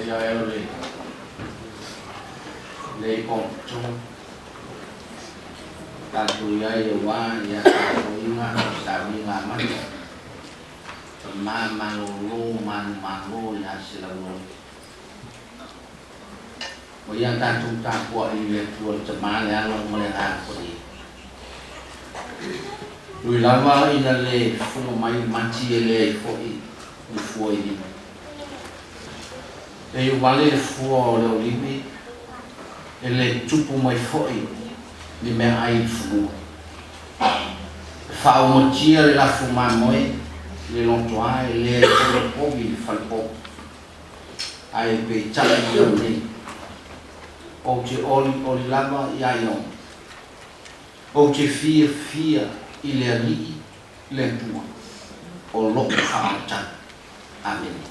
Ia e o le lenei potopotoga tatou i ai aua ia tapuaiga ma sauniga amata tama malolo manumalo ia Selauloa. Ua ia tatou tapuai i le Atua le Tama le Alo ma le Agaga Paia. Ui lava ina le fofoga mai le mati e leai foi ni fua i lima. E iu vale le fua o le olivi, e le tupu mai foi ni meaai i le fanua. E faaaumatia le lafo mamoe i le lotoa e leai foi le povi i le falepovi. Ae peitai i au nei, ou te olioli lava ia Iono. Ou te fiafia i le Alii le Atua o lou faaolataga. Amene.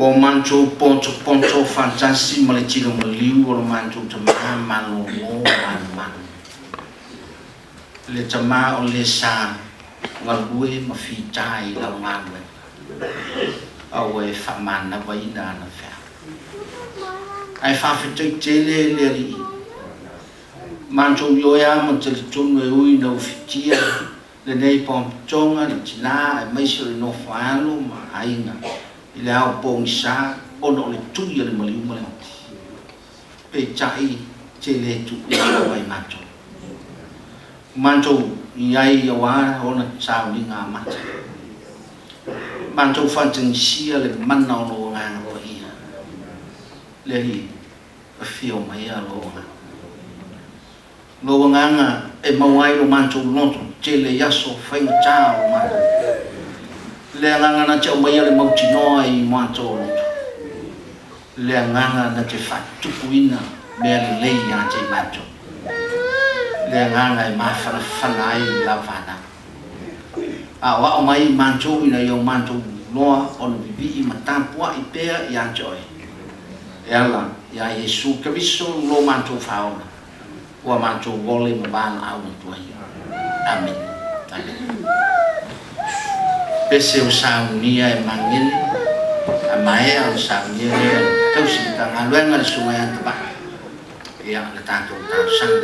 Ua o matou potopoto faatasi ma le tino maliu o lo matou Tama malolo manumanu, le Tama o le sa galue ma fita i lau galuega, a ua e faamanavaina ana feau. Ae faafetai tele le Alii, matou ioe lava ma talitonu e ui ina ufitia lenei potopotoga, le tina aemaise o le nofo alo ma aiga i le ao pogisa ona o le tui a le maliu ma le oti. Peitai te le tuuina lava i matou. Matou i ai aua ona sauniga amata. Matou faatagisia le mana o lou Agaga Paia. Le Alii, afio maia lou Agaga. Lou Agaga e maua ai lo matou loto tele i aso faigata o lo matou. Le Agaga na te aumaia le mautinoa i matou loto. Le Agaga na te faatupuina mea lelei ia te i matou. Le Agaga e mafanafana ai lau fanau. Aoao mai matou ina ia o matou loa ona vivii ma tapuai pea ia te oe. E ala iā Iesu Keriso lo matou Faaola, ua matou ole ma valaau atu ai. Amene. Amene. Pese o saunia e magele, a maea ona saunia lea e le tausi Matagaluega le Susuga ia Tavaa, ia le tatou talosaga.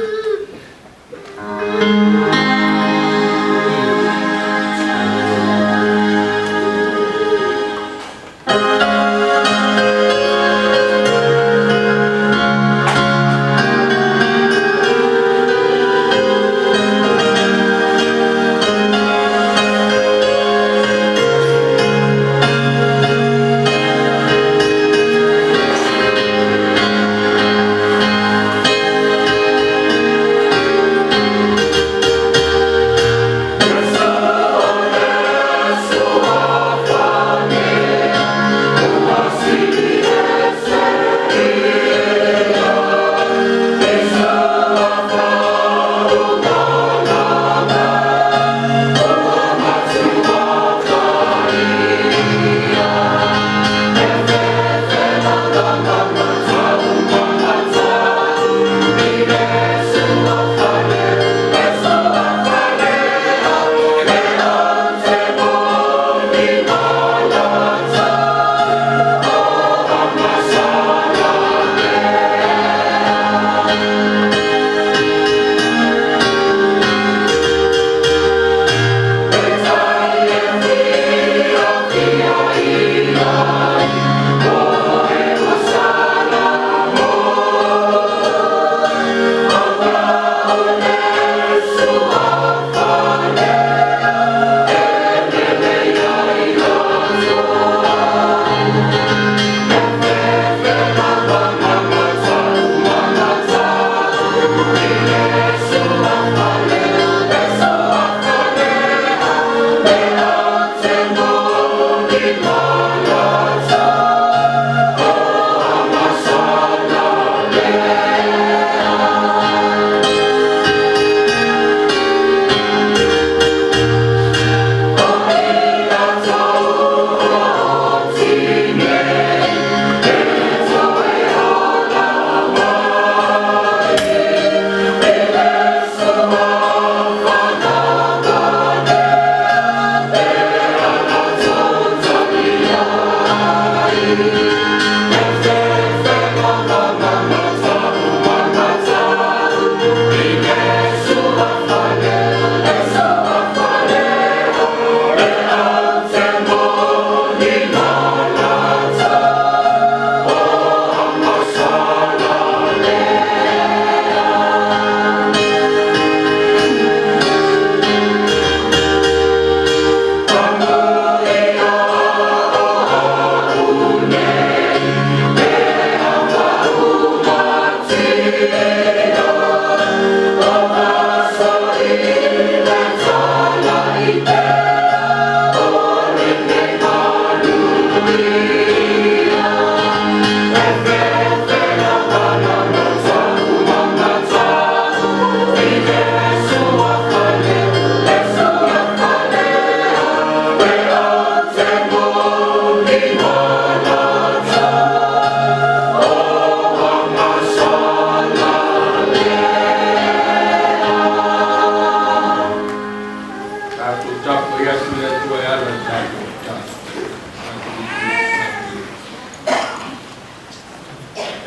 Tatou tapuai atu i le Atua e ala i le tatou tatalo.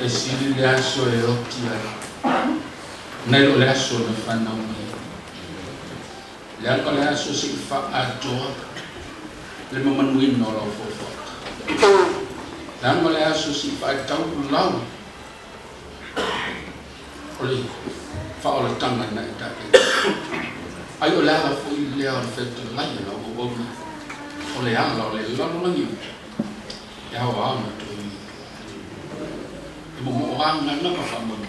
E sili le aso e oti ai nai lo le aso na fanau mai ai. Leaga o le aso se i faaatoa le mamanuina o lau foafoaga. Leaga o le aso se i faataulau o le faaolataga na e tapena. Ai o le ala foi lea o le fetalai a lau auauna, o le ala o le lalolagi e aoao na toe e momoo agaga ma faamoemoe.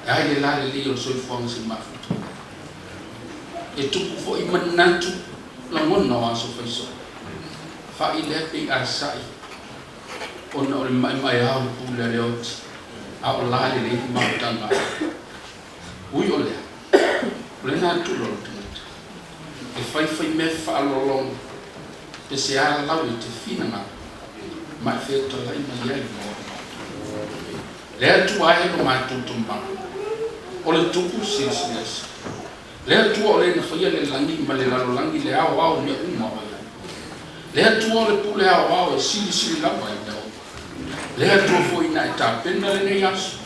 E ai le lalelei o le soifuaga se mafuta. E tupu foi manatu lagona o aso faisoa. Fa'i lea pei a sa'i ona o le maemaea o le pule a le oti, a o lalelei le mautaga. Ui o lea, o le natura o le tagata e faifai mea faalologo pe se alau i te finagalo ma e fetalai mai ai ma oe. Le Atua e lo matou Tama, o le Tupu Silisili Ese. Le Atua o le na faia le lagi ma le lalolagi, le aoao mea uma o i ai. Le Atua o le pule aoao e silisili lava i mea uma. Le Atua foi na e tapena lenei aso,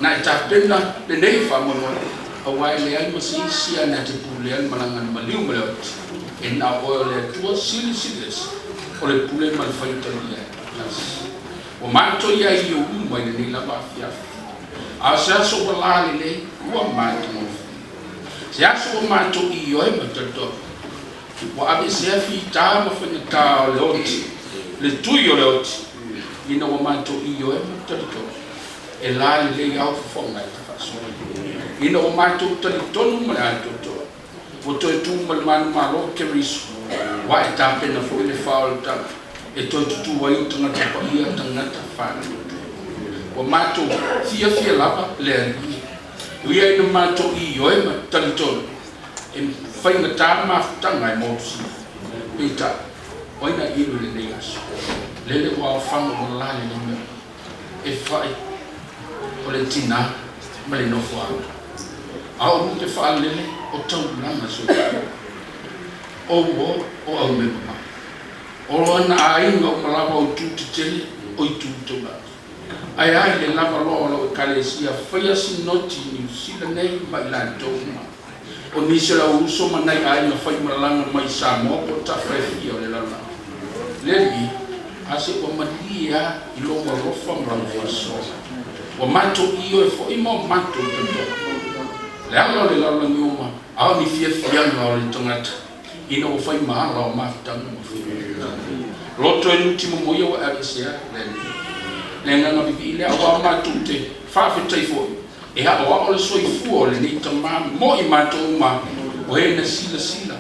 na e tapena lenei faamoemoe, aua e leai ma se isi a na te pulea le malaga na maliu ma le oti, e na o oe o le Atua Silisili Ese, o le pule ma le faitalia e toatasi. Ua matou i ai i ou luma i lenei lava afiafi, a o se aso ua lalelei, ua matagofie. Se aso ua matou ioe ma talitonu, ua aveesea fita ma faigata o le oti, le tui o le oti, ina ua matou ioe ma talitonu, e lalelei ao fofoga e te faasoa. Ina ua matou talitonu ma le atoatoa, ua toe tu ma le manumalo Keriso, ua e tapena foi le faaolataga e toe tutū ai ou tagata paia, tagata faatuatua. Ua matou fiafia lava le Alii, e ui ai ina matou ioe ma talitonu e faigata mafutaga e motusia. Peitai, o ai na inu i lenei aso? Lele ua aofaga ua lalelei mea uma. E fai o le tinā ma le nofoaga. A o lu te faalele o taulaga soifua. O uo o aumema mai. O ana aiga uma lava o itu tetele o itu taulagi. Ae a i le lava loa o lau Ekalesia faia sinoti i Niu Sila nei ma i latou uma. O nisi o le au uso ma nai aiga faimalaga mai Samoa po o tafa e fia o le lalolagi. Le Alii, a se ua malie a i lou alofa ma lau faasoa. Ua matou ioe foi ma o matou talitonu. Le ala o le lalolagi uma, a o ni fiafiaga o le tagata ina ua fai ma ala o mafutaga ma faiva. Loto e nuti momoia ua e aveesea le Alii. Le agaga vivii lea aua matou te faafetai foi e aoao le soifua o lenei tama mo i matou uma, o e na silasila,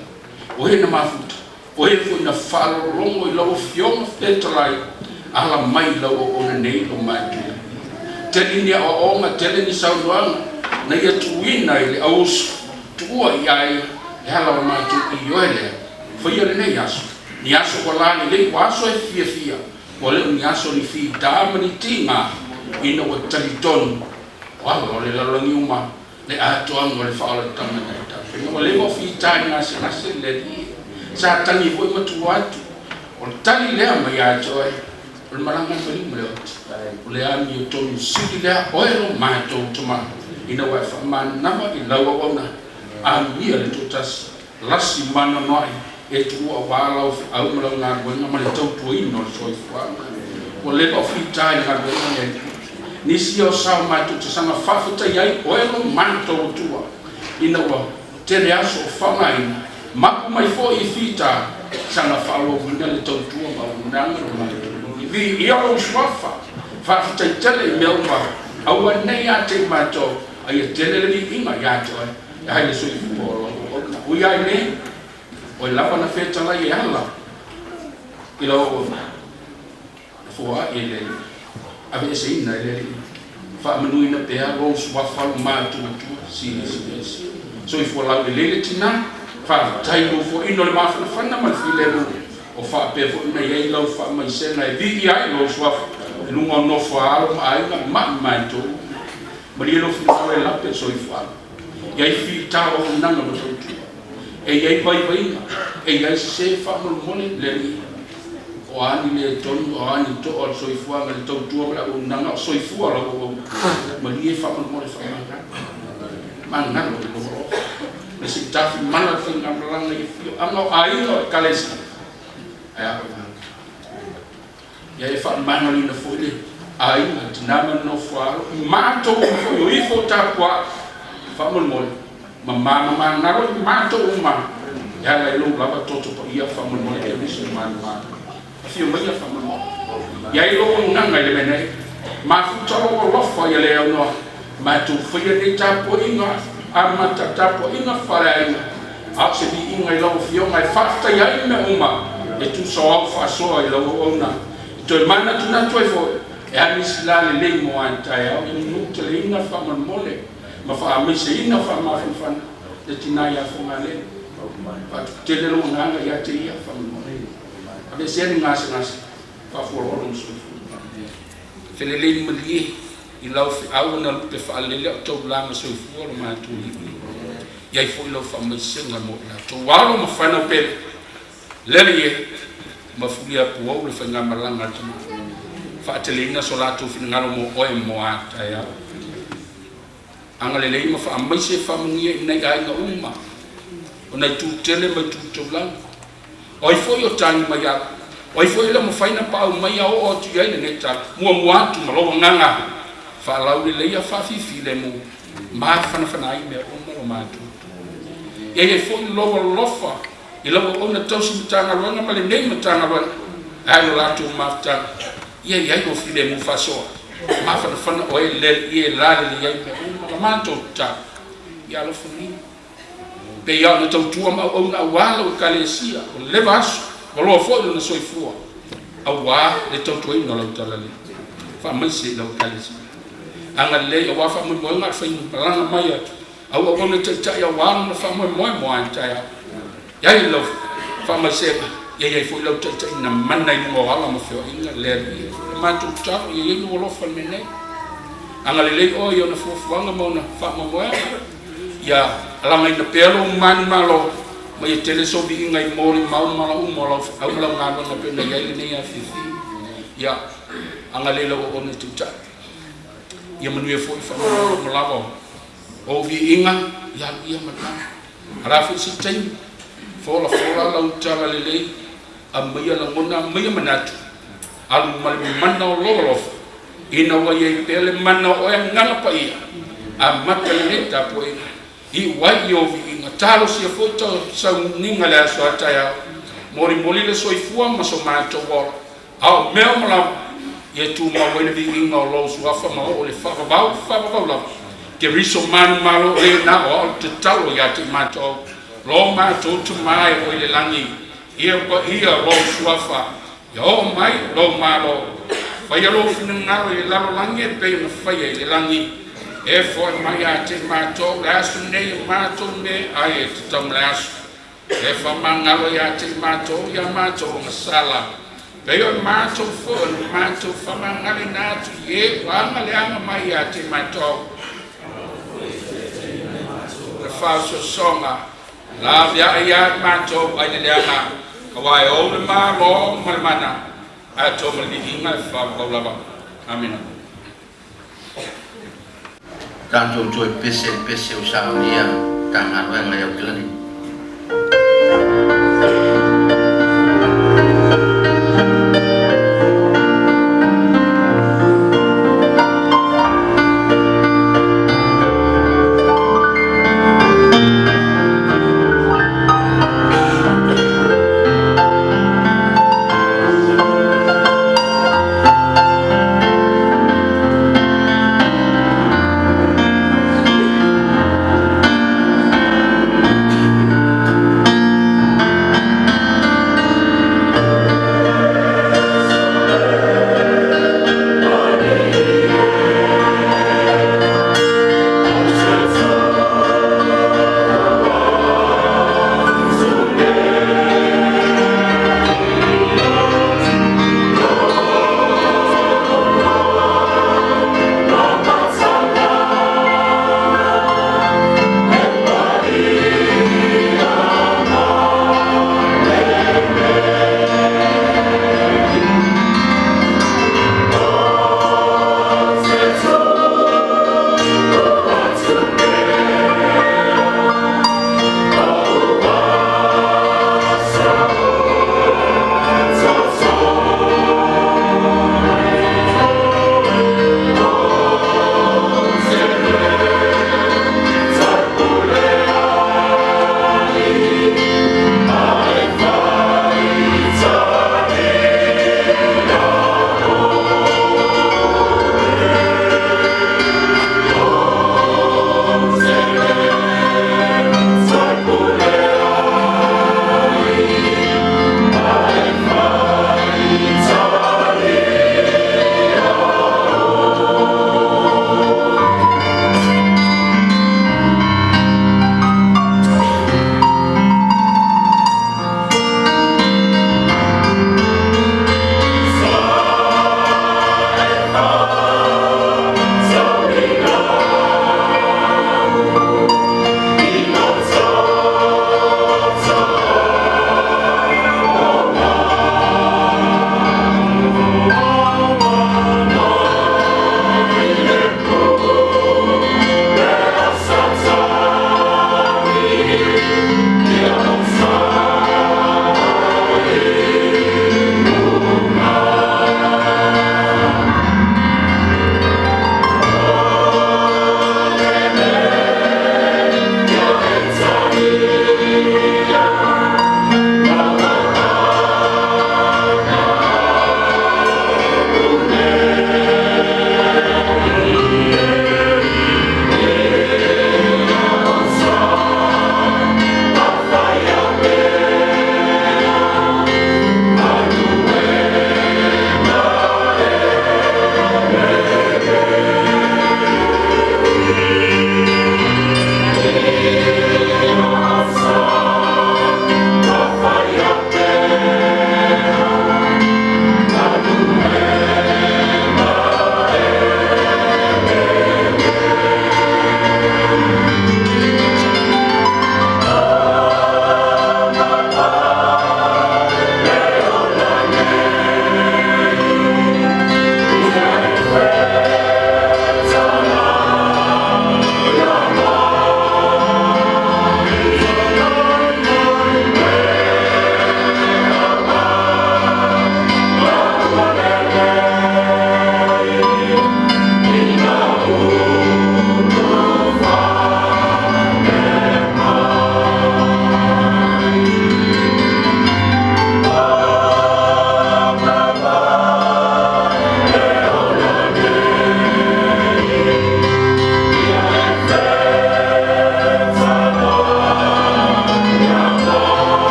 o e na mafuta, o e foi na faalogologo i lau Afioga fetalai, ala mai i lau auauna nei lo matou. Tele ni aoaoga, tele ni saunoaga na ia tuuina i le auuso, tuua i ai le ala o matou ioe lea, faia lenei aso, ni aso ua lalelei, ua aso e fiafia, ua le o ni aso ni fita ma ni tiga, ina ua talitonu o ala o le lalolagi uma le atoaga o le faaolataga na e tapena. Ua leva o fita i gasegase le Alii, sa tagi foi ma tua atu, o le tali lea mai ia te oe, o le malaga e maliu ma le oti, o le amiotonu sili lea oe lo matou Tama, ina ua e faamanava i lau auauna, amia le toatasi, lasi maanoanoai e tuua aua lau feau ma lau galuega ma le tautuaina o le soifuaga. Ua leva o fita i le galuega le Alii. Nisi ia o sao matou te saga faafetai ai oe lo matou Atua, ina ua tele aso o faaaogaina, mapu mai foi i fita saga faaauauina le tautua ma auaunaga lo matou Alii. Viia lou suafa, faafetai tele i mea uma, aua nei ia te i matou, a ia tele le viiga ia te oe. E ai le soifua o lau auauna. Ui ai nei, o e lava na fetalai e ala i lau auauna. Foai e le Alii, aveeseina e le Alii, faamanuina pea lou suafa lo matuatua, silisili ese. Soifua laulelei le tinā, faafetai i lou foaiina o le mafanafana ma le filemu, o faapea foi ona i ai lau faamaisega e viia ai lou suafa i luga o nofo a alo ma aiga ma i matou uma. Malie lou finagalo e lape le soifuaga, e i ai fita o auaunaga ma tautua, e i ai vaivaiga, e i ai sesē, faamolemole le Alii, o a ni le tonu, o a ni to'a o le soifuaga i le tautua ma le auaunaga, o soifua lau auauna. Malie faamolemole faamagalo, magalo i lou alofa. Ma se i tafimala le faigamalaga i afioaga o aiga o Ekalesia, ae a oe ia e faamagaloina foi le aiga, tinā ma le nofo a alo, i matou uma foi o ifo tapuai, faamolemole, mama ma magalo i matou uma e ala i lou lava toto paia, faamolemole Keriso manumalo. Afio maia faamolemole. Ia i lou auaunaga i le mea nei, mafuta lou alofa ia le aunoa, matou faia nei tapuaiga amata, tapuaiga faaleaiga, a o se viiga i lau Afioga e faafetaia ai mea uma e tusa o au faasoa i lau auauna. E toe manatunatu ai foi, e a nisi la lelei mo a taeao, ia manuteleina faamolemole ma faamaiseina faamafanafana le tinā ia Fogalele. Faatutele lou agaga ia te ia faamolemole. Aveesea ni gasegase, faafualoa lona soifua. Felelei malie i lau feau na lupe faalele o taulaga soifua lo matou Alii. Ia ai foi lau faamaisega mo i latou alo ma fanau pele, lele e mafulia puou le faigamalaga a le tama. Faateleina so latou finagalo mo oe mo a taeao. Agalelei ma faamaise faamanuia i nai aiga uma o nai tu tele ma itu taulaga. O ai foi o tagi mai ala, o ai foi e le o mafai ona paau mai a oo atu i ai lenei tala, muamua atu ma lou agaga faalauleleia faafifilemu mafanafana ai mea uma lo matou. Ia i ai foi lou alofa i lau auauna tausi Matagaluega ma lenei Matagaluega, ae lo latou mafutaga, ia i ai lou filemu faasoa, mafanafana oe le Alii e lalelei ai mea uma. La matou tatalo, ia alofagia pei lava ona tautua ma auauna aua lau Ekalesia, ua leva aso, ua loa foi lona soifua aua le tautuaina o lau talalelei. Faamaise i lau Ekalesia, agalelei aua faamoemoega o le faimalaga mai a au auauna taitai aua lona faamoemoe mo a taeao. Ia i lau faamaisega, ia i ai foi lau taitaiga mana i luga o ala ma feoaiga le Alii. Le matou tatalo, ia i ai lou alofa i le mea nei. Agalelei oe i ona fuafuaga ma ona faamoemoega. Ia alagaina pea lou manumalo, ma ia tele sou viiga i molimau ma ala uma o lau feau ma lau galuega pei ona i ai lenei afiafi. Ia agalelei lau auauna taitai. Ia manuia foi faamoemoe uma lava o ou viiga, ia alu ia ma le lagi. A foi se taimi, folafola lau tala lelei, aumaia lagona, aumaia manatu, alu ma le mana o lou alofa, ina ua i ai pea le mana o oe Agaga Paia, amata lenei tapuaiga, iu ai i ou viiga, talosia foi sauniga le aso a taeao, molimoli le soifua ma so matou ola, a o mea uma lava, ia tumau ai le viiga o lou suafa ma oo i le faavavau, faavavau lava. Keriso manumalo o le na o ao le tatalo ia te matou, lo matou Tamā e oi le lagi, ia paia lou suafa, ia oo mai lou malo, faia lou finagalo i le lalolagi e pei ona faia i le lagi. E foai mai ia te matou le aso nei o matou meaai e tatau ma le aso. E faamagalo ia te matou ia matou ogasala, pei o matou foi o matou faamagaloina atu i e ua agaleaga mai ia te matou. Le faasoasoga laveai ia matou ai le leaga, aua e ou le malo ma le mana, ae to ma le viiga e faavavau lava. Amena. Tatou toe pese i le pese o saunia Matagaluega i Aukilani.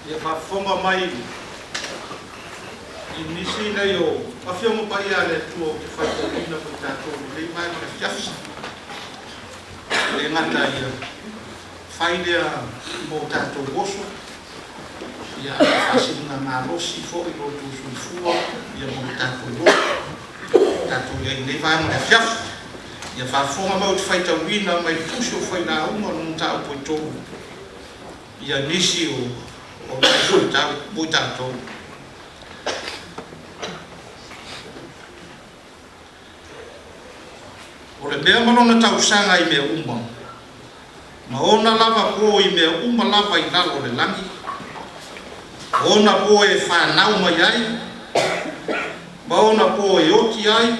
Ia faafofoga mai i nisi nei o Afioga Paia a le Atua ou te faitauina mo i tatou i lenei vaega o le afiafi. E le gata ia fai lea mo tatou oso, ia ae faasiligamalosi foi lo outou soifua ia mo le tatou ola, tatou i ai i lenei vaega o le afiafi. Ia faafofoga mai ou te faitauina mai le Tusi o Failauga o le mataupu e 3, ia nisi o nai faitau mo i tatou. O le mea ma lona tausaga i mea uma, ma ona lava po i mea uma lava i lalo o le lagi, o ona po e fanau mai ai, ma ona po e oti ai,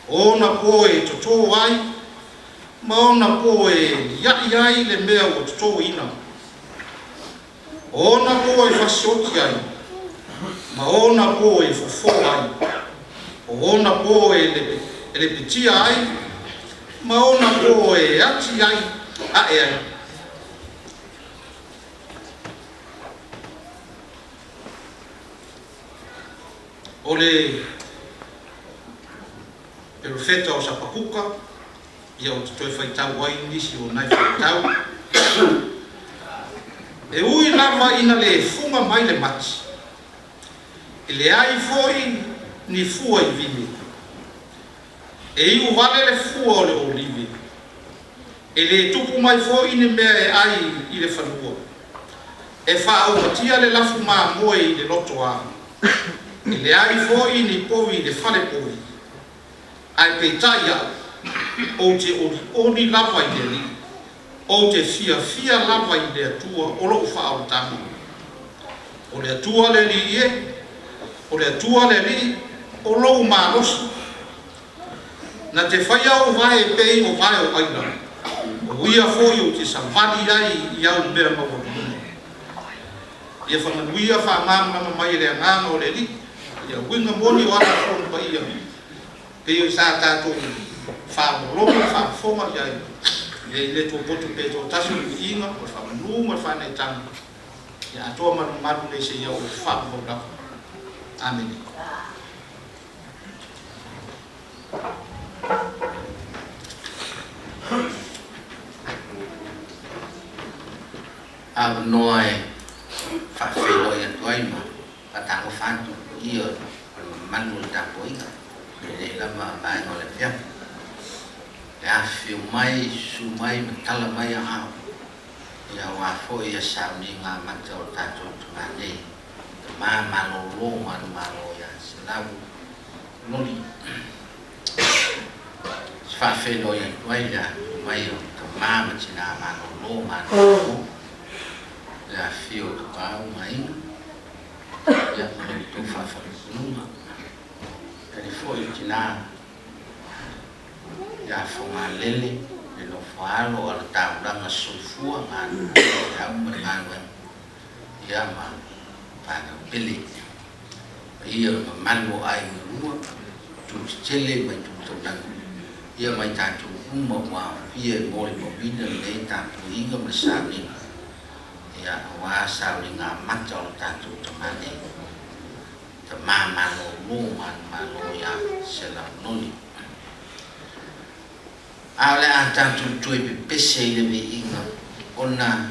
o ona po e totō ai, ma ona po e lia'i ai le mea ua totōina, o ona po e fasioti ai, ma ona po e fofo ai, o ona po e lepetia ai, ma ona po e ati ai a'e ai. O le perofeta o Sapakuka, ia ou te toe faitau ai nisi o nai faitau. E ui lava ina le fuga mai le mati, e leai foi ni fua i vine, e iu vale le fua o le olive, e le tupu mai foi ni mea e ai i le fanua, e faaumatia le lafu mamoe i le lotoa, e leai foi ni povi i le fale povi, ae peitai au, ou te olioli lava i le Alii, ou te fiafia lava i le Atua o lou faaolataga. O le Atua le Alii e, o le Atua le Alii o lou malosi. Na te faia ou vae e pei o vae o aila, o ia foi ou te savali ai i au mea maualuluga. Ia faamanuia faamalamalama mai e le Agaga o le Alii ia uiga moni o ana Fono Paia, pei sa tatou faalogologo ma faafofoga i ai, ia i le Atua poto pe toatasi o le viiga, o le faamanu ma le faanaitaga, ia atoa malumalu nei seia oo i le faavavau lava. Amene. Avanoa e faafeiloai atu ai ma faatalofa atu i paia o le mamalu o le tapuaiga i lenei lava vaega o le afiafi. Le afifio mai, susu mai ma tala mai aao, ia aua foi ia sauniga amata o le tatou tama nei, tama malolo manumalo ia Selau Noli. Se faafeiloai atu ai le afifio mai o tama ma tina malolo manumalo, le afifio o Tapaau ma Aiga, ia ma lo outou faafaleupoluga. E foi i tina ia Fogalele, le nofo alo a le taulaga soifua galulue i au ma le galuega, ia ma fanau pele. Paia o le mamalu o aiga lua, itu tetele ma itu taulaga, ia ma i tatou uma ua aofia e molimauina lenei tapuaiga ma le sauniga, ia aua sauniga amata o le tatou tama nei, tama malolo manumalo ia Selau Noli. A o le a tatou toe pepese i le viiga ona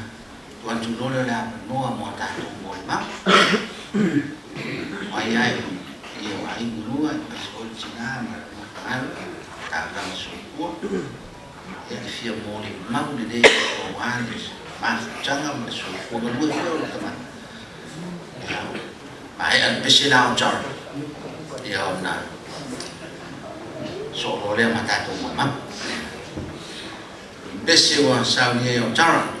tuu atu loa lea o le avanoa mo a tatou molimau. O ai ae ia o aiga lua, aemaise foi le tina ma le nofo alo, taulaga soifua, ia e fia molimau lelei aua le mafutaga ma le soifua galue foi o le tama. Ia, maea le pese la o John, ia ona soo loa lea ma tatou molimau. Pese ua saunia e o Tara.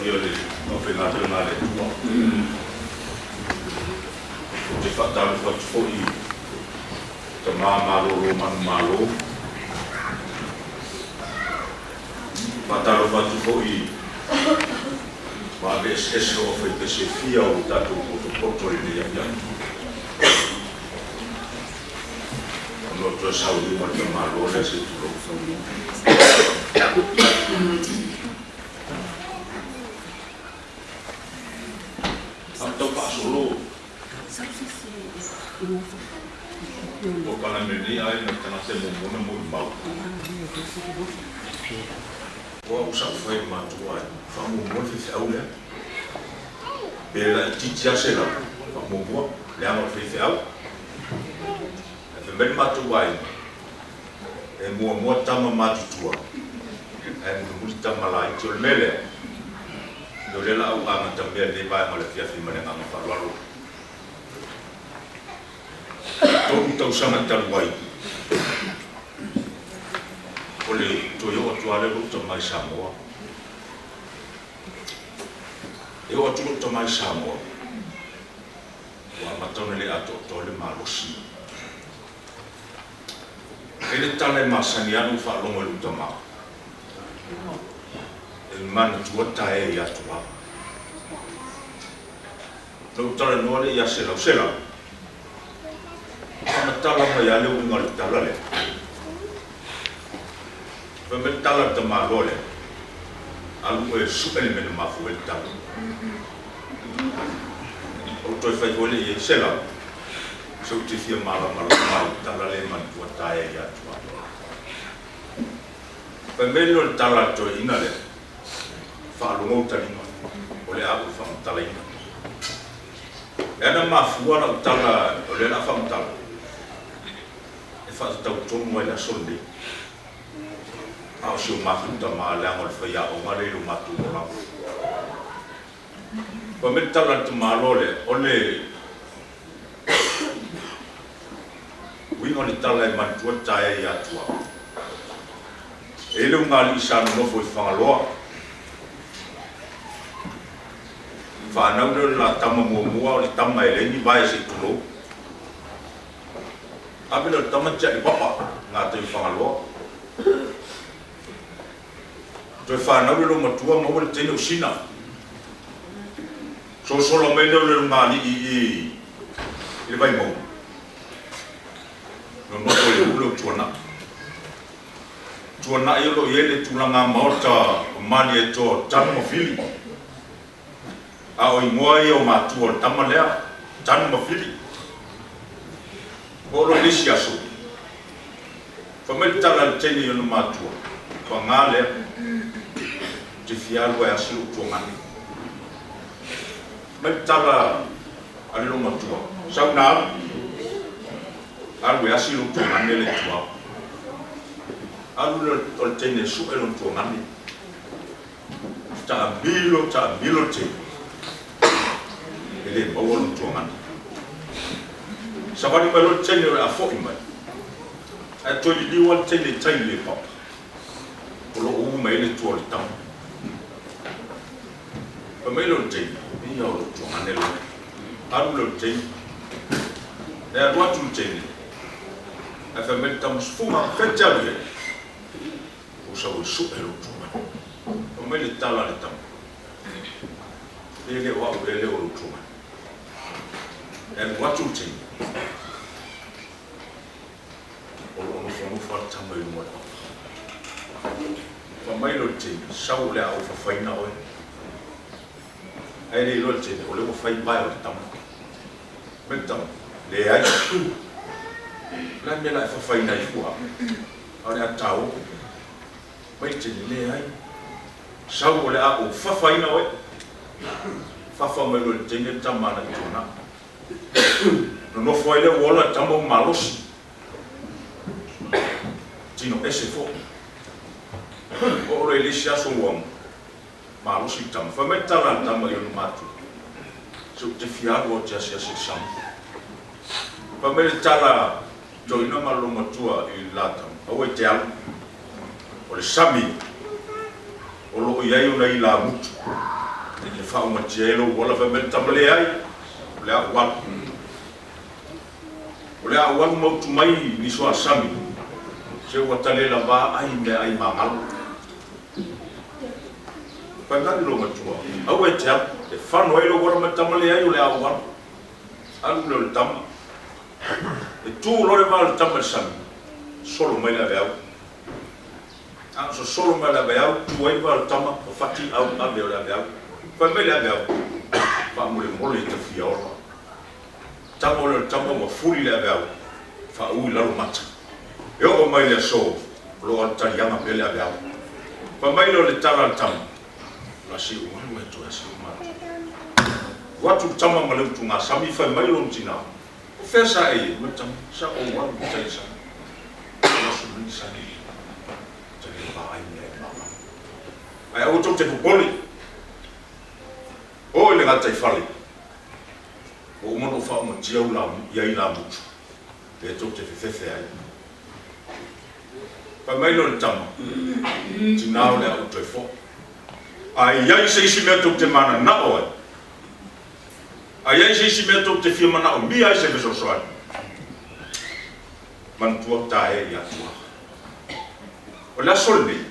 paia o le aufaigaluega a le Atua. Ou te faatalofa atu foi i tama malolo manumalo. Faatalofa atu foi i maave eseese o aufaipese e fia ua tatou potopoto i lenei afiafi. Ona o toe sauniu ma le tamaloa lea se i tulou. A o tau faasolo polokalame lenei aiga i tagata e muamua ona molimau. O au sa ou fai i le matou aiga, faamuamua le faifeau lea. Pe laitiiti lava se lava, faamuamua, leaga o le faifeau. Ae fai mai le matou aiga, e muamua tama matutua, ae mulimuli tama laiti. O le mea lea, o lea o le a ou amatamea i lenei vaega o le afiafi ma le agaga faaaloalo. 3 tausaga talu ai, o le toe oo atu lava lea o lou tama i Samoa. E oo atu lou tama i Samoa, ua amata ona le atoatoa le malosi. E le tala e masani lava ona ou faalogo i lou tama, e manatua taea i Atuā. Na ou talanoa lea ia Selau, Selau, faamatala mai lava le uiga o le tala lea. Fai mai le tala a le tamaloa lea, alu oe e sue le mea na mafua ai le tala. Ou toe fai foi lea i ai, Selau, se ou te fia malamalama i le tala lea e manatua taea i Atuā. Fai mai lea o le tala a le toeaina lea, faalogo ou taliga, o le a ou faamatalaina. E ana mafua lau tala o lea o le a faamatala, e faatatau tonu lava i le aso lenei. A o si o matou tama leaga o le faiaoga lea i lo matou olaga. Fai mai le tala a le tamaloa lea, o le uiga o le tala e manatua taea i Atua. E i ai le ulugalii sa nonofo i Fagaloa. Fanau lea o le la tama muamua o le tama e leai ni vae se i tulou. Ave lea o le tama tiai papa gatai o Fagaloa. Toe fanau le loomatua maua le teine o Sina. Sosola mai lea o le ulugalii i i le Vaimauga. Nonofo i le ula o Tuanai. Tuanai o lo o i ai le tulaga maota o Malietoa Tanu ma Fili. A o igoa ia o matua o le tama lea, Tanu ma Fili. Oo loa i le isi aso, fai mai le tala a le teine i ona matua, Paga lea, ou te fia alu ae asi lou tuagane. Fai mai le tala a le loomatua, Sau ina alu, alu e asi lou tuagane lea i tua. Alu lea o le teine e sue lona tuagane. Taamilo, taamilo le teine, e le maua lona tuagane. Savali mai loa le teine o le a foi mai, ae toe liliu lava le teine i tai i le papa, o lo o uu mai ai le tua o le tama. Fai mai lea o le teine, Ia o lou tuagane lea. Alu lea o le teine, e alu atu le teine, ae fai mai le tama, Sufuga, fea e te alu i ai? Ua sau e sue lou tuagane. Fai mai le tala a le tama, E le o au ea lea o lou tuagane. E alu atu le teine, o lo o nofonofo lava le tama i luga o le papa. Fai mai lea o le teine, Sau o le a ou fafaina oe. Ae le iloa le teine, o lea ua fai vae o le tama. Fai mai le tama, Leai. O le a le mea o le a e fafaina ai fua au? A o le a tao mai le teine, Leai. Sau o le a ou fafaina oe. Fafa mai loa e le teine le tama ana i tuanai. Nonofo ai lea ua ola le tama ua malosi. Tino ese foi. Oo loa i le isi aso ua malosi le tama. Fai mai le tala a le tama i ona matua, Se ou te fia alu ou te asiasi i le sami. Fai mai le tala a Toeaina ma le loomatua i le la tama, Aua e te alu. O le sami o lo o i ai ona ilamutu. E faaumatia ai lou ola. Fai mai le tama, Leai, o le a ou alu. O le a ou alu ma utu mai ni suasami, se ua tale lavā ai meaai magalo. Fai mai lou matua, Aua e te alu, e fano ai lou ola. Ma le tama, Leai, o le a ou alu. Alu lea o le tama. E tu loa le vā o le tama i le sami, solo mai le aveau. A o sosolo mai le aveau, tu ai le vā o le tama, fafati au ave o le aveau. Fai mai le aveau, Faamolemole e ta fia ola. Tago lea o le tama ua fuli le aveau, faauu i lalo mata. E oo mai le aso, o lo o alu taliaga pea le aveau. Fai mai lea o le tala a le tama, O la se ou alu ai toe asi ou matua. Alu atu le tama ma le utugasami, fai mai lona tina, O fea sa e i ai? Ma le tama, Sa ou alu i tai i le sami. Ou aso mai le sami, tali e vaai mea e mama. Ae aua tou te popole. Oo i le gataifale, ua uma ona ou faaumatia u ia ilamutu, lea tou te fefefe ai. Fai mai lea o le tama, Tina o le a ou toe foʻi. A i ai se isi mea tou te mananao ai, a i ai se isi mea tou te fia manaomia ai se fesoasoani, manatua taea ia Atua. O le aso lenei,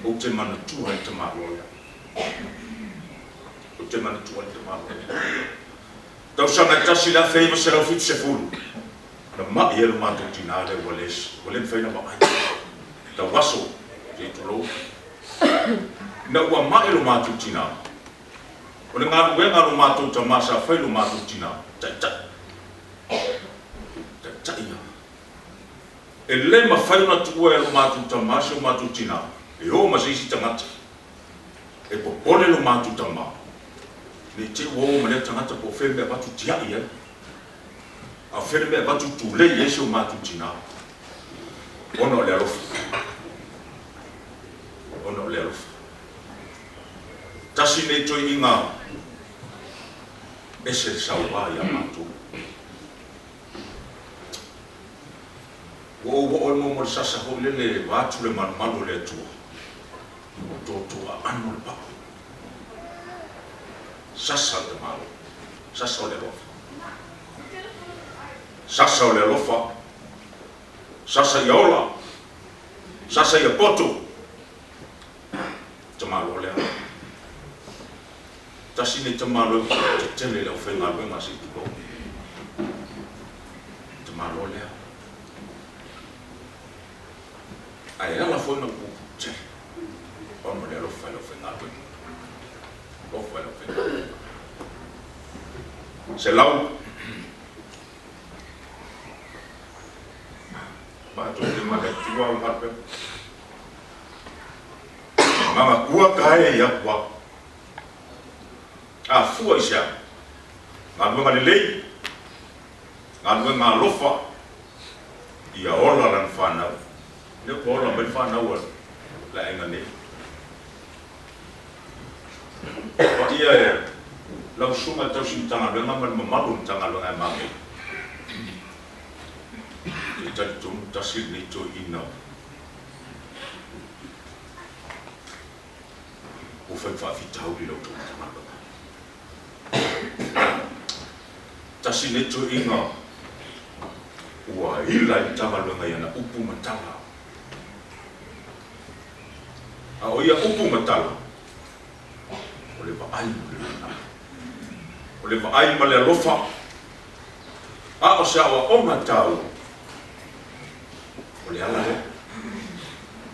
Ou te manatua ai le tamaloa lea. Ou te manatua ai le tamaloa lea. Tausaga e 1970, na ma'i ai lo matou tinā lea ua le, ua le mafai ona vaai. Tauaso, se i tulou. Ina ua ma'i lo matou tinā, o le galuega a lo matou tamā sa fai lo matou tinā, taitai. Taitai ia. E le mafai ona tuua e lo matou tama si o matou tina e o ma se isi tagata. E popole lo matou tama ne i te i ua o ma lea tagata po o fea le mea avatu tiai ai, a o fea le mea avatu tulei ai si o matou tina, ona o le alofa. Ona o le alofa. Tasi nei toeaiina ese le sauā ia matou. Ua ou oo ai mo le sasa foi lele vaeatu le malumalu o le Atua, ua toto aano le pau. Sasa le tamaloa, sasa o le alofa. Sasa o le alofa, sasa ia ola, sasa ia poto. Tamaloa lea. Tasi nei tamaloa e tetele i le aufaigaluega se i tulou. Tamaloa lea. Ae ala foi ona puupuu tele ona o le alofa i le aufaigaluega. Alofa i le aufaigaluega. 100. Matou te manatua au galuega. Manatua ka e i aku au. A fua i se a? Galuega lelei, galuega alofa, ia ola lana fanau. Lea ua ola mai le fanau a le aiga nei. Paia e lau susuga i le tausi Matagaluega ma le mamalu o le Matagaluega e mamei. Ou te talitonu tasi lenei toeaina Ua fai faafitauli la outou Matagaluega. Tasi lenei toeaiina ua ila i Matagaluega i ana upu ma tala. A o ia upu ma tala, o le vaai mo le lumanai. O le vaai ma le alofa, a o se aoaoga taua, o le ala lea.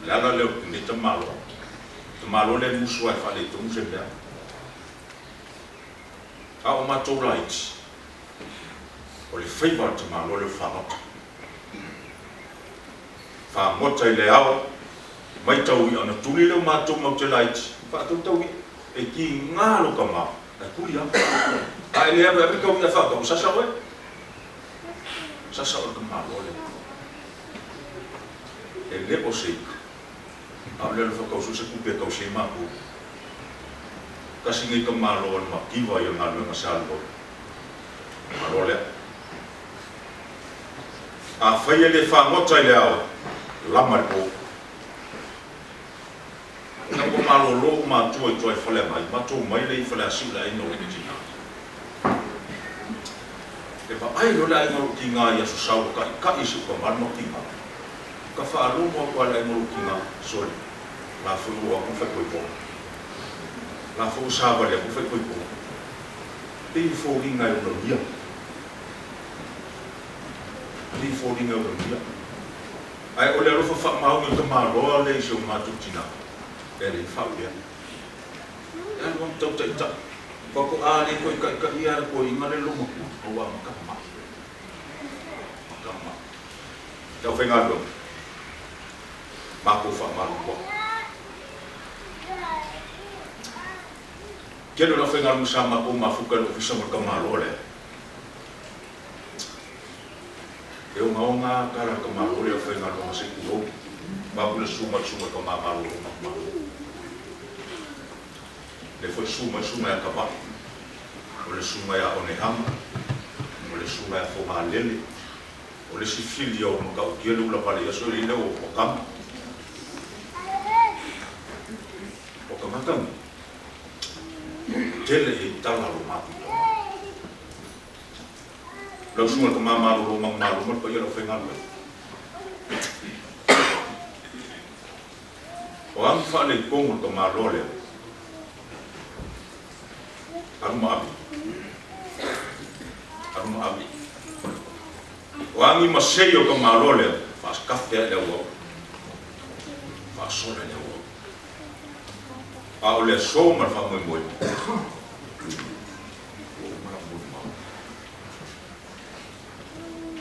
O le ala lea o lenei tamaloa. Tamaloa lea e musu lava e faaletonu se mea. A o matou laiti, o le faiva o le tamaloa lea o fagota. Fagota i le ao, matau ia ona tuli lea o matou maute laiti, faatautau ia. E tiga lo tama, ae tuli lava. A e le alu e ave le taui'a e faatau, sasa oe. Sasa oe le tamaloa lea. E le o se ika. A o le alofa tausi o se tupe e tausi ai matou. Tasi nei tamaloa o le mativa ia galuega sa alu ai. Malo lea. Afai e le fagota i le ao, lama le po. Ina ua malolo ou matua i Tuaifaleagai, matou omai lea i Faleasiu i le aiga o lou tina. E vaai loa le aiga o lou tiga i Aso Sa ua taʻitaʻi e si ou tama le matou tina. Ka faalogo atu lava i le aiga o lou tina, sole, o la foi ua o atu le faitoaitoa. O la foi ua savali atu le faitoaitoa. E pei e foliga e ulagia. E pei e foliga e ulagia. Ae o le alofa faamaoni o tamaloa lea i si o matou tina, e le faapea. E alu lava ma tau taitai. Faatoa le toe taitaia lava e le toeaina lea le loomatua, a ua amata ona mai. Amata ona mai. Le aufaigaluega, matou faamalulu atu. Tele o le aufaigaluega sa matou mafuta i le Ofisa ma le tamaloa lea. E ogaoga lava tala a le tamaloa lea aufaigaluega se i tulou, vaeatu le susu mai le susuga i le tama malolo ma le malo. Lea foi susu mai le susuga ia Tavai, o le susuga ia Onehama, o le susuga ia Fogalele, o le isi fili o Matautia le ula vale i aso e le o Tama. O tagata nei, tele i ai tala a lo matou tama. Lau Susuga i le Tama Malolo Manumalo ma le paia o le aufaigaluega. O agi faaleitonu o le tamaloa lea, alu ma ave, alu ma ave. O agi masei o le tamaloa lea, faasikafe lava i le auau, faasola i le auau. A o le aso ma le faamoemoe, ua uma lau molimau.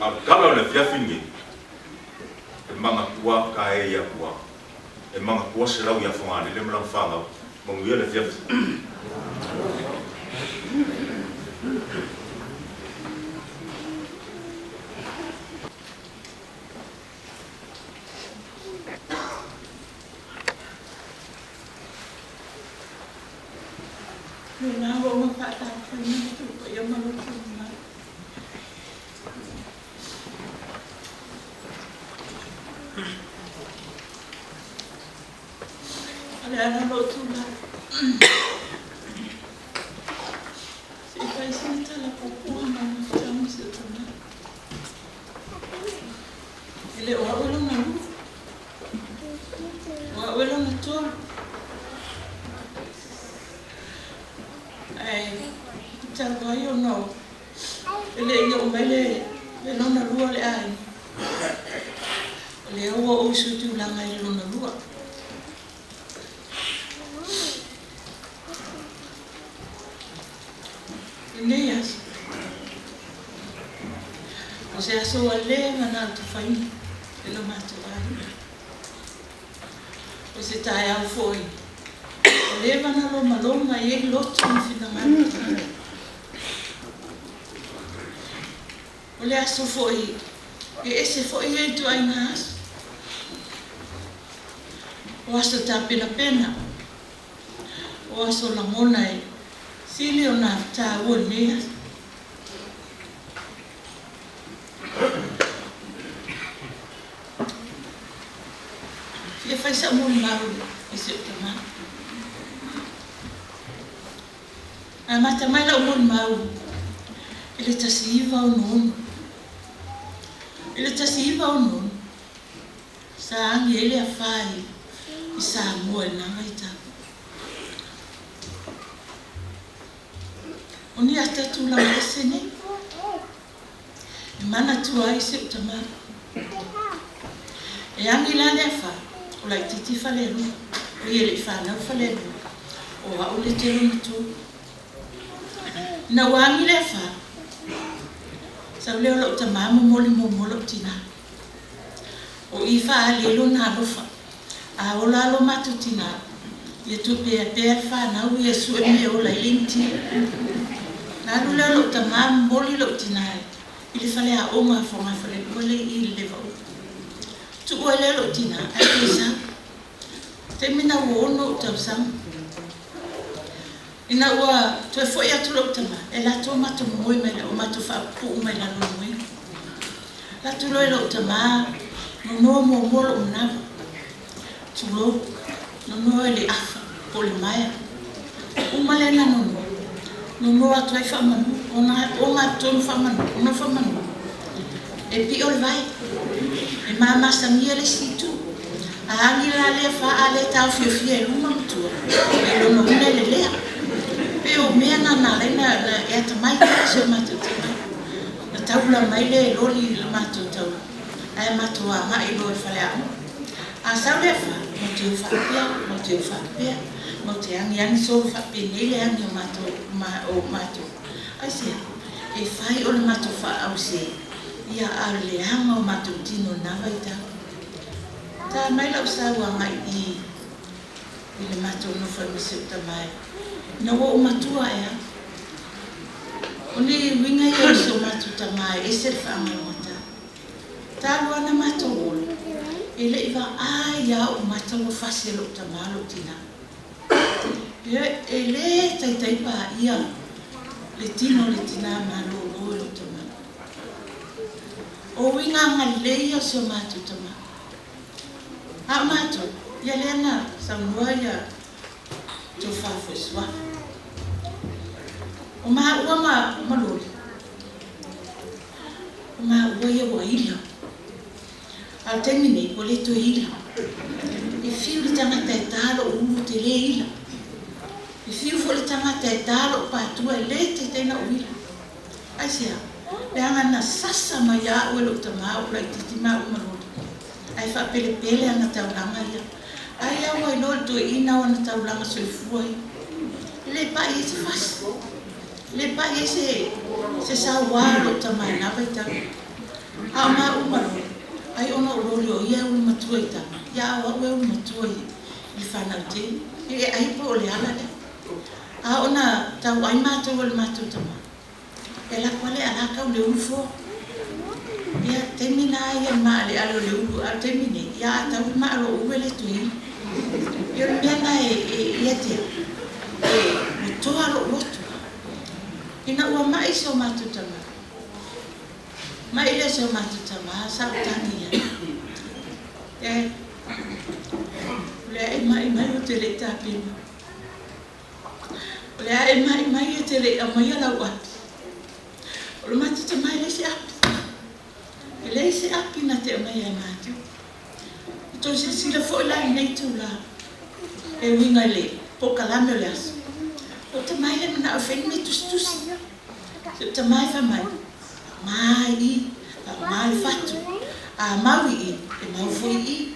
A o le tala o le afiafi lenei, e manatua ka e ia tua, e manatua selau ia Fogalele ma lana fanau. Manuia le afiafi. Lena ua uma faatalofaina le tou paia ma lo outou mamalu. O le ala o lou tulai, se i fai sina tala puupuu ma mafuta ma si ou tama. E le o au e lona lua, o au e lona tolu. Ae talu ai ona e le i oo mai le lona lua o le aiga, o lea ua ou suitulaga i le lona lua. Lenei aso, o se aso ua leva ona atofaina e lo matou aiga. O se taeao foi ua leva ona lomaloma i ai loto ma finagalo o tagata. O le aso foi e ese foi ia ituaiga aso. O aso tapenapena, o aso lagona e sili ona taua lenei aso. Fia fai sa'u molimau i si ou tama. Amata mai la'u molimau i le 1966. I le 1966, sa agi ai le afā i Samoa i lena vaitau. O ni ata tulaga ese nei e manatua ai si ou tama. E agi la le afā, o laitiiti falelua, o ia e le i fanau falelua, o a'u le te lona tolu. Ina ua agi le afā, sau lea o la'u tamā momoli muamua la'u tinā. O i faaali ai lona alofa, a ola lo matou tinā, ia tuupeapea le fanau ia sue mea ola ai le initia. Na alu lea o la'u tamā momoli la'u tinā i le faleaoga a fogafalelua lea i i le Levaulu. Tuu ai lea lou tinā ae toe sau. Taimi na ua 6 ou tausaga. Ina ua toe fo'i atu lou tama, e alu atu matou moe mai o matou faapupuu mai lalo i le moega. Alu atu loa i lou tamā, nono muamua lou manava. Tulou, nono e le afa. Po o le maea. Uma lea na nonoa, nonoa atu ai faamanu, ogatotonu faamanu, ona faamanu, e pio le vai, e mamasagia le isi itu. A agi la lea fa a le taofiofia i luma ma tua, e logoina e lelea. Pe o mea na na ala ai na e atamai tele si o matou tamai. Na taula mai le loli i le matou taula, ae matou agai loa i le faleaoga. A sau le afa, matou te o faapea, matou te o faapea, matou te agiagi solo faapenei le agi o matou, o matou. Aisea? E fai o le matou faaause, ia a o le leaga o matou tino i lena vaitau. Ta mai lau sau agai i i le matou nofo ai ma si ou tama e, ina ua ou matua ae a. O ni uiga ia o si o matou tama e ese le faagalogata. Talu lava ona matou ola, e le i vaai lava ou mata ua fasi e lou tama lou tina. E le taitai paia le tino o le tina malolo e lou tama. O uiga agalelei ia o si o matou tama. A o matou, ia lea na saunoa ia tofa foi Suafa. O maua ma Loli, o maua ia ua ila. A o le taimi nei, ua le toe ila. E fiu le tagata e ta lou ulu ou te le ila. E fiu foi le tagata e ta lou patua e le taitai ona ou ila. Aisea? Leaga na sasa mai lava au e lou tama ou laitiiti maua ma Loli. Ae faapelepele ana taulaga ia. Ai lava ua iloa e le toeaina o ana taulaga soifua ia. E le pai ai se fasi. E le pai ai se se saua o lou tama i na vaitau. A o maua ma Loli, ai ona o Loli o ia e ulu matua i tama, ia a o au e ulu matua i le fanau tele. E ai po o le ala lea. A ona tauai matou e le matou tama, E alu atu lava le ala tau le ulu fua. Ia, taimi na ia le maaleale o le ulu, a o le taimi nei, ia a tau le maa o lou ulu e le toe ila. Ia o le mea na e ia te au, e ua toa lou loto. Ina ua mai si o matou tama, mai lea o si o matou tama, sa ou tagi i ai. E, o lea e mai mai ou te le i tapena. O le a e mai mai e te le i aumaia lau api. O le matou tama e leai se api. E leai se api na te aumaia e matou. Ua tou silasila foi la i lenei itula e uiga i le polokalame o le aso. Lou tama e le manao e fai ni mea tusitusi. Si ou tama e fai mai, faaaoga i i, faaaoga le fatu. A mau i i, e mau foi i i.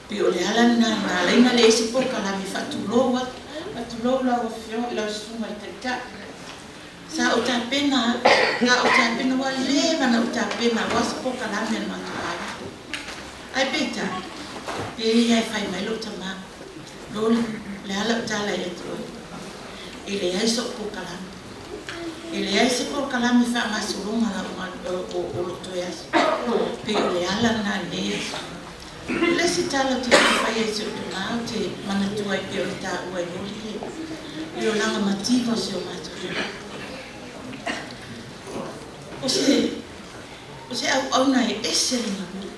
Pei o le ala lena na ala ai ona leai se polokalame faatulou atu, faatulou lau Afioga i lau Susuga i le Taitai. Sa ou tapena lava, sa ou tapena, ua leva ona ou tapena aua se polokalame a le matou aiga. Ae peitai, pei lava e fai mai lou tama, Loli, o le a lau tala ia te oe? E leai sou polokalame. E leai se polokalame faagasologa o lou toe aso. Pei o le ala lena i lenei aso. O le isi tala ou te fia faia i si ou tama ou te manatua ai pei ona taua e Loli le le olaga mativa o si o matou tama. O se o se auauna e ese lona lua.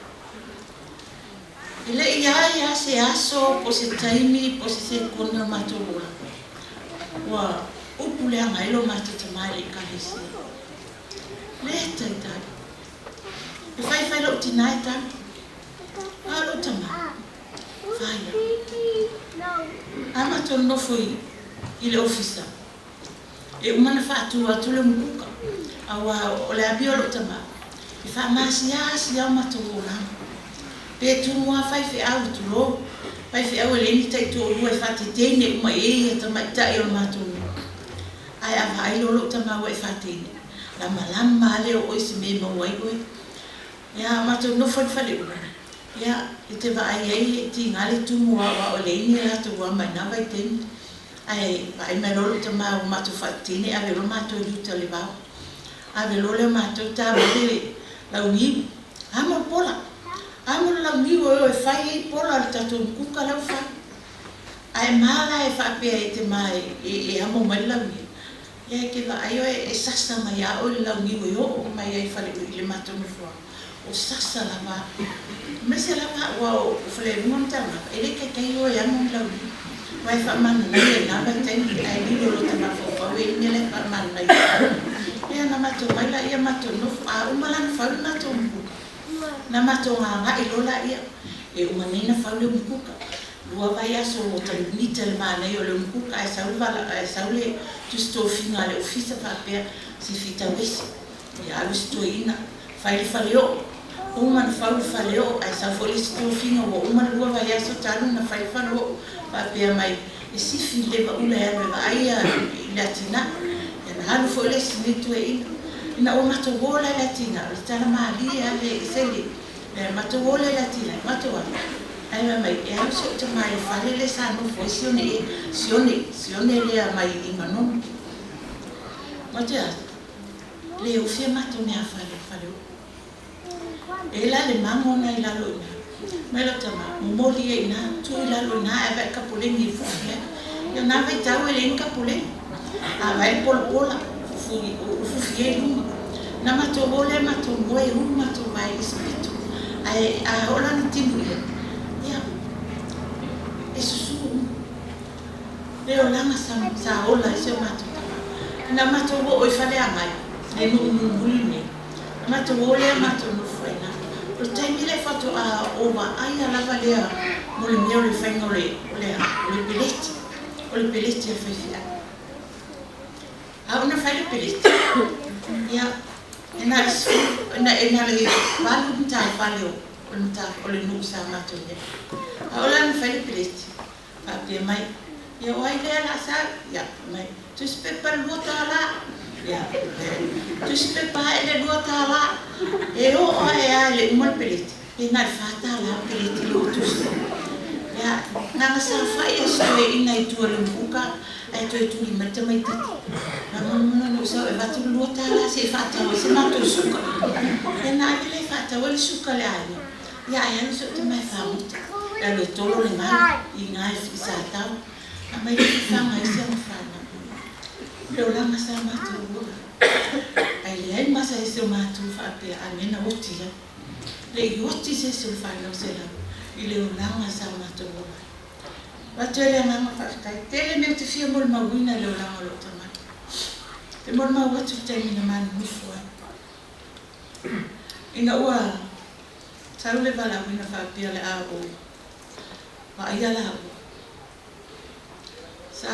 E le i ai lava se aso po o se taimi po o se sekone o matou ola ua upu leaga ai lo matou tama i le Ekalesia. Le taitai. E faifai lou tina e tali. A o lou tama, fai lava. A matou nonofo i le ofisa, e uma ona faatu atu le umukuka, aua o le amio a lou tama, e faamasiasi lava o matou olaga. Pe tumu lava faifeau, tulou, faifeau e leai ni taitoalua e faateteine uma i ai ia tamaitai o le matou nuu. Ae a vaai loa lou tama ua e faateine, lamalama lava le oo i se mea e maua ai oe. Ia, matou nofo i le faleula, ia, e te vaai ai e tiga le tumu aoao e leai ni latou ama i na vaitaimi. Ae vaai mai loa lou tama ua matou faateine ave loa matou i uta i le vao. Ave loa lea o matou ta mai le launiu. Amo le pola! Amo le launiu e o e fai ai pola o le tatou mukuka lea ua fai. Ae ma la e faapea e te ma e amo mai le launiu. Ia e te vaai oe e sasa mai a oe le launiu e oo mai ai i le matou nofoaga, o sasa lava au. Aemaise lava au aua o Falealuga ma Taulaga, e le taitai o e amo ni launiu. Aua e faamananaia i na vaitaimi, ae lilo i lota mafaufau e i ai le mea la e faamananaia ai. Ia na matou omai laia matou nofo, a uma la ona fau le matou umukuka, ona matou gaga'i loa laia, e uma nei ona fau le umukuka. 2 vaiaso ua kamupilita i le manaia o le umukuka ae sau le vala ae sau le tusi tofiga a le ofisa faapea sifi tauese. Ia alu si toeaina fai le faleoo. Uma ona fau le faleoo ae sau foi le isi tofiga ua uma le 2 vaiaso talu ona fai le faleoo faapea mai e sifi i le Vaula e alu e vaai i le atinae. Ia na alu foi le isi nei toeaina. Ina ua matou o la i le atinae, o le tala malie lava le ese le matou o lea i le atinae, matou alu ae fai mai e alu si ou tama i le fale lea sa nofo ai si ona Sione, Sione lea mai i Manono. Matou o atu, le ofi a matou meaafale i le faleoo. E i ai la le mago lena i lalo i ina. Fai mai lau tama, momoli ai i ina, tuu i lalo i ina ae ave kapoleni e fufi ai. Ia o na vaitau e leai ni kapoleni. A vaai le polapola, fufi ai i luga. Na matou o lea matou moe ulu matou vae i le isi pito. Ae a oo la ina timu i ai, ia, e susu uma. Le olaga sa ola ai si o matou tama. Ina matou oo i Faleagai, le nuu mulimuli lenei, ona matou o lea matou nofo ai i ina. O le taimi lea faatoa ou vaaia lava lea mo le mea o le faiga o le o le o le peleti, o le peleti a le faifeau. A oo ina fai le peleti, ia, e na o le 10, e na o le 8 matafale o o le nuu sa matou i ai. A oo la ina fai le peleti, faapea mai, ia o ai lea o le a sau? Ia, fai mai, tusipepa le $2. Ia, tusipepa ae le $2. E oo ae lava i le uma le peleti, pe na o le $4 le peleti lea ua tusi. Ia, na ona saofai lava si toeaina i tua i le umukuka ae toe tuli mai le tamaitiiti. Faamolemole na ou sau e avatu le $2 se i faatau ai se matou suka. Ia ona ave lea e faatau ai le suka a le aiga. Ia ae alu si ou tama e fagota, e alu e tolo le galu i ina i Sataua. Aumai le fifaga ai si ana fanau. Le olaga sa matou ola. Ae leai ma se isi o matou faapea a mea na oti ai. Le i oti se isi o le fanau selau i le olaga sa matou ola ai. Avatu ai le agaga faafetai. Tele mea ou te fia molimauina i le olaga o lou tama. Te molimau atu i le taimi na ma nonofo ai. Ina ua sau le valaauina faapea o le a ou vaaia laua, sa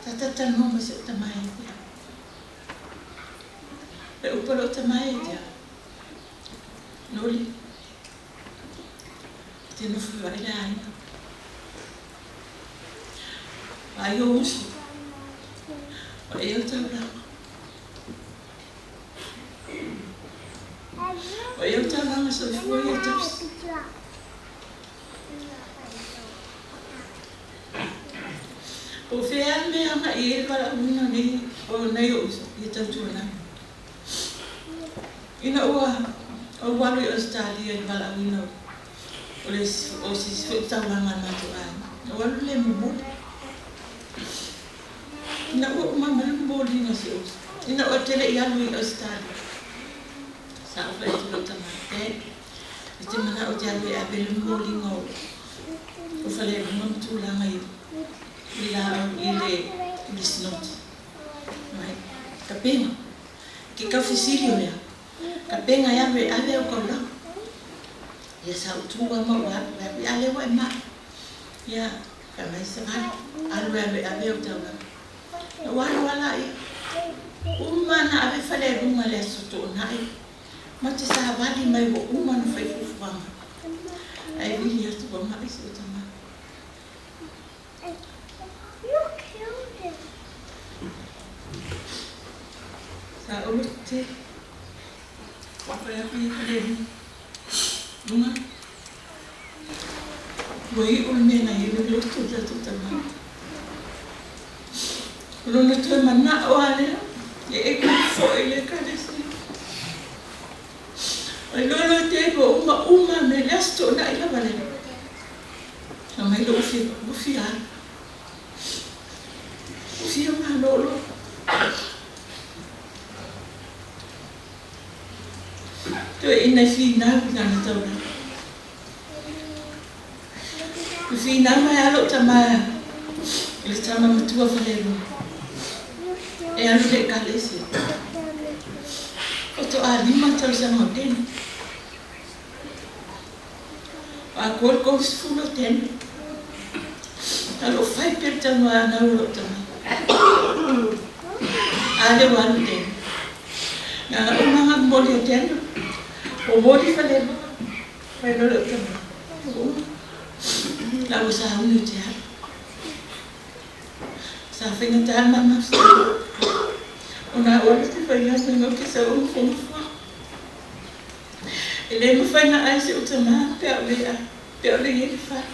talatalanoa ma si ou tama ia te au. Le upu a lou tama ia te au, Noli, e te nofo vaai le aiga. Vaai ou uso, vaai au taulaga. O ia taulaga soifua ia tausi. Po o fea le mea e agai i ai le valaauina nei o nai ou uso, ia tautuanai. Ina ua ou alu i Ausetalia i le valaauina o le o se isi foi taulaga a le matou aiga, na ou alu le momoli. Ina ua uma mai le momoliga o si ou uso, ina ua ou te le i alu i Ausetalia, sa ou fai atu i lou tama, Dad, ou te manao ou te alu e ave le momoliga o o Falealuga ma tulaga i i laau i le i le snot. Mai, tapena. Ke kau fesili o le a? Tapena e alu e ave au taulaga. Ia sa ou tu lava ma ou alu, fai atu, a lea ua e mai. Ia, fai mai, savali, alu e alu e ave au taulaga. Na ou alu lava laia. Uma ona ave Falealuga i le Aso Toonai, ma te savali mai ua uma ona fai fuafuaga. Ae vili atu ua mai si ou tama. Sa ou loto tele. Ua fai atu ia Falealuga, Luga, ua iu le mea na i ai le loto o le tatou tama. O lona toe manao lava lea e e foi i le Ekalesia. Ai loa loa te ua uma uma me le Aso Toonai lava lea. Aumai lou fia, ua fia alu. Ua fia malolo. Toeaina e finau i lana taulaga. E finau mai lava lou tama. I le tama matua falelua. E alu le ekalesia. Faatoa 5 tausaga o Deni. O atoa le 30 o Deni. A o lo o fai pea le talanoa anau o lou tama. A lea ua alu Deni. Na ona uma lava momoli o Deni. Momoli falelua. Fai loa lou tama. Ua uma. La ua sauni ou te alu. Sa faigata le ma mafuta. Ona au alu te faigaluega ou te sau au nofonofo. E le mafai ona ai si ou tama pe a o le ai, pe a o le i ai le fale.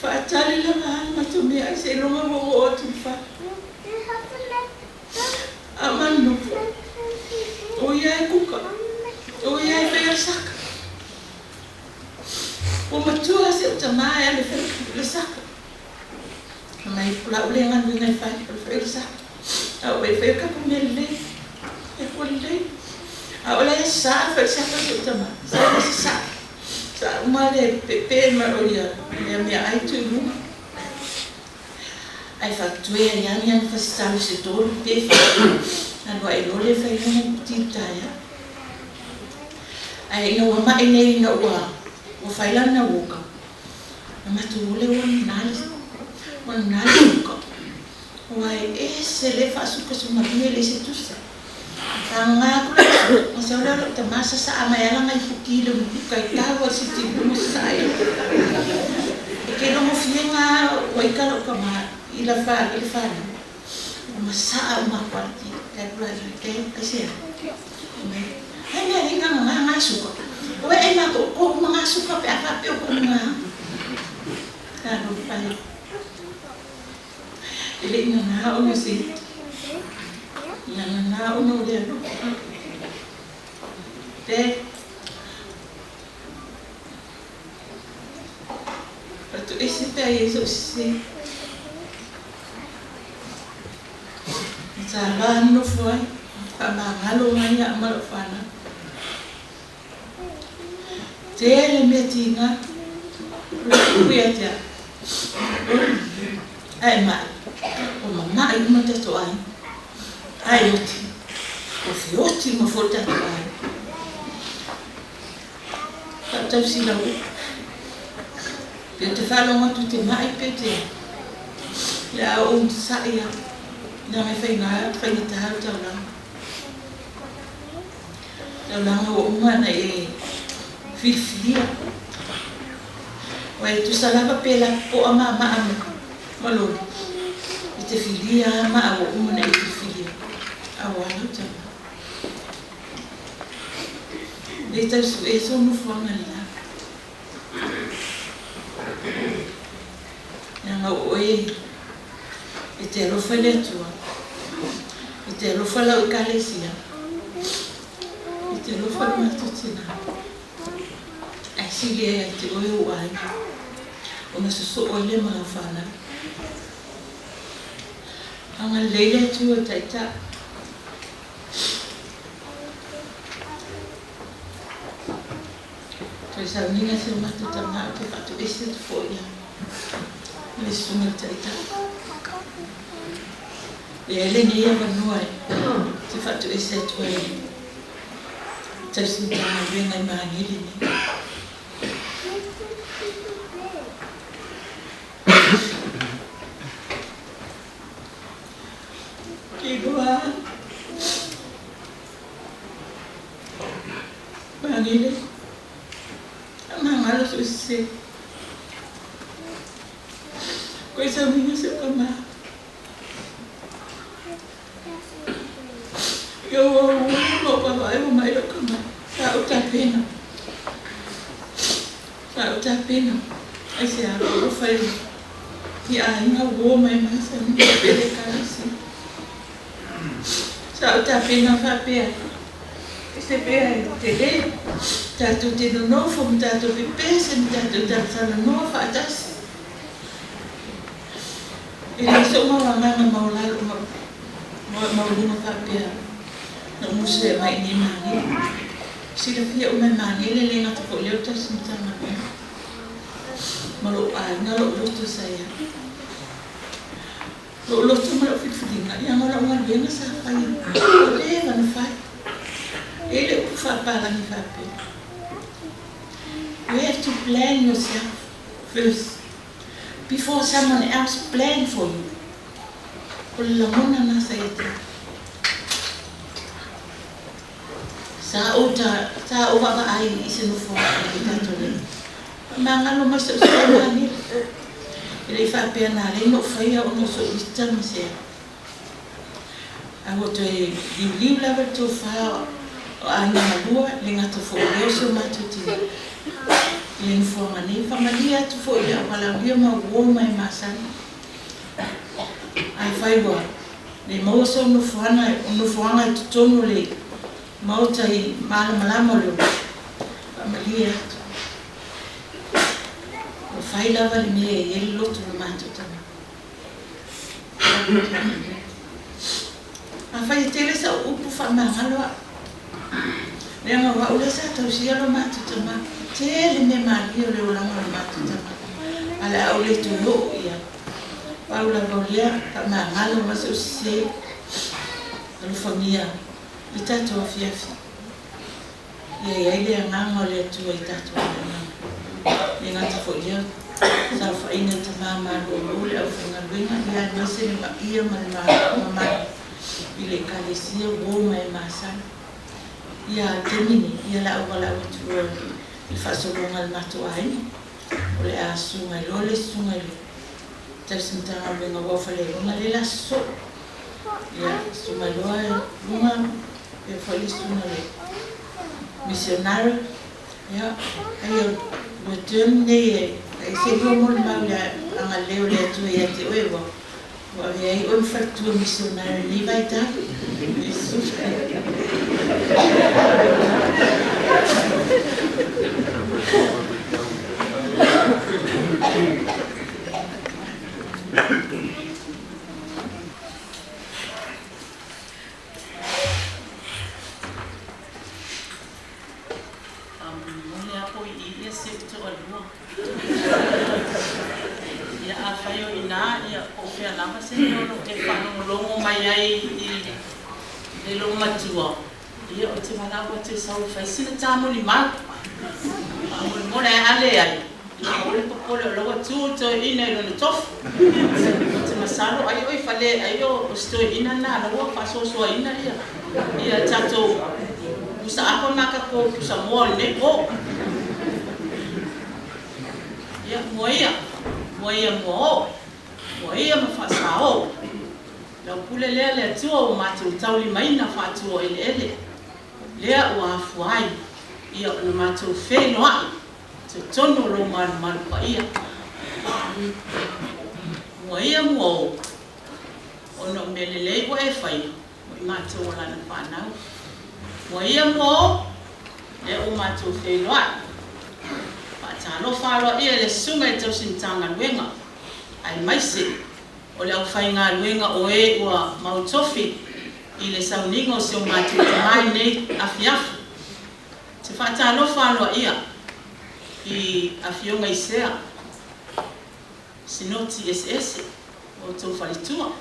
Faatali lava a le matou meaai seiloga ua ou oo atu i le fale. A o manofo, o ia e kuka, o ia e faia le saka. Ua matua si ou tama e alu e fai le saka. Mai o lau lea galuega e fai, o le fai o le saka. A ua e faia tatou mea lelei, e fua lelei. A o la e sa fai le saka si ou tama, sa le sasaa. Sa uma le pepe ma o ia lea meaai tuu i luga. Ae faatoe ai lava ni ana fasitalo se tolu pe fa. Alu ae loa lea fai lana ti i le taeao. Ae ina ua mai nei ina ua ua fai lana woka, na matou o lea ua nana le ua nana le suka. Aua e ese le faasukasumalie e leai se tusa. Pagaga atu le aso, ona sau lea o lou tama sasaa mai lava lana ipuki i le umukuka i tau a le siti i luga sasaa ai. E ke logofie ga ua ika lou tama i la fa i le fanau. Ua masaa uma atu lava le ti. Fai atu la ia, e, aisea? Fai mai, ai mea nei gagaga ga suka. Ua e ai matou tou uma ga suka pe a faapea o tou uma ga. Talofa e. E le i nana ona se na nana ona o le alofa. Te Fatoese pe a i ai sou sese. Sa va nofo ai, faamagalo mai ia ma lou fanau. Tele mea tiga o le tupu ia te au. Ae mai, ua mama'i uma tatou aiga. Ae oti, ua feoti uma foi le tatou aiga. Faatausi lau upu. Pe ou te faalogo atu i te ma'i pe te a, o le a ou sa'i lava, leaga e faiga faigata le taulaga. Taulaga ua uma ona e filifilia. Ua e tusa lava pe lapopoa ma maa ma loli i te filia lava maa ua uma ona e filifilia. Aua lau tama. Le tau sue sou nofoaga le la. Leaga o oe e te alofa i le Atua, e te alofa lau Ekalesia, e te alofa le matou tina, ae sili ai ia te oe ou aiga, ona sosoo ai lea ma lau fanau. Agalelei le Atua Taitai. Toe sauniga si o matou tama ou te faatoese atu foi ia le Susuga i le Taitai. E ai lenei avanoa e te faatoese atu ai i le tausi Matagaluega i Magele nei. Iloa Magele, magalo so se. Koe sauniga si ou tama. Ia ua ua ma ou vaavaai ua mai lou tama. Sa ou tapena. Sa ou tapena. Aisea lou alofa i aiga uo mai masani faapea le Ekalesia. Sa ou tapena faapea, e se mea e tele, tatou te nonofo ma tatou pepese ma tatou talatalanoa faatasi. E leai sou mau agaga maualalo maualuga faapea na ou musu e aumai i nei magele. Silafia uma e magele le gata foi lea o le tasi Matagaluega ma lou aiga, lou loto sa i ai. Lou loto ma lau filifiliga, leaga o lau galuega sa fai ua leva ona fai. E i ai le upu faapalagi faapea, You have to plan yourself first before someone else plan for you. O le lagona lena sa ia te au. Sa ou ta, sa ou vaavaai i se nofoaga i le tatou nuu. Faamagalo mai sou sootaga. E le i faapea na ala ai ona ou faia ona o sou ita ma se a. Ae ua toe liuliu lava le tofa o aiga galua, e le gata foi i lea o si o matou tina i le nofoaga nei. Faamalie atu foi i le auvalaaulia ma uo ma e masani. Afai ua le maua sou nofoaga i totonu o le Maota i malamalama o le ola, faamalie atu. Ua fai lava le mea e i ai le loto o le matou tama. Afai e tele sau upu faamagalo au, leaga o au lea sa tausia lo matou tama. Tele mea malie o le olaga o le matou tama, ae o le a ou le toe oo i ai. Pau lava o lea, faamagalo mai sou sese, alofagia i tatou afiafi, ia i ai le Agaga o le Atua i tatou galuega. E le gata foi i lea, saofaiga i tama malolo le aufaigaluega, ia aemaise le paia ma le mamalu i le Ekalesia uo ma e masani. Ia a le taimi nei, ia le a ou valaau atu loa i le faasologa a le matou aiga, o le a susu mai loa le susuga i le Tausi Matagaluega aua o Falealuga lea o le a sosoo. Ia, susu mai loa luga faapea foi le susuga i le misionari. Ia, ai o lua turn lenei e ese lua molimau i le agalelei o le Atua ia te oe ua avea ai oe ma faletua misionari i lenei vaitau. Faamolemole lava po o i i si ou toalua. Ia afai o i ina, ia po o fea lava se mea o lo o e faalogologo mai ai i le loomatua, ia ou te valaau atu e sau e fai sina ta molimau. Faamolemole, ae a leai, ia aua le popole o la ua tu le toeaina i lona tofu. Ou te masalo ai o i fale, ai o si toeaina lena o la ua faasoasoaina ia tatou pusa apa ma tatou pusa moa o lenei po. Ia, mua ia, mua ia mua o, mua ia ma faasao. Lau pule lea le Atua ua matou taulimaina faatuaeleele, lea ua afua ai ia ona matou feiloai totonu o lou malumalu paia. Mua ia mua o, ona o mea lelei ua e faia mo i matou o lana fanau. Mua ia mua o, lea ua matou feiloai. Faatalofa aloaia i le Susuga i le Tausi Matagaluega, aemaise o le aufaigaluega o e ua mautofi i le sauniga o si o matou tama i lenei afiafi. Ou te faatalofa aloaia i Afioga i Sea, Sinoti eseese o outou faletua,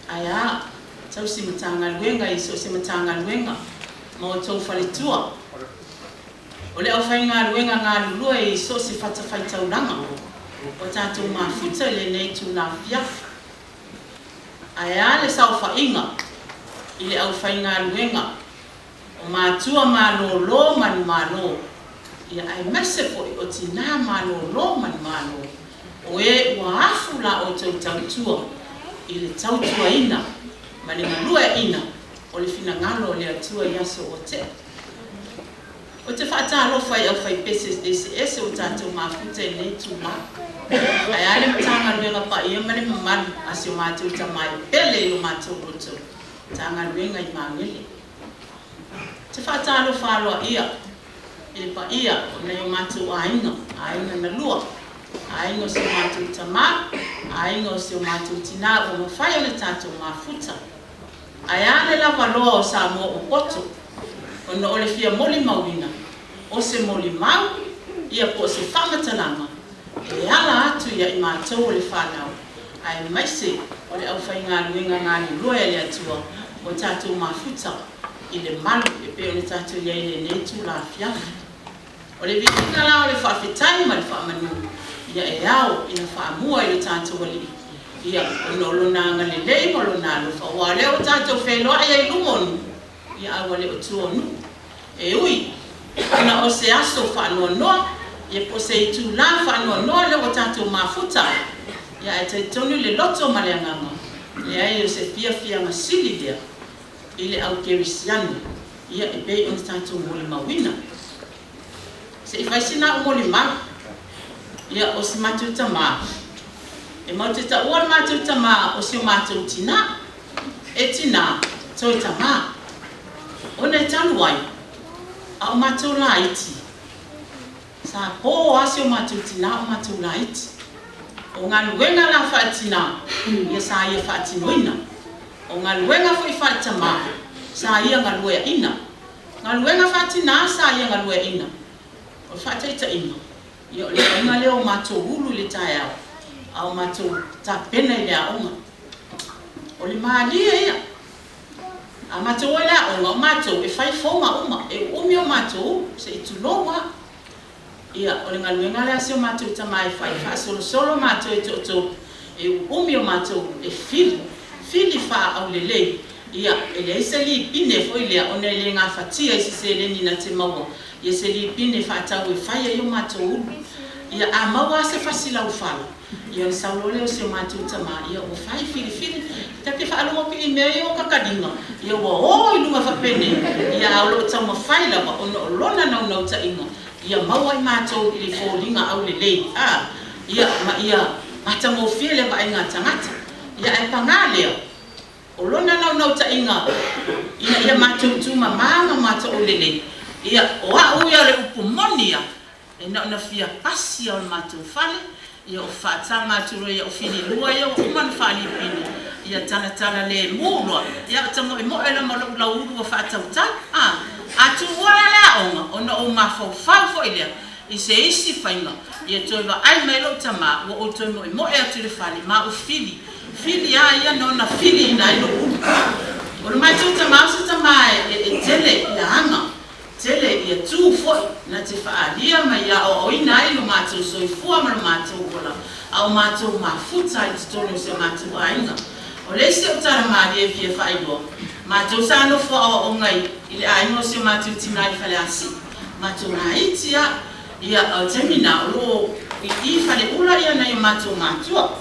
ae a tausi Matagaluega i so o se Matagaluega ma outou faletua, o le aufaigaluega galulue i so o se fatafaitaulaga ua tatou mafuta i lenei itula afiafi. Ae a le saofaiga i le aufaigaluega o matua malolo manumalo, ia aemaise foi o tinā malolo manumalo, o e ua afu la outou tautua i le tautuaina ma le galueaina o le finagalo o le Atua i aso ua tea. Ou te faatalofa i aufaipese eseese ua tatou mafuta i lenei itula. Ae a le Matagaluega paia ma le mamalu a si o matou tama e pele i lo matou loto, Matagaluega i Magele. Ou te faatalofa aloaia i le paia o nai o matou aiga, aiga na lua, aiga o si o matou tama, aiga o si o matou tinā ua mafai ona tatou mafuta. Ae a le lava loa o Samoa ua poto, ona o le fia molimauina o se molimau ia po o se faamatalaga e ala atu ia i matou o le fanau. Aemaise o le aufaigaluega galulue a le Atua ua tatou mafuta i le malu e pei ona tatou i ai i lenei itula afiafi. O le viiga la o le faafetai ma le faamanu, ia e ao ina faamua i lo tatou Alii, ia, ona o Lona agalelei ma Lona alofa, aua o lea ua tatou feiloai ai i luma o nuu, ia a ua le o tua o nuu. E ui ona o se aso faanoanoa, ia po o se itula faanoanoa lea ua tatou mafuta ai, ia ae talitonu le loto ma le agaga, leai o se fiafiaga sili lea i le au kerisiano, ia e pei ona tatou molimauina. Se i fai sina au molimau, ia o si matou tamā, e matou te taua le matou tamā o si o matou tinā, e tinā, toe tamā. Ona e talu ai, a o matou laiti, sa po lava si o matou tinā o matou laiti. O galuega la faale-tinā, ia sa ia faatinoina. O galuega foi faale-tamā, sa ia galueaina. Galuega faa-tinā sa ia galueaina. O le faataitaiga, ia o le faiga lea o matou ulu i le taeao, a o matou tapena i le aoga. O le malie ia. A matou o i le aoga, o matou e fai foga uma, e uumi o matou ulu, se i tulou lava. Ia, o le galuega lea a si o matou tama e fai, faasolosolo matou e toatolu, e uumi o matou ulu, e fili, fili faaaulelei. Ia, e leai se lipine foi lea, ona e le gafatia i se seleni na te maua, ia se lipine faatau e fai ai o matou ulu. Ia, a maua lava se fasi laufala, ia ona sau loa lea o si o matou tama, ia ua fai filifili. Ta te faalogo atu i mea ia o kakaliga, ia ua o i luga faapenei, ia a o lo o taumafai lava ona o lona naunautaiga, ia maua i matou i le foliga aulelei, a, ia, ma ia matagofie le vaaiga a tagata. Ia ae paga lea, o lona naunautaiga ina ia matou tumama ma matou aulelei, ia, o au ia o le upu moni lava, E na ona fia pasi lava o le matou fale, ia o faataga atu loa ia o fililua ia ua uma ona faalipine, ia talatala lemu loa, ia o ta moemoe loa ma lou lauulu ua faatautau. A, a tuua la le aoga, ona ou mafaufau foi lea i se isi faiga, ia toe vaai mai lou tama ua ou toe moemoe atu i le fale ma ou fili, fili lava ia na ona filiina ai lou ulu. O le matou tama o se tama e tele ia aga, Tele ia tu foi na te faaalia ma ia aoaoina ai lo matou soifua ma lo matou ola, a o matou mafuta ai totonu o si o matou aiga. O le isi o tala malie e fia faailoa, matou sa nofo aoaoga i i le aiga o si o matou tina i Faleasi'i, matou laiti a, ia o le taimi na o lo o i i Faleula ia nai o matou matua.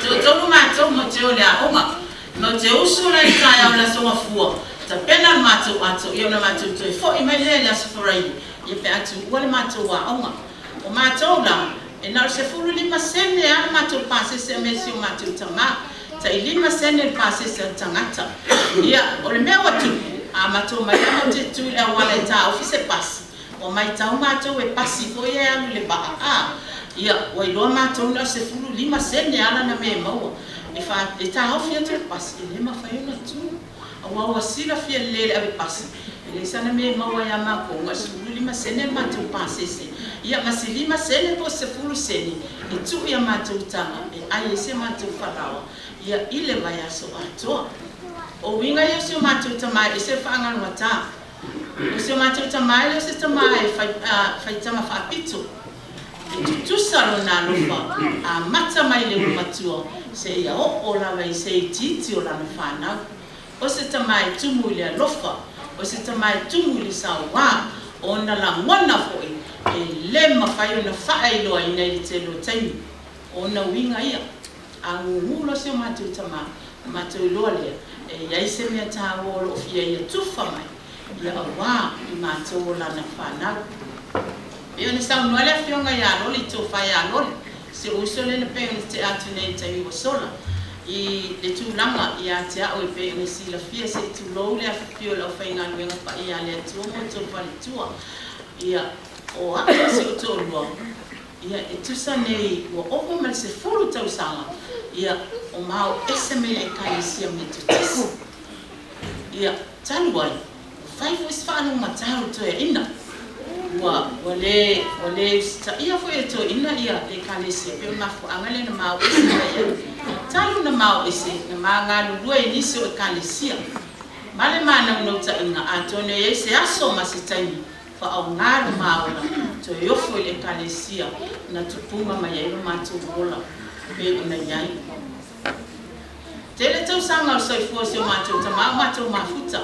Toatolu matou ma te o le aoga. Ma te usu la i le taeao i le Aso Gafua, tapena le matou ato, ia ona matou toe foi mai lea i le Aso Faraile, ia pe a tuua le matou aoga. O matou la, e na o le 15 sene lava le matou pasese a me si o matou tama, tai 5 sene le pasese a le tagata. Ia, o le mea ua tupu, a matou omai la matou te tu i le auala e taofi se pasi, Ua maitau matou e pasi foi e alu i le vaa a, ia, ua iloa matou na o le 15 sene a lana mea e maua. E fa, e taofi atu le pasi, e le mafai ona tu. Aua ua silafia lelei e le ave pasi, e leai sana mea e maua ia matou, na o le 15 sene le matou pasese. Ia, ma si 5 sene po o se 10 sene e tuu ia matou taga e ai ai se matou falaoa, ia, i le vaiaso atoa. O uiga ia o si o matou tama e ese le faagalugata. O si o matou tama e le o se tama e fai tama faapito. E tutusa lona alofa amata mai le ulumatua seia oo lava i se itiiti o lana fanau. O se tama e tumu i le alofa, o se tama e tumu i le sauā, o ona lagona foi e le mafai ona faailoaina i le tele o taimi. O ona uiga ia, a gugu loa si o matou tama, ona matou iloa lea, e i ai se mea taua o lo o fia ia tufa mai, ia auā i matou o lana fanau. Pei ona saunoa le Afioga ia Loli, Tofa ia Loli, si ou uso lea na pei ona tea atu nei i le taimi ua sola, i le tulaga ia te au e pei ona silafia se i tulou le afifio o le aufaigaluega paia a le Atua ma outou faletua, ia, o au ma si ou toalua, Ia, e tusa nei ua ova ma le 10 tausaga, ia, o mao ese mai le Ekalesia Metotisi. Ia, talu ai, ua fai foi si faalogogata o le toeaina. Ua ua le ua le usitaia foi e toeaiina ia le Ekalesia pei o le mafuaaga lea na ma o ese mai ai. Talu ona ma o ese, na ma galulue i nisi o Ekalesia ma le mānaunautai atonu e i ai se aso ma se taimi faaaoga lo ma ola toe ofo i le Ekalesia na tupuga mai ai lo matou ola pei ona i ai. Tele tausaga o le soifua o si o matou tama o matou mafuta.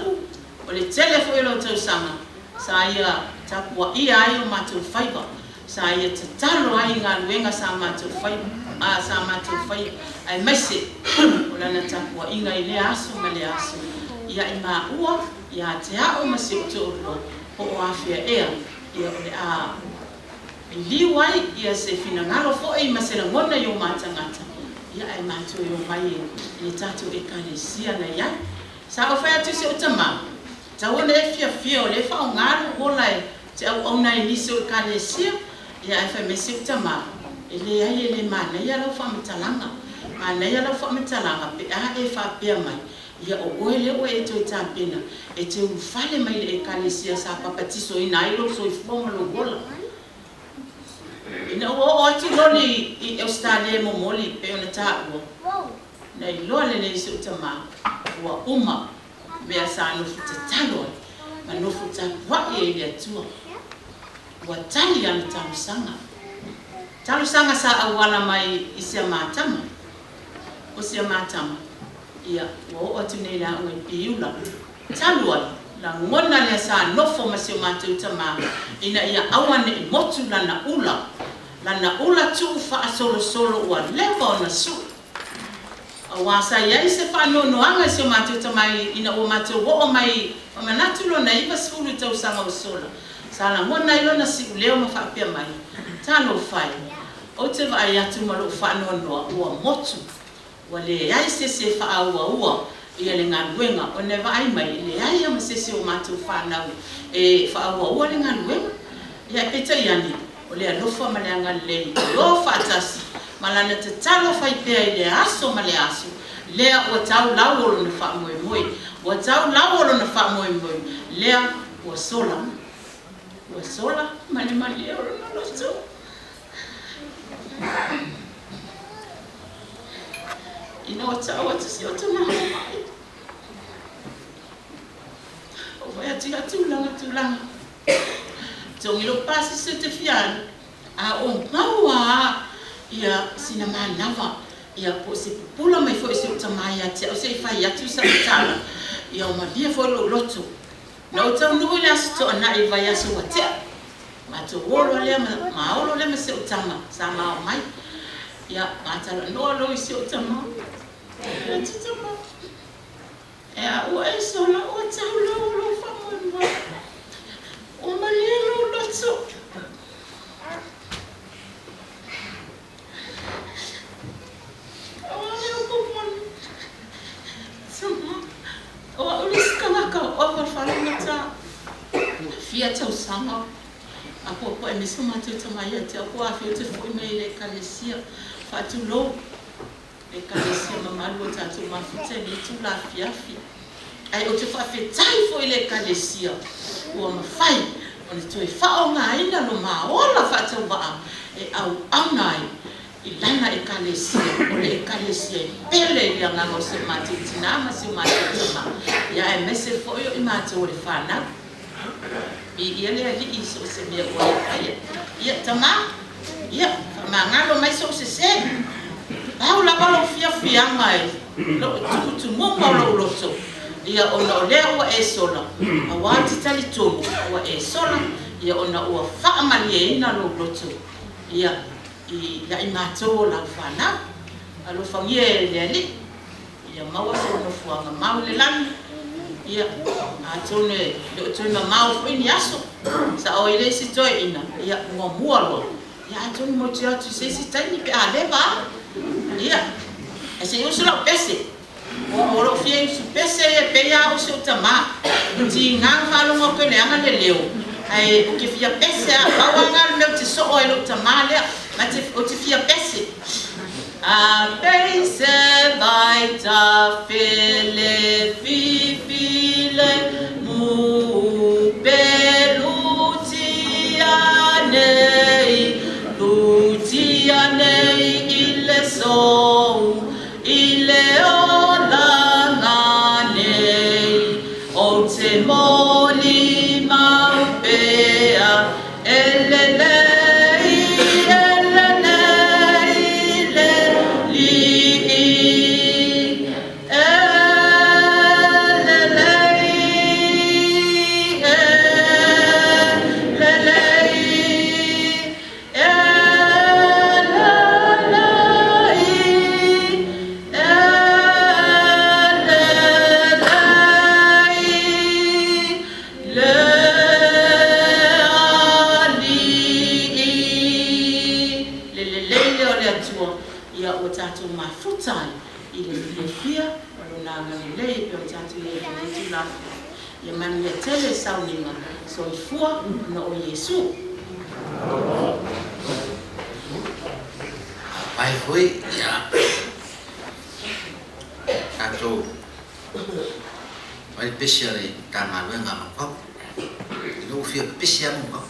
O le tele foi o lou tausaga sa ia tapuaia ai o matou faiva, sa ia tatalo ai i galuega sa matou faiva, a, sa matou faia, aemaise o lana tapuaiga i lea aso ma lea aso, ia i maua, ia te a'u ma si ou toalua, po o afea ea, ia o le a liliu ai ia se finagalo foi ma se lagona i o ma tagata, ia ae matou e omai i le tatou Ekalesia na i ai. Sa ou fai atu i si ou tama, Tau ona e fiafia o lea e faaaoga lou ola e te auauna ai i nisi o Ekalesia, ia ae fai mai si ou tama, E leai e le manaia lau faamatalaga. Manaia lau faamatalaga pe a e faapea mai, ia o oe lea ua e toe tapena e te ulufale mai i le Ekalesia sa papatisoina ai lou soifua ma lou ola. Ina ua oo atu loli i Ausetalia e momoli pei ona taua, na iloa lelei e si ou tama ua uma mea sa nofo tatalo ai ma nofo tapuai ai i le Atua. Ua tali ana talosaga. Talosaga sa auala mai i sia matama. O sia matama, ia, ua oo atu nei i le aoga i Piula. Talu ai, lagona lea sa nofo ma si o matou tama ina ia aua ne i motu lana ula, lana ula tuu faasolosolo ua leva ona sui. Aua sa i ai se faanoanoaga i si o matou tama ina ua matou oo mai ma manatu lona 90 tausaga ua sola, sa lagona ai lona siuleo ma faapea mai, Talofa e, ou te vaai atu ma lou faanoanoa ua motu, ua leai se isi e faaauaua ia le galuega, ona e vaai mai e leai lava ma se isi o matou fanau e faaauaua le galuega. Ia ae peitai ane, o le alofa ma le agalelei e o faatasi ma lana tatalo fai pea i lea aso ma lea aso, lea ua tau lau o lona faamoemoe, ua tau lau o lona faamoemoe, lea ua sola, ua sola ma le malie o lona loto. Ina ua tau atu si o tama mai, o fai atu ia tulaga tulaga. Togi lou pasese ou te fia alu, a o maua a ia sina manava ia po o se pupula mai foi o si ou tama ia te au se i fai atu sau tala, ia o malie foi lou loto. Na ou taunuu i le Aso Toonai i le vaiaso ua tea, matou o loa lea ma maolo lea ma si ou tama sa mao mai. Ia, ma talanoa loa i si ou tama, Fai atu tama, E a ua e sola ua tau lau o lou faamoemoe, ua malie lou loto. Ua le upu moni, tama, o au le isi tagata o ova faalogata fia tausaga a puapuae mai so matou tama ia te au, po o afea ou te foi mai ai i le Ekalesia. Faatulou. Ekalesia mamalu o tatou mafuta i lenei itula afiafi. Ae ou te faafetai foi i le Ekalesia ua mafai ona toe faaaogaina lo ma ola faatauvaa e auauna ai i lana Ekalesia, o le Ekalesia e pele i le agaga o si o matou tina ma si o matou tama, ia aemaise foi o i matou o le fanau. Viia le Alii i so o se mea ua e faia. Ia, tama, ia, faamagalo mai sou sese. Pau lava lou fiafiaga i lou tumutumuga o lou loto, ia, ona o lea ua e sola, aua ou te talitonu ua e sola, ia, ona ua faamalieina lou loto, ia, i ia i matou o lau fanau. Alofagia e le Alii. Ia maua sou nofoaga mau i le lagi, ia, atonu e le o toe mamao foi ni aso, sa o i le isi toeaina, ia, muamua loa, ia, atonu matou te o atu i se isi taimi pe a leva a. Ia, ae se i usu lau pese. O lou fia usu pese ia e pei lava au si ou tama. Tiga na faalogo atu e leaga le leo, ae ou te fia pese lava. Pau lava lena o le mea ou te soo ai i lou tama lea, ma te, ou te fia pese. A pese vai ta fele fifile mu pelu tia. e pei ona tatou i ai i lenei itula. Ia manuia tele le sauniga. Soifua ona o Iesu. Pai foi ia tatou fai pesi a le Matagaluega a Makau. I lou fia pepesi lava Makau.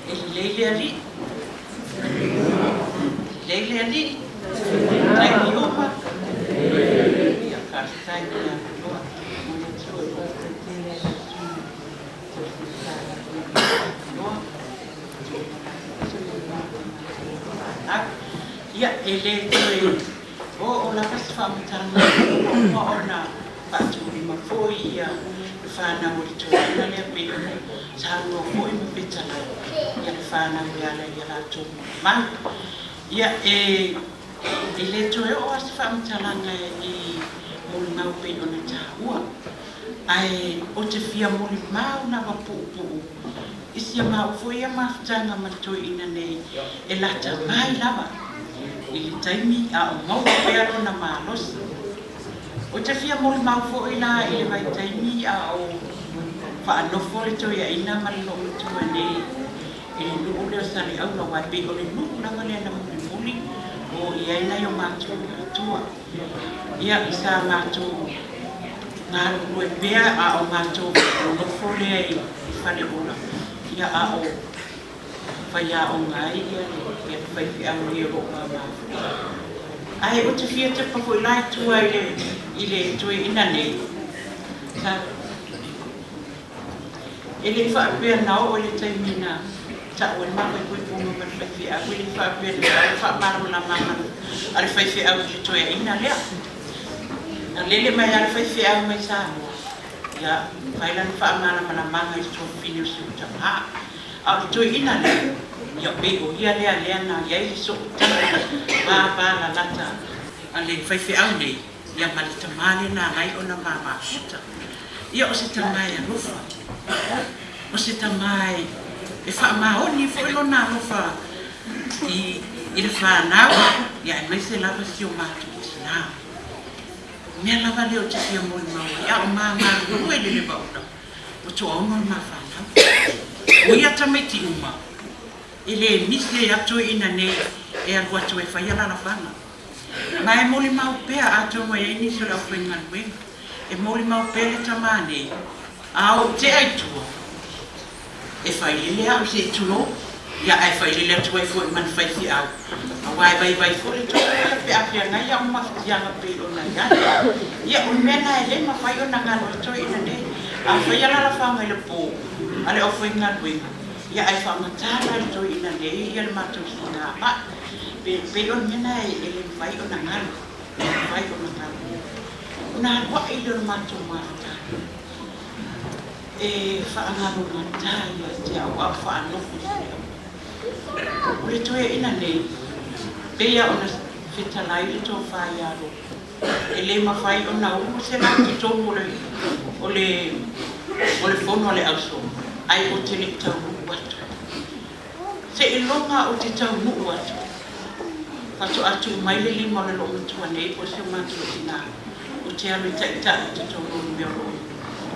E lelei le Alii, lelei le Alii, taimi uma. Ia faafetai mo le avanoa. Momoli atu foi le faafetai tele i le avanoa. Ia, e le toe oo lava se faamatalaga ua uma ona faatulima foi ia le fanau o le toeaina lea pei ona saunoa foi ma fetalai ia le fanau e ala i a latou molimau. Ia e e le toe oo lava se faamatalaga i molimau pei ona taua, ae ou te fia molimau lava puupuu i si a maua foi ia mafutaga ma le toeaina nei e lata mai lava i le taimi a o maua pea lona malosi. Ou te fia molimau foi la i le vaitaimi a o faanofo le toeaina ma le loomatua nei i le nuu lea o Saleaula, aua e pei o le nuu lava lea na mulimuli o i ai nai o matou matua. Ia, sa matou galulue pea a o matou nonofo lea i Faleula, ia a o faiaoga ai ia le faifeau nei o lo o mama foi. Ae ou te fia tepa foi la i tua i le toeaina nei, sa E le i faapea na oo i le taimi na tau ai le mafaefoefoga ma le faifeau, e le i faapea na tau le faamalamalamaga a le faifeau i le toeaina lea. Na lele mai lava le faifeau mai Samoa, ia, fai lana faamalamalamaga i le tuafafine o si ou tama. A o le toeaina lea, ia pei o ia lea lea na i ai le sootaga vavalalata a le faifeau nei, ia ma le tama lea na ala ai ona ma mafuta. Ia o se tama e alofa, o se tama e faamaoni foi lona alofa i i le fanau, ia aemaise lava si o matou tina. O mea lava lea ou te fia molimau ai, a o ma galulue i le Levaula, ua toaono le ma fanau. O ia tamaiti uma, e le misi ai atu ina nei e alu atu e fai alalafaga. Ma e molimau pea atonu e i ai nisi o le aufaigaluega e molimau pea le tama nei, a ou tea i tua, e failele au se i tulou, ia ae failele atu ai foi ma le faifeau, aua e vaivai foi le tolo ia pe a feagai au mafatiaga pei ona i ai. Ia, o le mea lena e le mafai ona galo ai toeaina nei. A fai alalafaga i le po a le aufaigaluega, ia ae faagata la e le toeaina nei ia le matou siigamai. Pe pei o le mea lena e le mafai ona galo, e le mafai ona galo. Ona alu ae lea o le matou mafutaga e faagalogata ia te au a o faanofo i Saleaula. O le toeaina nei, pei lava ona fetalai le tofa ia Lotu, e le mafai ona ulu se la i totonu o le, o le, o le fono a le auso, ae ou te le i taunuu atu. Seiloga ou te taunuu atu, faatoa tuu mai le lima o le loomatua nei po o si o matou tina, ou te alu e taitai i totonu o le mea o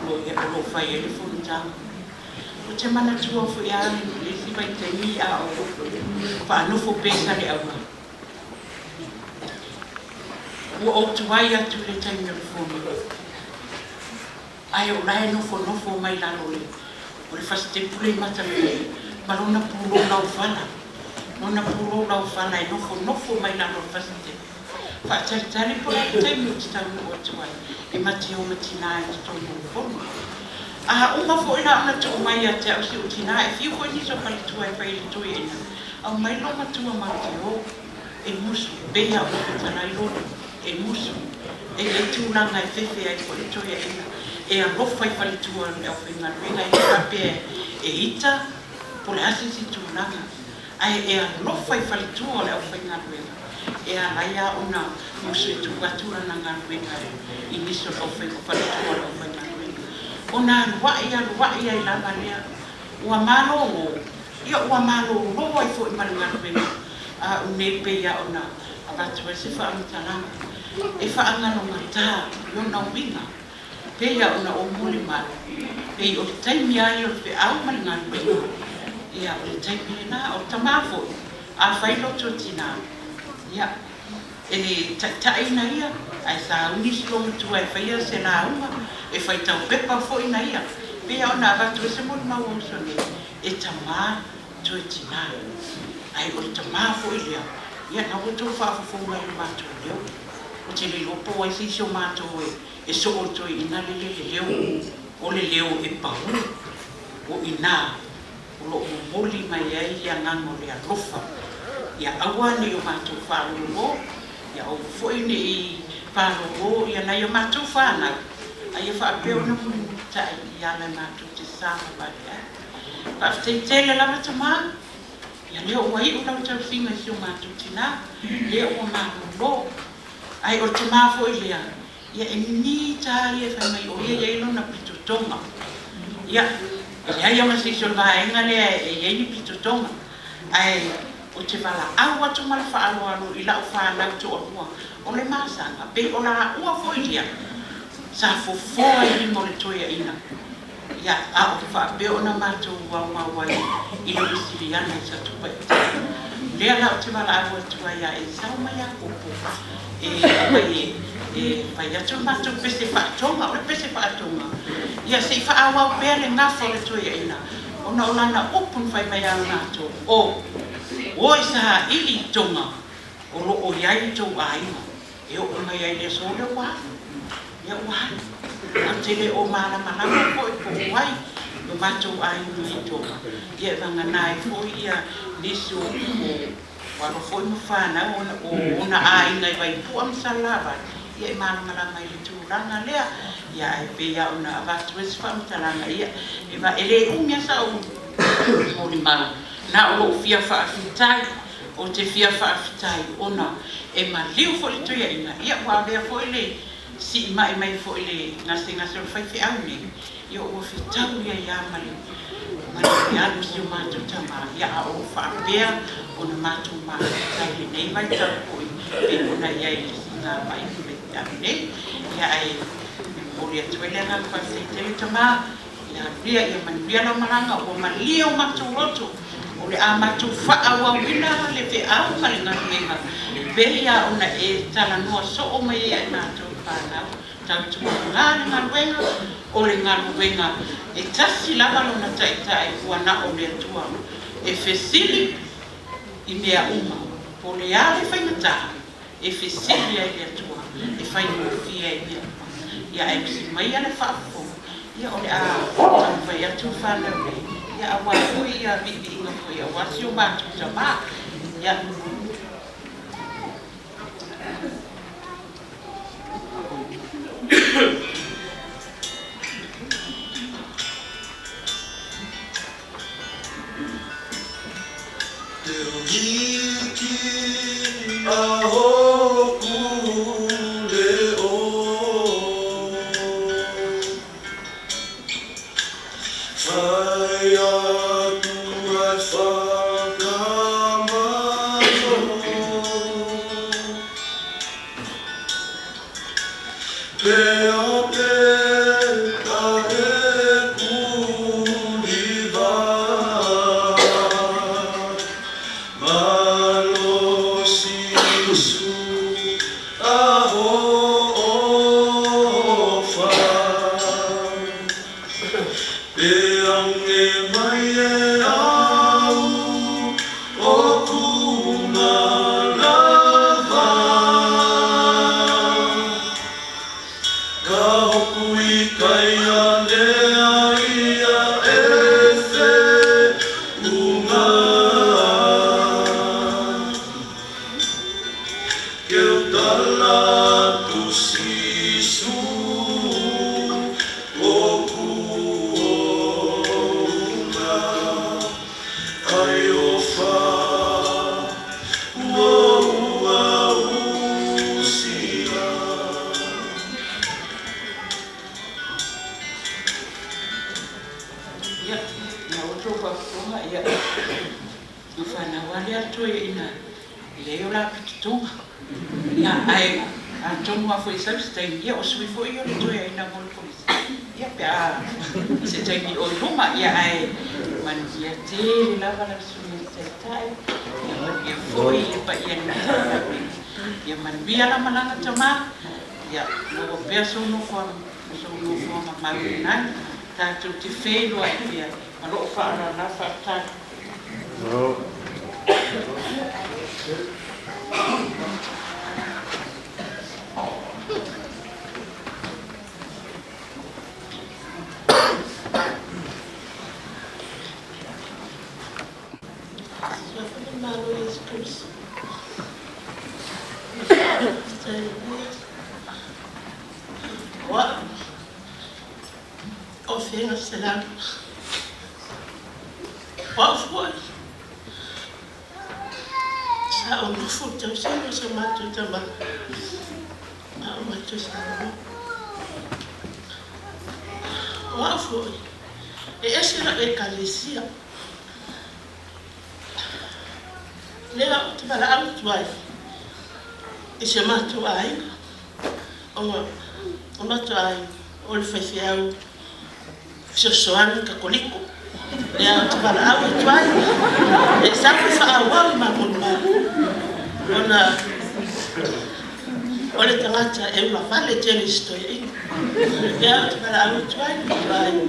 lo o lo o fai ai le fonotaga. Ou te manatua foi lava le isi vaitaimi a o faanofo pea i Saleaula, ua ou tuai atu i le taimi o le fono, Ae o la e nofonofo mai lalo o le o le fasitepu le i Matafea ma lona pulou laufala, lona pulou laufala e nofonofo mai lalo o le fasitepu. Faatalitali po o le a le taimi ou te taunuu atu ai e ma te o ma tina i totonu o le fono. A uma foi la ona tuu mai ia te au si ou tina e fiu foi nisi o faletua e fai i le toeaina, aumai lou matua ma te o e musu, pei lava ona fetalai lona. E musu, e i ai tulaga e fefe ai foi le toeaina e alofa i faletua o le aufaigaluega, e le faapea e ita po o le a se isi tulaga, ae e alofa i faletua o le aufaigaluega e ala ai lava ona musu e tuu atu lana galuega i nisi o le faletua o le aufaigaluega. Ona aluai aluai ai lava lea, ua malolo, ia ua malolo ai foi ma le galuega a au nei pei lava ona avatu ai se faamatalaga e faagalogata i ona uiga, pei lava ona ou molimau, pei o le taimi lava ia o le feau ma le galuega, ia o le taimi lena. O le tama foi, a fai loto tina, ia, e taitai na ia, ae sauni si loomatua e faia se lauga, e faitau pepa foi na ia. Pei lava ona avatu ai se molimau a uso nei, e tama toe tina. Ae o le tama foi lea, ia na ua outou faafofoga mai i le matou leo. Ou te le iloa po o ai se isi o matou e soo i toeaiina lele le leo, o le leo e pau, o i ina o lo o momoli mai ai le agaga o le alofa, ia aua ne i o matou faalogologo. Ia aua foi ne i palōlō ia nai o matou fanau, a ia faapea ona mulimulitaʻi i ala e matou te savavali ai. Faafetai tele lava tamā, ia lea ua iʻu lau tausiga i si o matou tinā, lea ua malōlō. Ae o le tamā foi lea, ia e mimita ia e fai mai o ia e i ai lona pitotoga. Ia, e leai lava ma se isi o le vaega lea e i ai ni pitotoga, ae ou te valaau atu ma le faaaloalo i lau fanau toalua o le masaga, pei o laua foi lea sa fofoa i lima o le toeaina, ia, a o faapea ona matou aumau ai i le Uisiliana i Satupaitea. Lea la ou te valaau atu ai ia Esau ma Iakopo e omai e fai atu le matou pese faatoga. O le pese faatoga, ia se i faaauau pea le gafa o le toeaina, ona o lana upu na fai mai ia matou, O oe saili i Toga, o lo o i ai lo outou aiga. E oo mai ai i le aso lea ua alu, ia ua alu. Ou te le o malamalama foi po o ai lo matou aiga i Toga, ia e vagana ai foi ia nisi o alo foi ma fanau o ona aiga i Vaipua ma Salelavalu, ia e malamalama i le tulaga lea. Ia ae pei lava ona avatu ai se faamatalaga, ia e le umi lava sau molimau, na o lou fia faafetai. Ou te fia faafetai ona e maliu foi le toeaina, ia ua avea foi le siimai mai foi i le gasegase o le faifeau nei, ia ua fetaui ai lava ma le ma le alu o si o matou tama, ia a o lo o faapea ona matou mafuta i lenei vaitau foi pei ona i ai i le siigamai a le faifeau nei. Ia ae momoli atu ai le agaga faafetai tele tama. Ia alulia, ia manuia lau malaga, ua malie o matou loto, o le a matou faaauauina le feau ma le galuega pei lava ona e talanoa soo mai ai ia i matou fanau. Tautuana le galuega, o le galuega e tasi lava lona taitai ua na o le Atua e fesili i mea uma, po o le a le faigata, e fesili ai le Atua e faigofie ai mea uma. Ia ae usi maia le faafofoga, ia o le a taumafai atu le fanau nei, ia aua foi ia viiviiga foi aua si o matou tama. Ia. Ia, na outou faafofoga, ia, na fanau lava lea a le toeaina e leai o la pitotoga. Ia, ae atonu lava foi e sau se taimi, ia o sui foi ia o le toeaina mo le Kolisi, ia, pe a se taimi o i luma, ia, ae manuia tele lava lau Susuga i le Taitai, ia manuia foi le paia o le Matagaluega, ia manuia lau malaga tama, ia maua pea sou nofoaga, sou nofoaga mau i le lagi. Tatou te feiloai pea ma lou faaaloalo faafetai. Suafa o le Malo Iesu Keriso. Afega Selau. O au fo'i, sa ou nofo i le tausiga o si o matou tamā, a o matou Samoa. O au fo'i, e ese la'u Ekalesia, lea ou te valaau atu ai i si o matou aiga, ona o matou aiga o le faifeau fesoasoani Katoliko. Lea ou te valaau atu ai, e sau e faaauau le ma molimau, ona o le tagata e ulavale tele i si toeaina. Lea ou te valaau atu ai le matou aiga,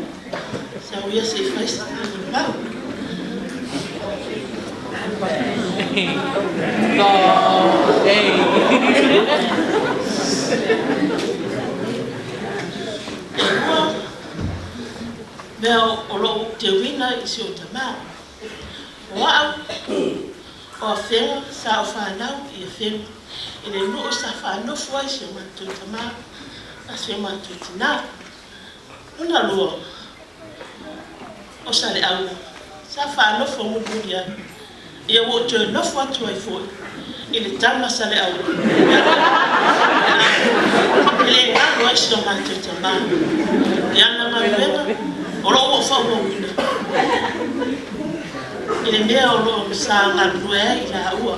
sau ia se i fai se ta molimau. E lua mea o lo o ou teuina i si ou tamā. O au, o Afega, sa ou fanau i Afega, i le nuu sa faanofo ai si o matou tamā ma si o matou tinā. Lona lua, o Saleaula, sa faanofo mulimuli ai, ia ua ou toe nofo atu ai foi i le tama Saleaula. E le galo ai si o matou tamā i ana galuega o lo o ua ou faaauauina i le mea o lo o sa galulue ai i laua.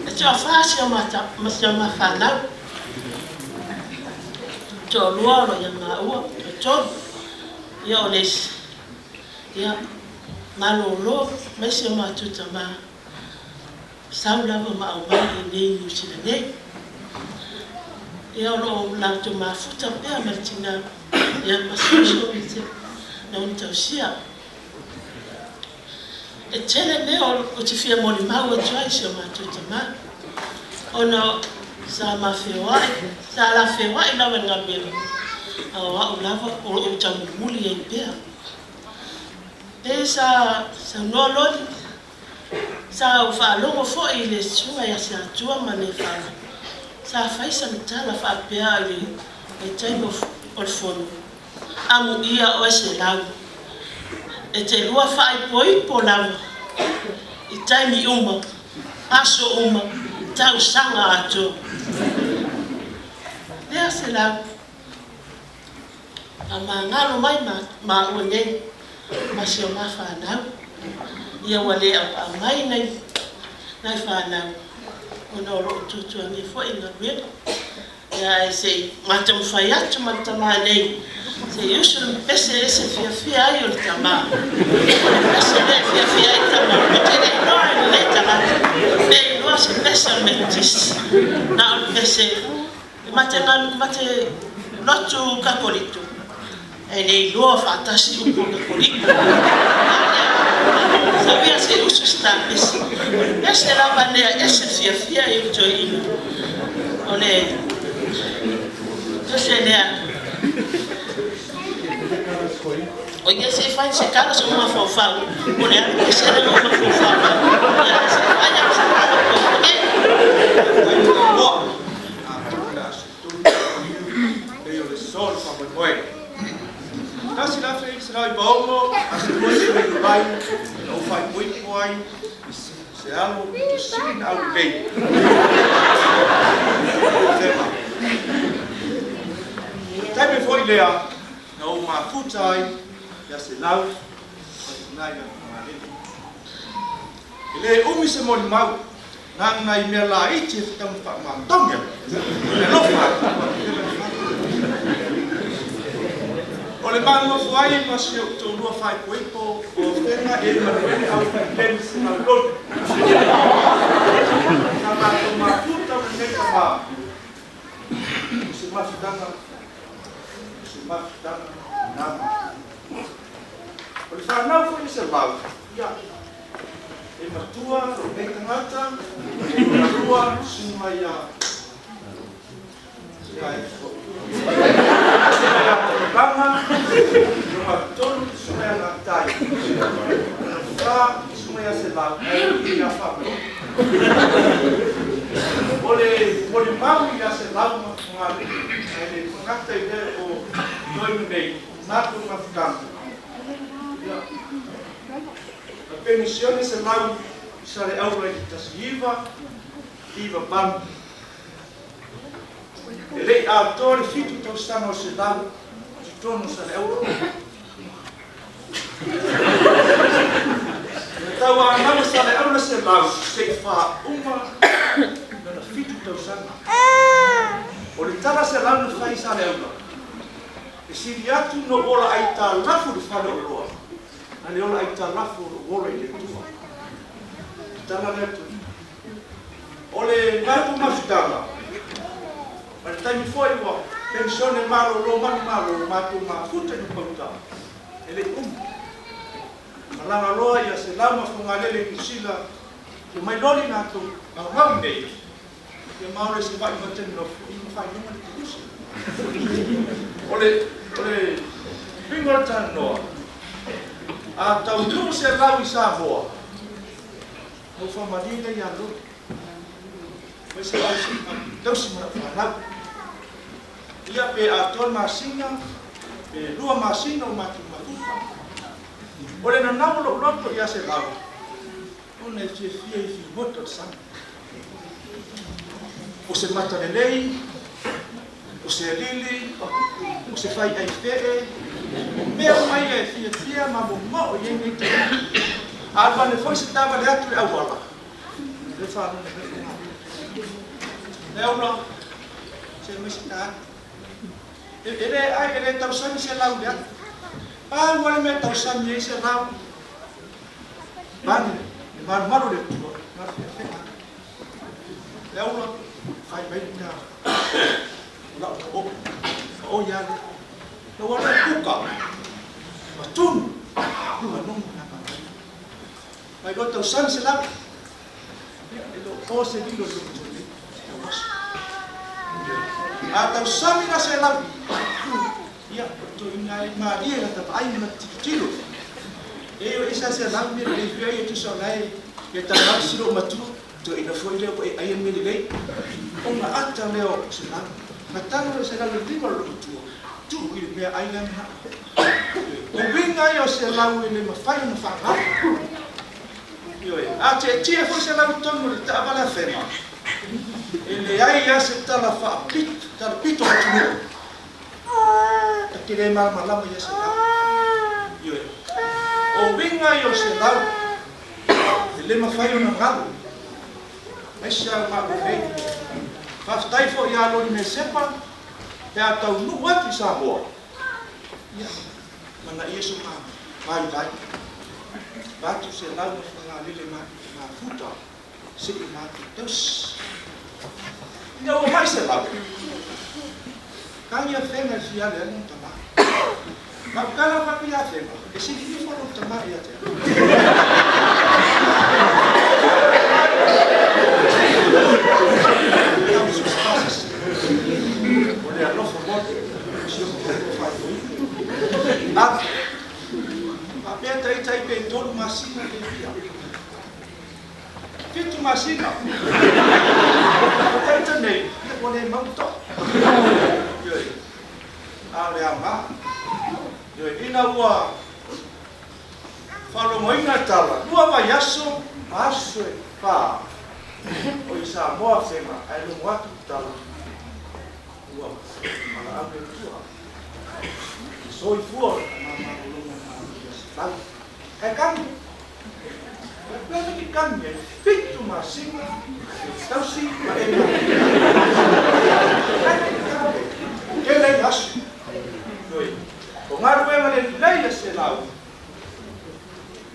E toafa si o ma fanau, toalua o lo o ia maua, toatolu, ia o le isi, ia malolo mai si o matou tamā, sau lava ma aumai i inei i Niu Sila nei. Ia o lo o latou mafuta pea ma le tinā, ia ma si uso na ona tausia. E tele mea ou te fia molimau atu ai i si o matou tamā, ona sa ma feoai, sa la feoai lava i le galuega, a o au lava o lo o ou taumulimuli ai pea. Pe sa saunoa Loli, sa ou faalogo foi i le susuga ia Siatua ma Nefala, sa fai sana tala faapea i le vaitaimi o le fono, Amuia oe Selau, e te lua faaipoipo lava i taimi uma, aso uma, tausaga atoa. Lea Selau, a magalo mai maua nei ma si o ma fanau, ia ua le aupaau mai nai fanau, ona o lo o tuatuagia foi i galuega. Ia ae se i ma taumafai atu ma le tamā nei, se i usu le pese e ese fiafia ai o le tamā. O le pese lea e fiafia ai tama, ou te le iloa e lenei tagata, pe iloa se pese o le Metotisi. Na o le pese ma te ma te lotu Kakolito, e le iloa faatasi upu o Kakoliko. Sau ia se i usu se ta pese. O le pese lava lea e ese le fiafia i le toeaina. O le pese lea. O ia se i fai se tala se mafaufau, o le alu ese lea o mafaufau ai. Ia se i fai atu se tala o nei. Pei o le so o le faamoemoe. 1996, aso 20 o Iulai, na ou faaipoipo ai i se alo pito sili ona aulelei. Afega. O le taimi foi lea na ou mafuta ai ia Selau ma le tina ia Fagalele. E le umi se molimau, na o nai mea laiti e tatau ona faamama togi atu i le alofa atu ma le O le ma nofo ai ma si ou toalua faaipoipo o Afega Emanuele Aufaileni Selau Loli. Sa matou mafuta ma lenei tamā, o se mafutaga, o se mafutaga lena. O le fanau foi a Selau, ia, e matua lou nei tagata, e lua susuga ia Susuga ia Tologama, lona tolu susuga ia Gatai, lona fa susuga ia Selau, ae ia Faamaluga. O le molimau ia Selau ma Fogalele, ae le gata i lea o toeaina nei, o matou mafutaga. Ia, na penisione Selau i Saleaula i le 1998. E le i atoa le 7 tausaga o Selau i totonu o Saleaula. Na tauanau e Saleaula Selau seia faauma lona 7 tausaga. O le tala a Selau na fai i Saleaula, e sili atu ona ou ola aitalafu i le faleoloa, nai le ola aitalafu o lou ola i le Atua. O le tala lea a le toeaina. O le matou mafutaga, ma le taimi foi ua penisione malolo manumalo, ua matou mafuta i Gapauta, e le i umi. Malaga loa ia Selau ma Fogalele i Niu Sila, ia mai loli latou gaugau i nei, ia ma o le Savaii ma te nofo i ma faailoga le telusa. O le uiga o le talanoa, a taunuu Selau i Samoa, na ou faamalie lea ia Loli, mai Selau se i tausi ma lau fanau. Ia pe atoa le masina, pe 2 masina o matou mafuta. O le nanau o lou loto ia Selau, ona e fiafia i figota o le sami. O se mata lelei, o se alili, o se faiai fee, o mea uma ia e fiafia ma momao i ai nei taimi. A alu ane foi se taavale atu i le auala, le faalogo mai Fogalele. Le aula, se mai se ta atu. E le ai, e le tausami Selau i le atu. Pau lava le mea e tausami ai Selau, vane le malumalu o le Atua, na o le feafea. Le aula, fai mai le ta o lau oo, o ia le. Na ua le kuka, ma tunu, ma nongo na mai. Mai loa tausami Selau, ia, e le o po se lilo i le matua nei, tauaso. A tausami la Selau, ia, o le toeaina e malie lata vaai ma lata tilotilo. E o ese lava Selau mea lelei foi ai e tusa o la e ia talanoa atu si lou matua, toeaina foi lea ua e aia mea lelei. Ona ata lea o Selau, na tago lea o Selau i le lima o lou matua, tuu i le mea ai lea manao. O uiga ia o Selau e le mafai ona faagalo. Ioe, a tietie foi Selau i totonu o le taavale a Fema, e leai lava se tala faapito, tala pito o atunuu, ta te le malamalama ia Selau. Ioe, o uiga ia o Selau e le mafai ona galo. Aemaise lava matou nei. Faafetai foi ia Loli Mesepa pe a taunuu atu i Samoa, ia, mana ia so ma vaivai. Avatu Selau ma Fogalele matou te mafuta se i matou tausi. Ina ua mai Selau, kagi a Fega e fia ale ai lona tama. Ma ou tala faapea ia Fega, e sili ifo lou tama ia te au. Tau susu pasese. O le alofa moni o si o matou faailoina. A faapea taitai pe 3 masina pe fia. 7 masina. O taita nei, ia ua le mau to'a. Ioe, a o le aoga. Ioe, ina ua faalogoina le tala, 2 vaiaso ma aso e 4 o i Samoa Fega, ae logo atu le tala, ua valaau le Atua. E soifua o le tama malologa na ia Selau. Ae kagi, e pea ke kagi e 7 masina e tausi ma e ke lei aso. Ioe, o galuega lelei a Selau,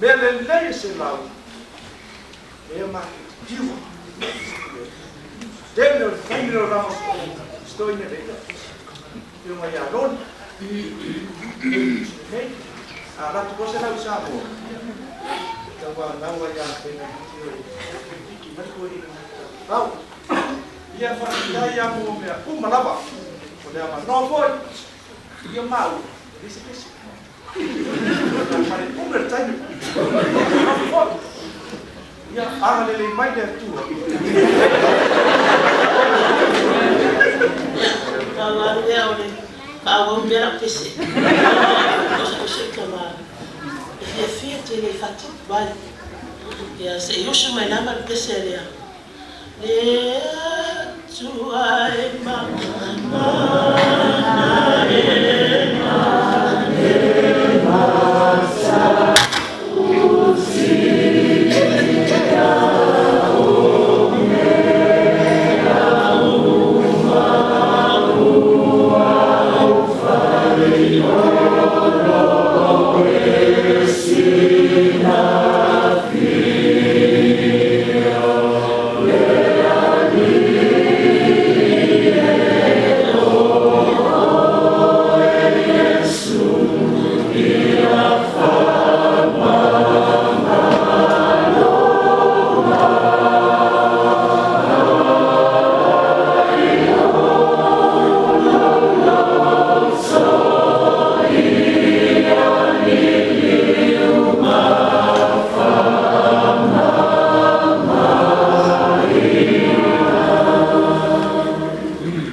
mea lelei a Selau, mea matou te tiua. Tele o le taimi o rama stoina leia, fioga ia Loli, nei, a latu ko Selau i Samoa, tauanau ai ia Fega i tiki mai koe i tau. Ia faafetai ia mo mea uma lava. O le avanoa foi, ia mau, e le se pese. Fale ume le taimi. Foi. Ia agalelei mai le Atua. Ma auau pea lau pese. O si ou tama e fiafia tele i faatupu ai. Ia se i usu mai lava le pese lea. Le Atua e mana e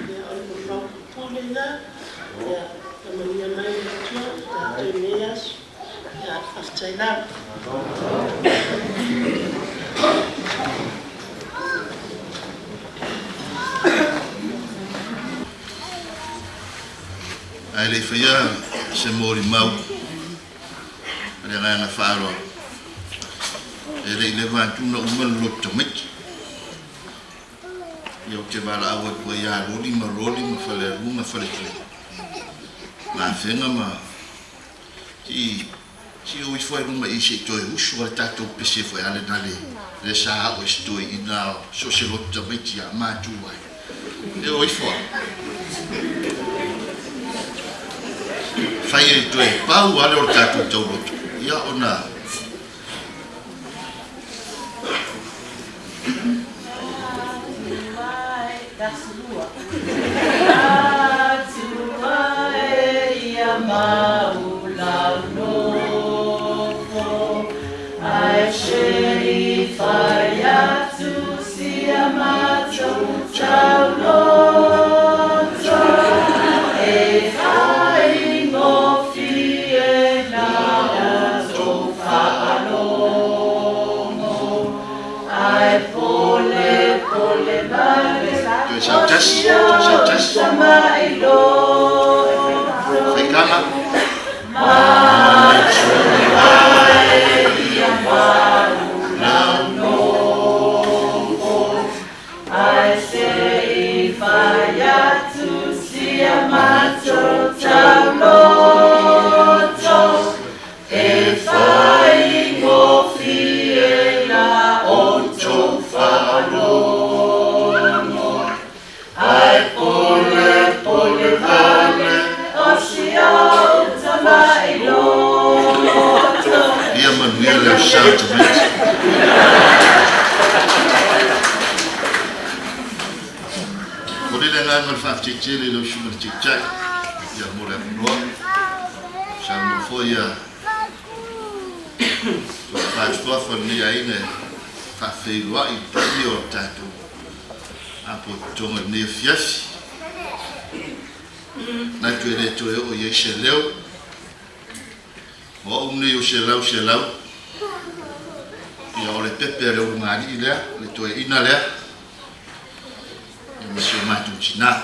Ia, o le pule lena, ia faamanuia mai le Atua i tatou i lenei aso. Ia, faafetai lava. Ae le i faia se molimau a le agaga faaaloalo, e le i leva atu ona uma le lotu tamaiti. Ia ou te valaau atu ai ia Loli ma Loli ma Falealuga ma Faletoi ma Afega ma si si o ifo ai luma i se i toe usu a le tatou pese foi a lena le le sa ao e se toeaina so o se lotu tamaiti a matua ai e o ifo a fai ai toe pau a le o le tatou tauloto ia ona Toe sautasi, toe sautasi. Faikana. Ia manuia le aso tamaiti. Momoli le agaga o le faafetai tele i lau Susuga i le Taitai ia mo le avanoa. Saunoa foi ia Tofa o lenei aiga e faafeiloai i le paia o le tatou Apototoga i lenei afiafi. Manatu e le toe oo i ai se leo. O au nei o 100 ia o le pepe a le ulugalii lea, le toeaina lea, ia ma si o matou tina.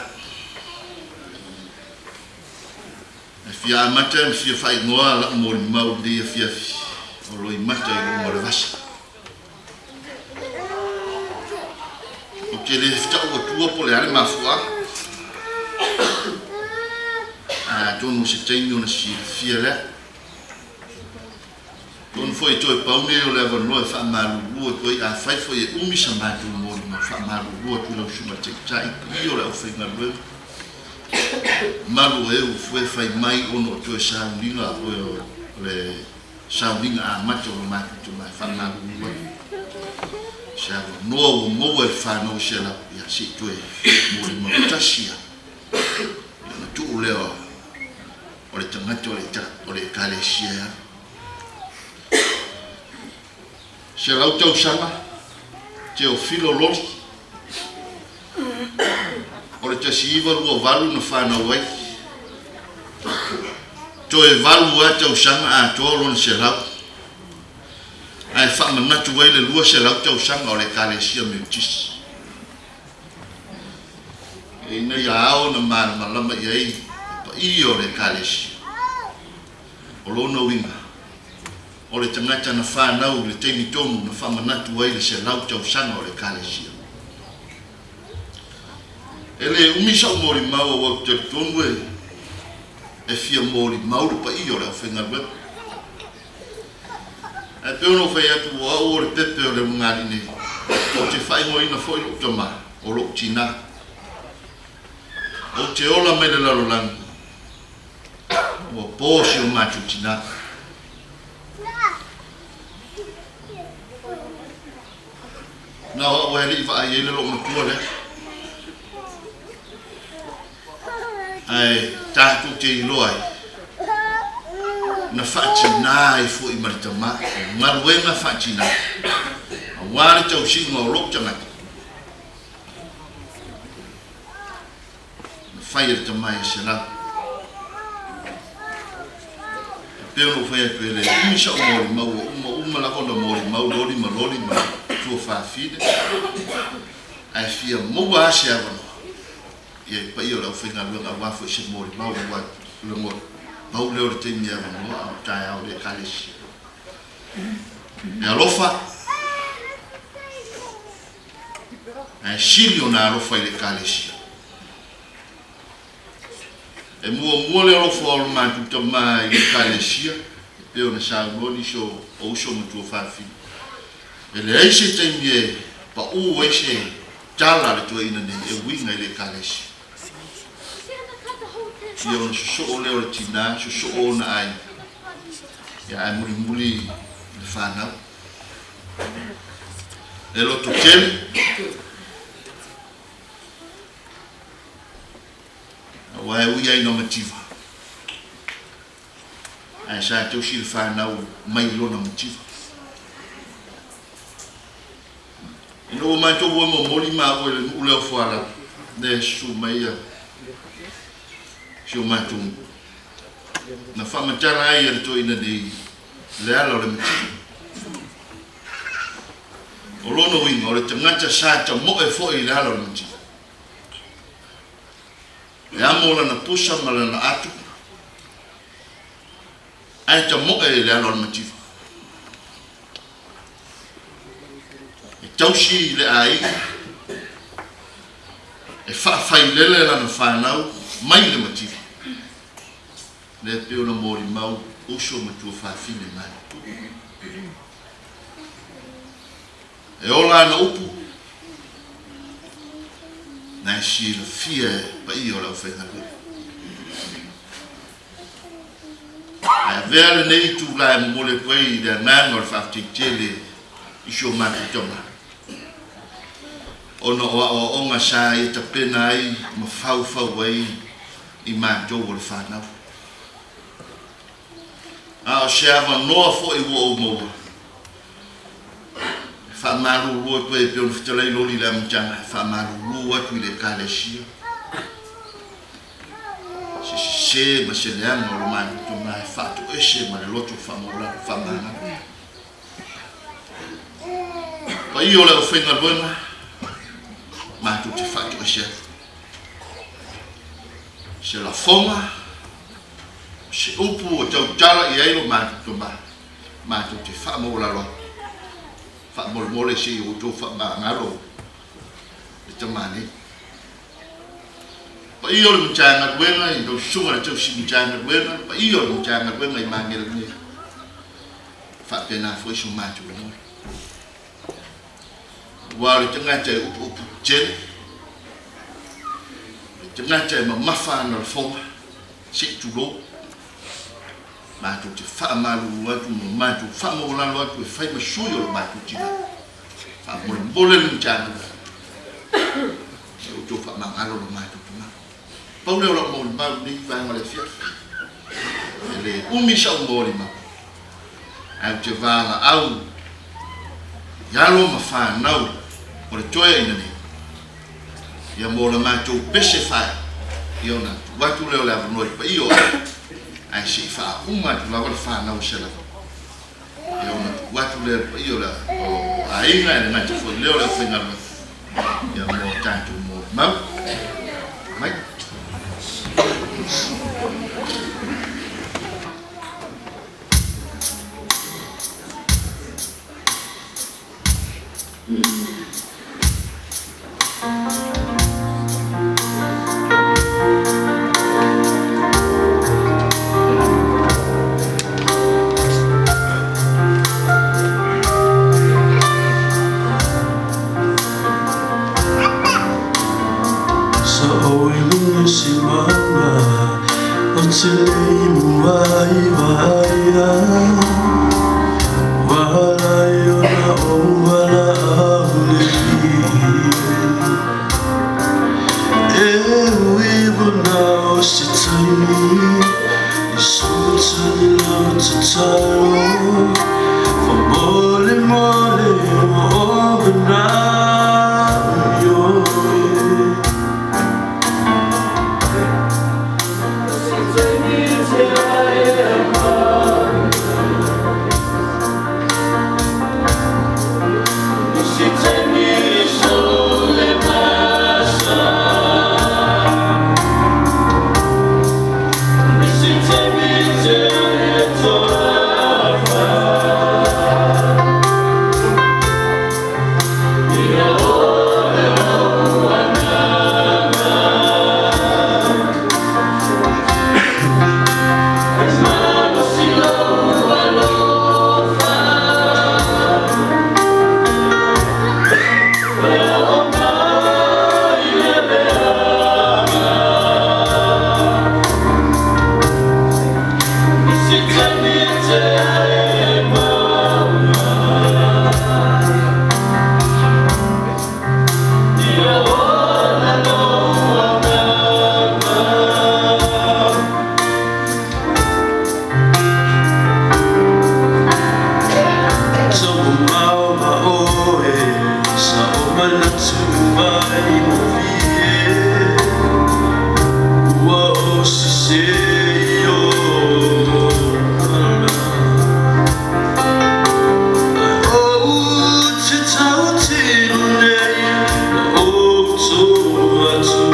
E fia amata ma fia faaigoa lau molimau i lenei afiafi o Loimata i luga o le vasa. Ou te le fetau atua po o le a le mafuaaga. Ae atonu o se taimi ona silafia lea. Atonu foi e toe pau nei o le avanoa e faamalulu atu ai, afai foi e umi sa matou molimau, faamalulu atu i lau Susuga Taitai, paia o le aufaigaluega, malu o e ua foe fai mai ona o toe sauniga o le sauniga amata o lo matou tama e faamalulu atu. Se avanoa ua maua e le fanau i se lau, ia se i toe molimau tasi lava. Ia ona tuu lea o le tagata o le Ekalesia e alu. 100 tausaga, Teofilo Loli, o le 1928 na fanau ai. Toe 8 lava tausaga atoa lona 100, ae faamanatu ai le 200 tausaga o le Ekalesia Metotisi. Ina ia ao ona malamalama i ai le paia o le Ekalesia. O lona uiga, o le tagata na fanau i le taimi tonu na faamanatu ai le 100 tausaga o le Ekalesia. E le umi sa'u molimau aua ou te talitonu e e fia molimau le paia o le aufaigaluega. Ae pei ona ou fai atu o au o le pepe o le ulugalii nei, ou te faaigoaina foi lo'u tama o lo'u tinā. Ou te ola mai le lalolagi, ua po si o matou tinā. Na o au e alii vaai ai le loomatua lea. Ae tatou te iloa ai, na faatinā ai foi ma le tama, o galuega faatinā, aua le tausiga o lou tagata, na fai e le tama ia Selau. E pei ona ou fai atu e le umi sa'u molimau ua uma uma lava ona molimau loli ma loli ma tuafafine ae fia maua lava se avanoa ia i paia o le aufaigaluega aua foi se molimau aua lagona pau lea o le taimi e avanoa a o taeao o le Ekalesia. E alofa ae sili ona alofa i le Ekalesia. E muamua le alofa o le matou tama i le Ekalesia, e pei ona saunoa nisi o uso ma tuafafine. E leai se taimi e paʻū ai se tala a le toeaina nei e uiga i le Ekalesia. Ia ona sosoo lea o le tinā, sosoo ona aiga, ia ae mulimuli le fanau. E loto tele. Aua e ui ai ina mativa, ae sa tausi le fanau mai lona mativa. Ina ua matou ua momoli maua i le nuu lea o Fualapu, lea e susu mai ia si o matou nuu. Na faamatala ai e le toeaina nei le ala o le mativa. O lona uiga, o le tagata sa tamoe foi i le ala o le mativa. E amo lana pusa ma lana atu, ae tamoe i le ala o le mativa. E tausi i le aiga, e faafailele lana fanau mai le mativa. Lea pei ona molimau uso ma tuafafine mai. E ola ana upu, na e silafia e paia o le aufaigaluega. Ae avea lenei itula e momoli atu ai le agaga o le faafetai tele i si o matou tama, ona o aoaoga sa ia tapena ai ma faufau ai i matou o le fanau. A o se avanoa foi ua ou maua e faamalulu atu ai e pei ona fetalai loli i le amataga, e faamalulu atu i le Ekalesia se sese ma se leaga o lo matou tama e faatoese ma le loto faamaualalo faamagalo. Paia o le aufaigaluega, matou te faatoese atu. Se lafoga, se upu ua tautala i ai lo matou tama, matou te faamaualalo atu. Faamolemole se i outou faamagalo le tama nei. Paia o le Matagaluega i lau Susuga i le Tausi Matagaluega, le paia o le Matagaluega i Magele nei. Faapena foi so matou lagona. Aua o le tagata e upuupu tele, o le tagata e mamafa ana lafoga, se i tulou, matou te faamalulu atu ma matou faamaualalo atu e fai ma sui o le matou tina. Faamolemole le Matagaluega, e outou faamagalo lo matou tama. Pau lea o lau molimau i lenei vaega o le afiafi. E le umi sa'u molimau, ae ou te valaau i alo ma fanau o le toeaina nei, ia mo la matou pese fae, ia ona tuu atu lea o le avanoa i paia o aiga. Ae se i faauma atu lava le fanau a Selavi, ia ona tuu atu lea i le paia o le o aiga, e le gata foi i lea o le aufaigaluega, ia mo a tatou molimau. Mai. Sa ou i luga o se mauga ou te le i muai vaaia, ua ala ai ona ou valaau i le Alii. E ui ua na o se taimi, Iesu tali lau tatalo, faamolemole ua ou manao i oe. Taumamao ma oe, sa ou manatu maigofie, ua ou sese i ou ala. Ae ou te tautino nei, na ou tolo atu,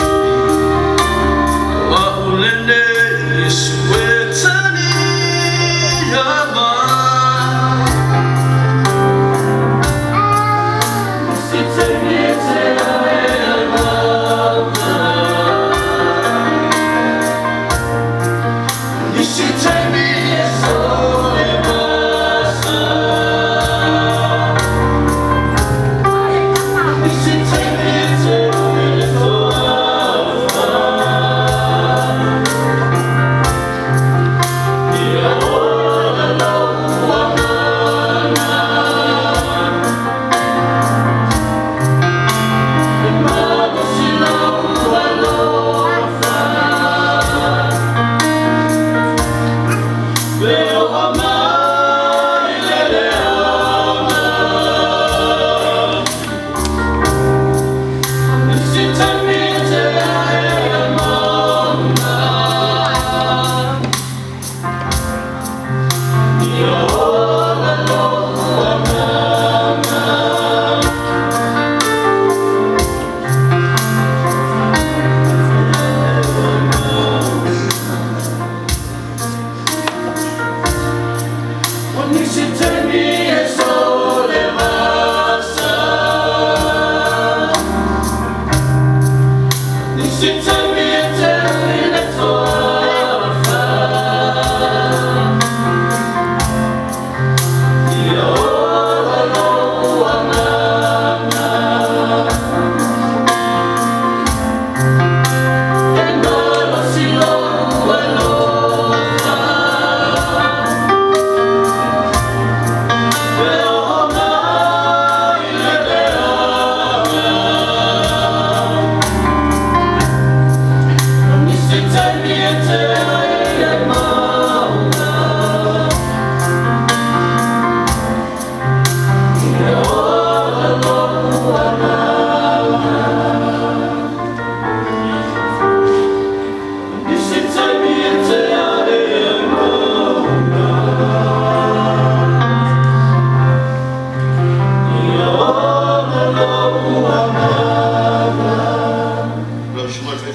o au lenei, Iesu e talia mai.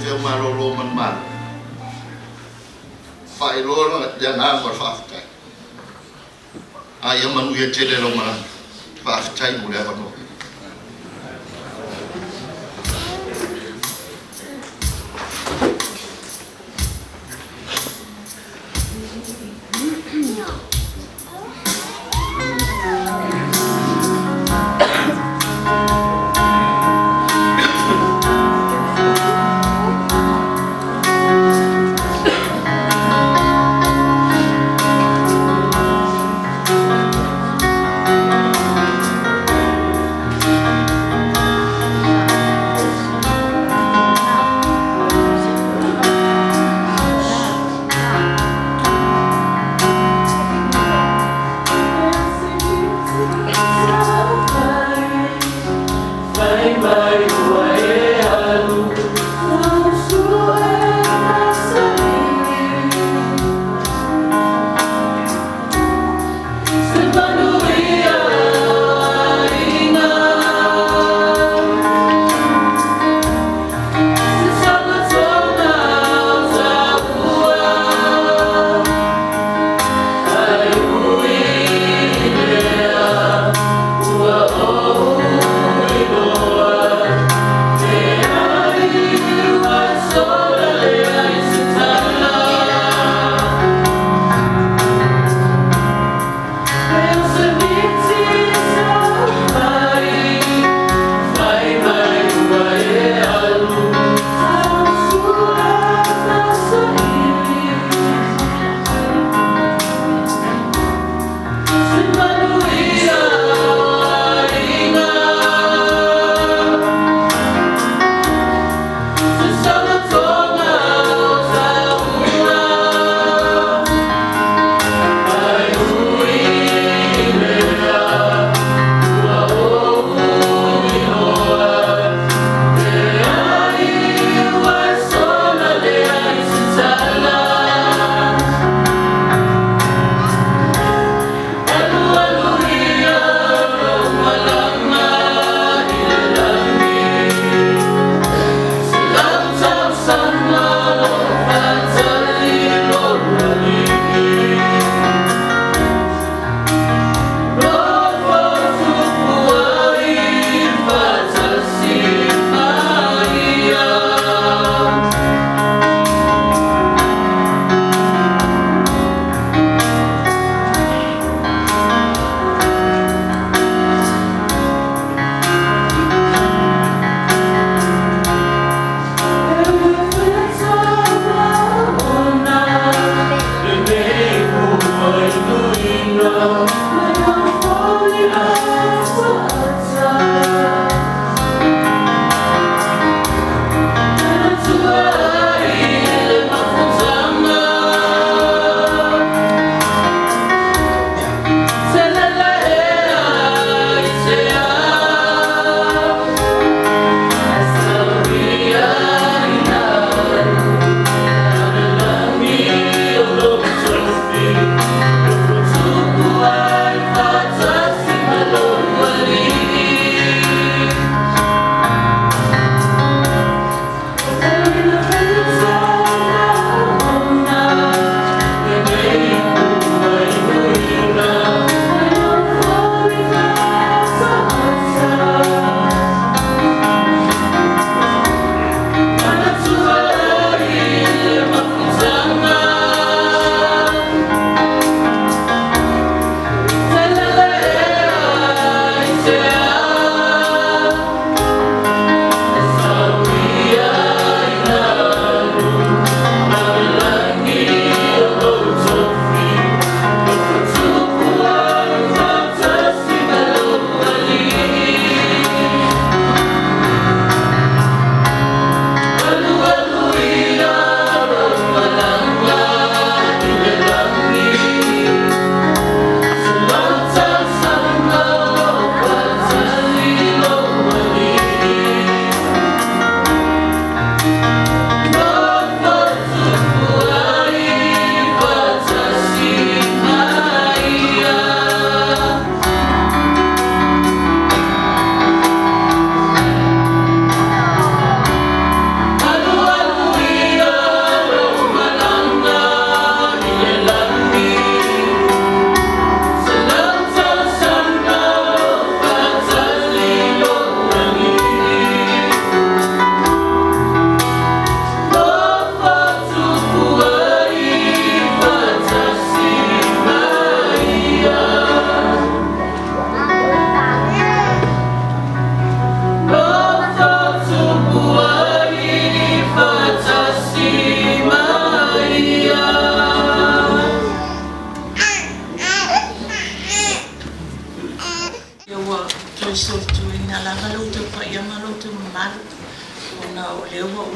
faifeau malōlō ma le Malo, faailoa le agaga o le faafetai. A ia manuia tele lau malaga. Faafetai mo le avanoa.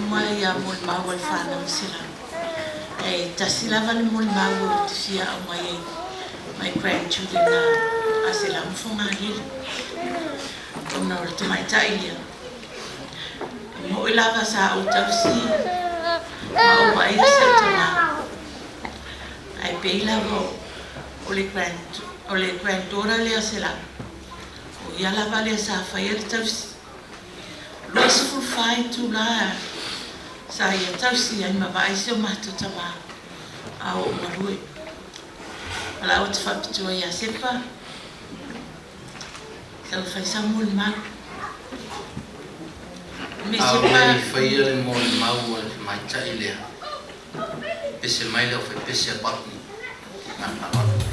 uma ia molimau a le fanau a Selamu. Ae tasi lava le molimau ou te fia aumai ai my grandchildren a Selamu Fogalele. Ona o le tamaitai lea, e mo'i lava sa ou tausi ma ou vaaia si au tamā. Ae pei lava o le grand o le granddaughter lea a Selamu, o ia lava lea sa faia le tausi. 24 itulā sa ia tausi ai ma vaai si o matou tamā a o ou galue. O la ou te faapitoa ia Sepa, sau e fai sau molimau. Me A o Sepa le i faia le molimau a le tamaitai lea, pese mai le aufaipese a Botany. Ma le faaaloalo.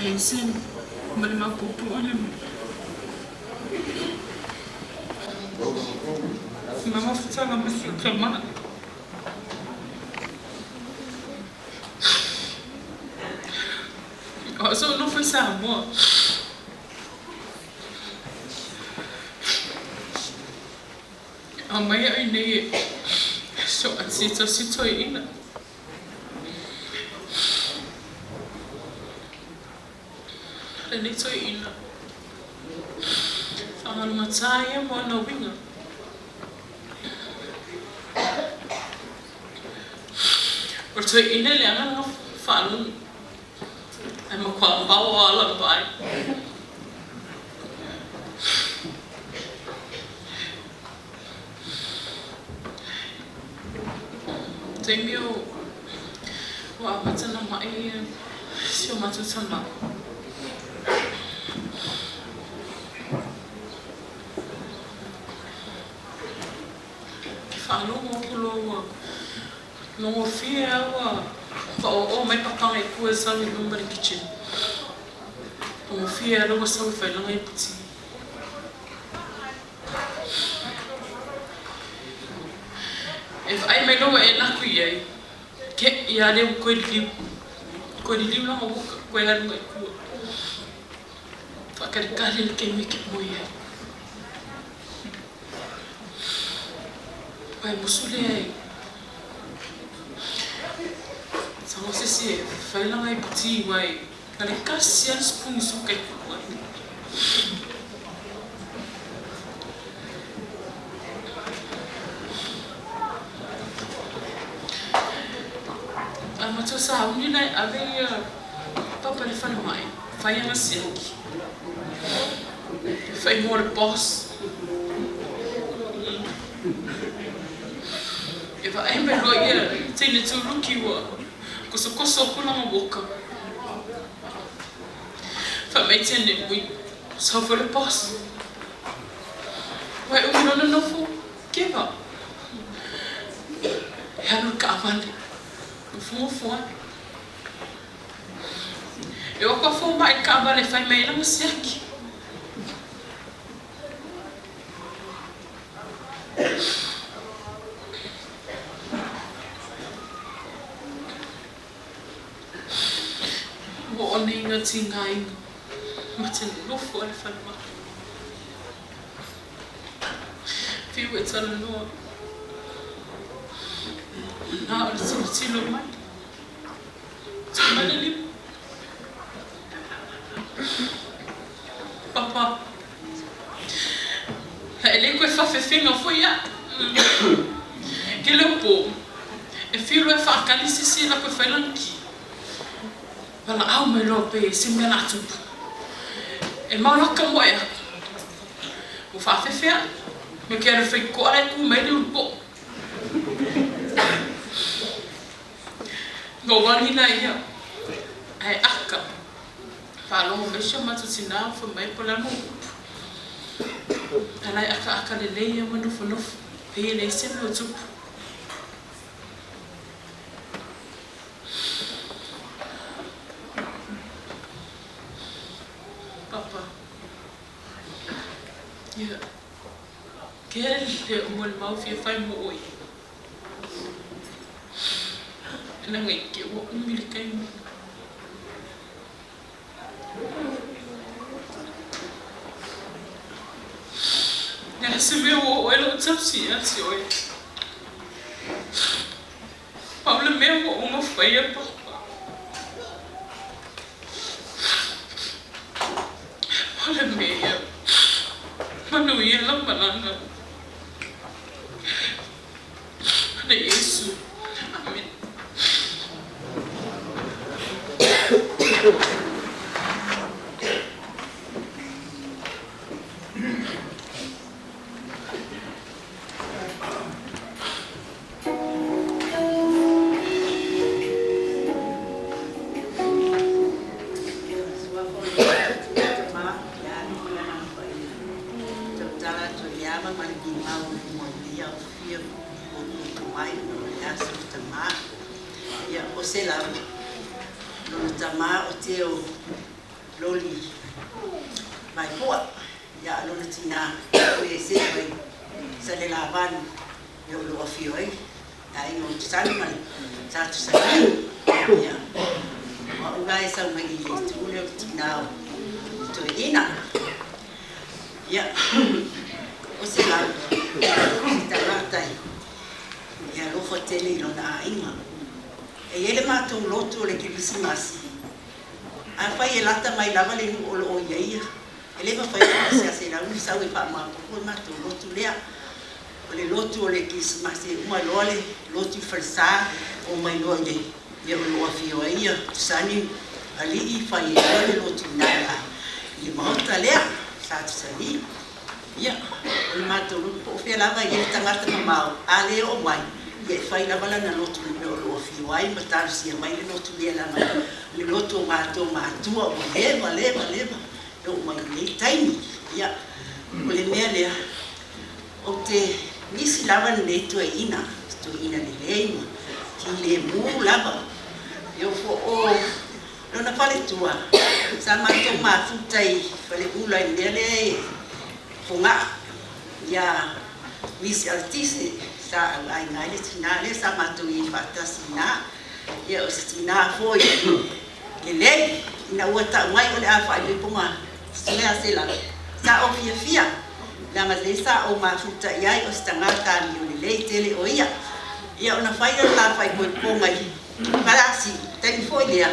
Ese ma le mapupu o le mamafutaga ma siutamā. O so nofo i Samoa. Aumai au iinei e soatī tausi toeaina. Lenei toeaina, faagalugatā ia mo ana uiga. O le toeaina e leaga lana faalogo, ae matua vao lava lana vaai. Taimi o ua amata ona ma'i si o matou tamā. Faalogo atu loa ua logofie lava ua faaoao mai papaga i tua e sau i luma i le kitchen. Logofie lava ua sau e failaga iputi. E vaai mai loa ua e alu atu i ai, ke ia lea ua toe liliu. Toe liliu lana uka, toe alu ngai i tua. Faatalitali le taimi e te moe ai. Aua e musu lea e sago se isi e fai lana iputi aua e na o le tasi lava le sipuni suka e tuu ai. A matou sauni la e ave ia papa i le falemai, fai ana siaki. Fai mo le boss. E vaai mai loa ia teine tuluki ua kosokoso aku lana walker. Fai mai teine ui, sau foi le boss. Ua e umi loa le nofo, keva. E alu i le taavale, nofonofo ai. E o atu a fomai i le taavale e fai mai ai lana siaki. Ua oo nei ina tigaina ma te nonofo a le falemai. Fiu e talanoa, na o le tilotilo mai. Tuu mai le lima. Papa, e le koe faafefega foi a'u. Ke le o po, e fiu loa e faakali se isi e lako e fai lana ki. Valaau mai loa pe se mea la tupu. E mau laka moe aku. Ua faafefe a'u. Me ke alu fai ko'a la e ku mai le ulu po'o. Na ou agi la ia, ae aka. Faalogo mai si o matou tinā fai mai po o le a le mau upu. A la e akaaka lelei ia ma nofonofo, pei e leai se mea o tupu. Papa, ia, kele o molimau fia fai mo oe. Leaga i te ua umi le taimi. Le a se mea ua oo ai lou tausi ia te oe. Pau le mea ua uma faia Papa. Pau le mea ia manuia lau malaga. Le Iesu. Amene. Suafa o le Matua, Tama, le Alii ma le Agaga Paia. Tautala atu i le ava ma le timau o luma o ia o fia o tutu mai o le aso o Tama. Ia, o se lava, lona tama o Teo. loli Vaipua, ia a lona tinā o Iese mai Salelavalu mea o lo o afio ai le aiga o Tusani ma le Sa Tusani. Ia, o au la e sau mai i le itu lea o le tinā o Toeaina. Ia, o Selau, se tagata e alofa tele i lona aiga. E i ai le matou lotu o le Kerisimasi, afai e lata mai lava le nuu o lo o i ai ia, e le mafai ona asiasi e Lauli sau e faamaopoopo le matou lotu lea. O le lotu o le Kerisimasi e uma loa le lotu i falesa, omai loa i le mea o lo o afio ai ia Tusani alii, fai ai loa le lotu i ina i le maota lea, Sa Tusani. Ia, o le matou lotu, po o fea lava e i ai le tagata mamao, a le oo mai, ia e fai lava lana lotu i le mea o lo o afio ai ma talosia mai le lotu lea leaga o le lotu o matou matua ua leva, leva, leva e oo mai i lenei taimi. Ia, o le mea lea, ou te misi lava lenei toeaina, se toeaina lelei ma filemu lava. E oo foi o lona faletua, sa matou mafuta i Faleula i le mea lea e Fogaa ia Misi Alatise, sa auaiga ai le tinā lea, sa matou i ai faatasi i ina. Ia o se tinā foi lelei, ina ua tau mai o le a faaipoipo ma lea Sela, sa ou fiafia, leaga lea sa ou mafuta i ai o se tagata amio lelei tele o ia. Ia ona fai lea o le la faaipoipoga i Valasi, taimi foi lea,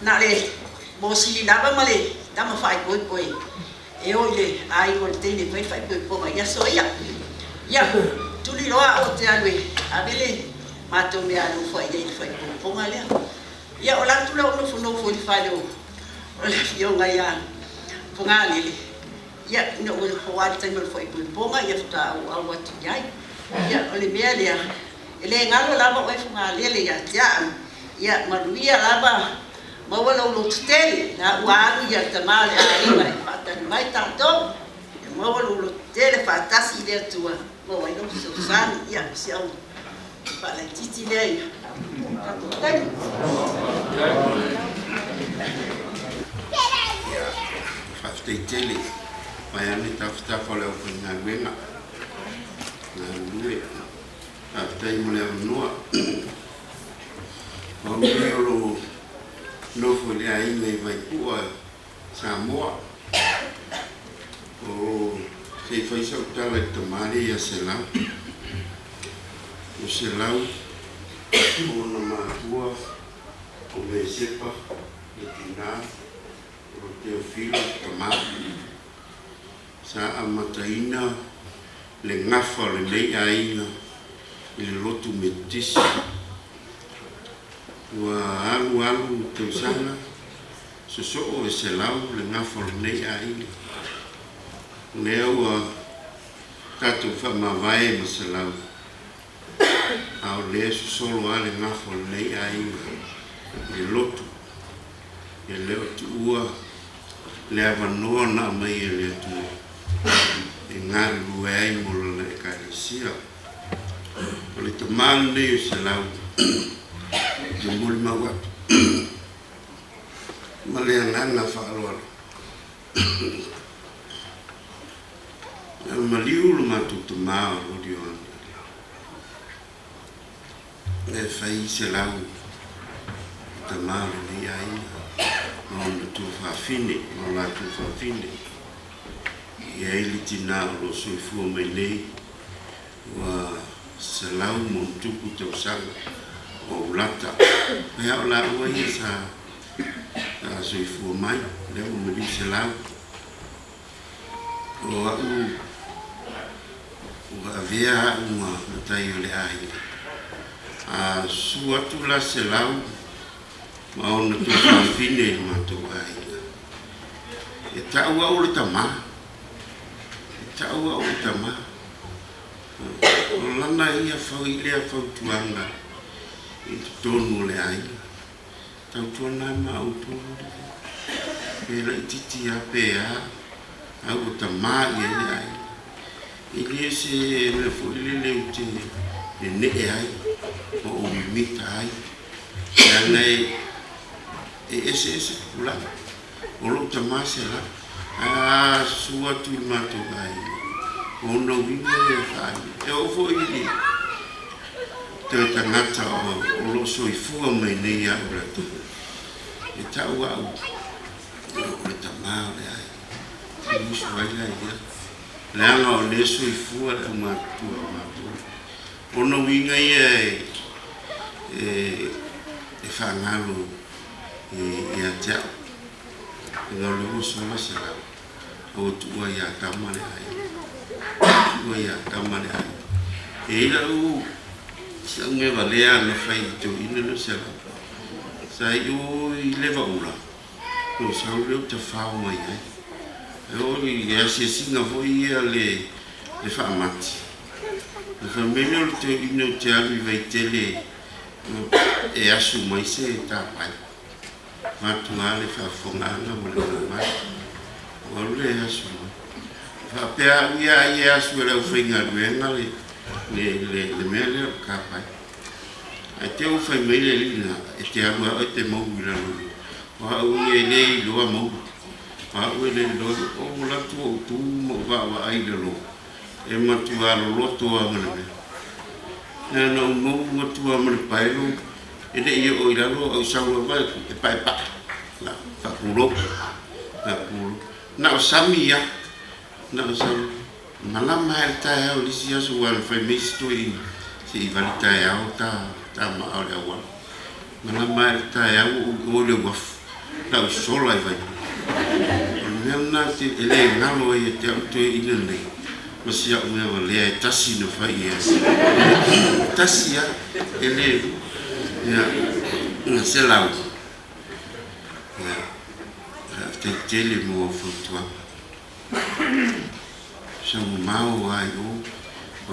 na o le mosili lava ma le tama faaipoipo e o i le aiga o le teine e fai le faaipoipoga i aso ia. Ia, tuli loa au ou te alu e ave le matou meaalofa i ai i le faaipoipoga lea. Ia, o la atu la ou nofonofo i le fale o le afioga ia Fogalele, ia, ina ua oo lava i le taimi o le faaipoipoga, ia faatoa auau atu i ai. Ia, o le mea lea, e le galo lava oe Fogalele ia te au, ia manuia lava, maua lou lototele, la ua alu ia tama o le aiga e faatali mai tatou, ia maua lou lototele faatasi i le Atua, maua ai lou fesoasoani. Ia, o si au faalaitiiti lea i tatou taimi. Ia, faafetai tele mai ane tafatafa o le aufaigaluega galulue. Faafetai mo le avanoa. O au nei o lo o nofo i le aiga i Vaipua, Samoa. O se i fai sau tala i le tama lea ia Selau. O Selau, o ona matua, o Mesepa le tinā, o Teofilo le tamā. Sa amataina le gafa o lenei aiga i le lotu Metotisi. Ua alu alu tausaga, sosoo e Selau le gafa o lenei aiga. O lea ua tatou faamavae ma Selau, a o lea e sosolo lava le gafa o lenei aiga i le lotu. E le o tuua le avanoa na aumai e le Atua e galulue ai mo lana Ekalesia. O le tama lenei o Selau ou te molimau atu ma le agaga faaaloalo. Na maliu lo matou tama o Lord Ioane e fai Selau i tama o lenei aiga ma ona tuafafine ma o latou fafine. E i ai le tinā o lo o soifua mai nei ua 100+ tausaga o aulata. Pea o laua ia sa soifua mai, lea ua maliu Selau. O a'u ua avea a'u ma matai o le aiga. A susu atu la Selau ma ona tuafafine i le matou aiga, e ta'u a'u o le tamā. E ta'u a'u o le tamā. O lana ia lea fautuaga i totonu o le aiga. Tautuana ma outou pe laitiiti a pe a, a ua tamā i ai le aiga. E le o se mea foi lele ou te nene'e ai ma ou mimita ai, leaga e eseese tupulaga. O lou tamā selau. Ae a susu atu i le matou aiga, o ona uiga ia e faaali. E oo foi i le toe tagata o lo o soifua mai nei ia au le atunuu, e tau au o le tamā o le aiga. E usu ai la ia, leaga o lea e soifua le aumatutua o matou. O ona uiga ia e faagalo ia te au, ina o lea ua sola se lau, a ua tuua ia Tama le aiga. Tuua ia Tama le aiga. E i ai lau, si au mea valea na fai i toeaina lea o Selau. Sa i o i Levaula, na ou sau lea ou tafao mai ai. E oo i asiasiga foi ia le faamati, na fai mai lea o le toeaina ou te alu i Vaitele e asu mai se tapai. Matua le faafofogaaga ma le maumau. Ua alu lea e asu mai. E faapea au ia ai e asu e le aufaigaluega le, le, le, le mea lea o le kapai. Ae te ua fai mai le alii lena, e te alu lava oe e te maulu i lalo i o. O au ia e le iloa maulu. O au e le iloa, ou alu atu ou tu ma ou vaavaai i lalo, e matua loloto lava ma le mea. Na ona ou maulu atu lava ma le paelo E le i oo i lalo au sau lava e paepae, na faapulou, faapulou. Na o sami ia, na o sami. Malama lava i le taeao i le isi aso aua na fai mai isi toeaiina, se i vali taeao ta ta maa o le auala. Malama lava i le taeao ua ou o i le uafu, na ou sola i Vaimauga. O le mea lena e le galo ai ia te au le toeaina lenei ma si au mea valea e tasi na fai i ai. Tasi lava, e le Ia, na selau. Ia, faafetai tele mo au fautuaga. Sau mamao lava i o,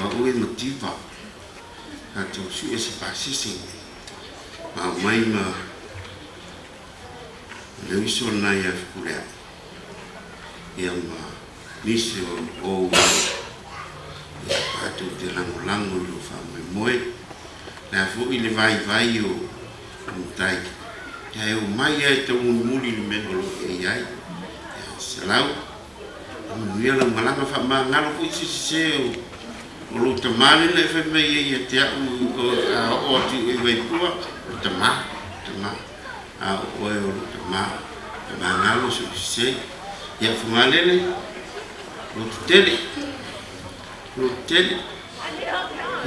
aua oe e mativa, tatou sue se pasese, ma aumai ma le uso lena ia Fepuleai, ia ma nisi o ou ia tatou te lagolago i lou faamoemoe. Le a foi le vaivai o matai, ia e omai lava e taumulimuli i le mea o lo o e i ai. Ia selau, ia manuia lau malaga, faamagalo foi se sese o lou tama lea na e fai mai ai ia te au a oo atu i Vaipua, o le tama, tama, a o oe o lou tama, faamagalo sou sese. Ia Fogalele, lototele, lototele.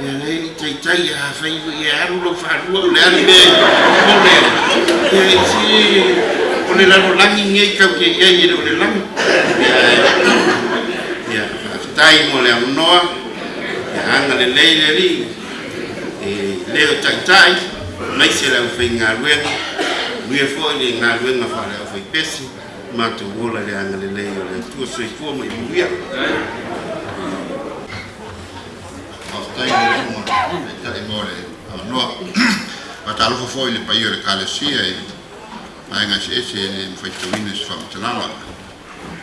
Ia lea i taitai a fai ia alu lau faalua o le a le mea e popole ai. Ia e se o le lalolagi nei tatou te i ai e le o le lagi. Ia ia faafetai mo le avanoa. Ia agalelei le Alii e le o taitai aemaise le aufaigaluega. Manuia foi le galuega faale-aufaipese. Matou ola i le agalelei o le Atua. Soifua ma ia manuia. Faafetai i lau Afioga i le Taitai mo le avanoa. Faatalofa foi i le paia o le Ekalesia i vaega eseese e le mafai tauina i se faamatalaga.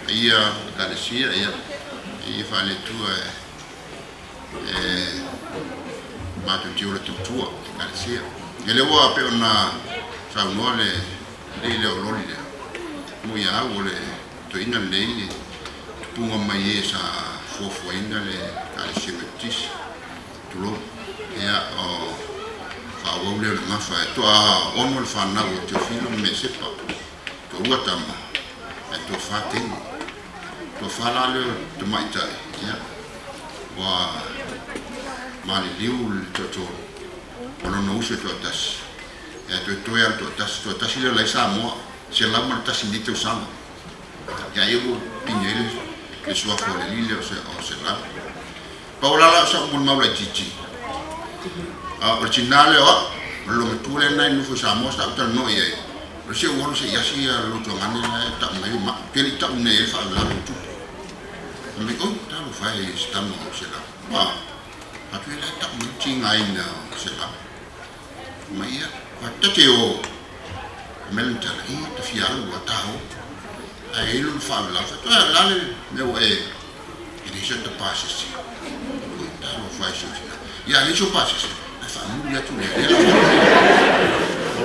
Paia o le Ekalesia, ia, e ia faale-Atua e matou te ola tautua i le Ekalesia. Ia lea ua pei ona saunoa le alii lea o Loli lea, mo ia au o le toeaina lenei e tupuga mai e sa fuafuaina le Ekalesia Metotisi, tulou, ia, o faaauau lea o le gafa. E toa ono le fanau o Teofilo ma Mesepa, toalua tama, ae toafa teine. Toafa la lea o tamaitai, ia, ua maliliu le toatolu, o lona uso e toatasi, ia toetoe lava le toatasi, toatasi lea o la e i Samoa, 101 nei tausaga. Ia ai ua pine ai le suafa o le alii lea o Selau. Pau la la o sau molimau laitiiti, o le tinā lea o au, o le loomatua lea na e nofo i Samoa sa ou talanoa i ai, o le se ua alu se i asi ia le lotoagane la e tau mai ai maʻu, pe le i tau nei ai le faalavelave o tupu. Fai mai, oi, talofa e i se tama o Selau. Ua atu ia la e tau mai le tigaina o Selau. Fai mai, ia, ta te o. Fai mai lana tala, ī, ta fia alu ua ta o. Ae i ai lona faalavelave, fai atu, a, o le a le mea ua e, e leai sau ta pasese. Oi, talofa e si ou tina. Ia, a leai sou pasese, ae faamuli atu lea, lea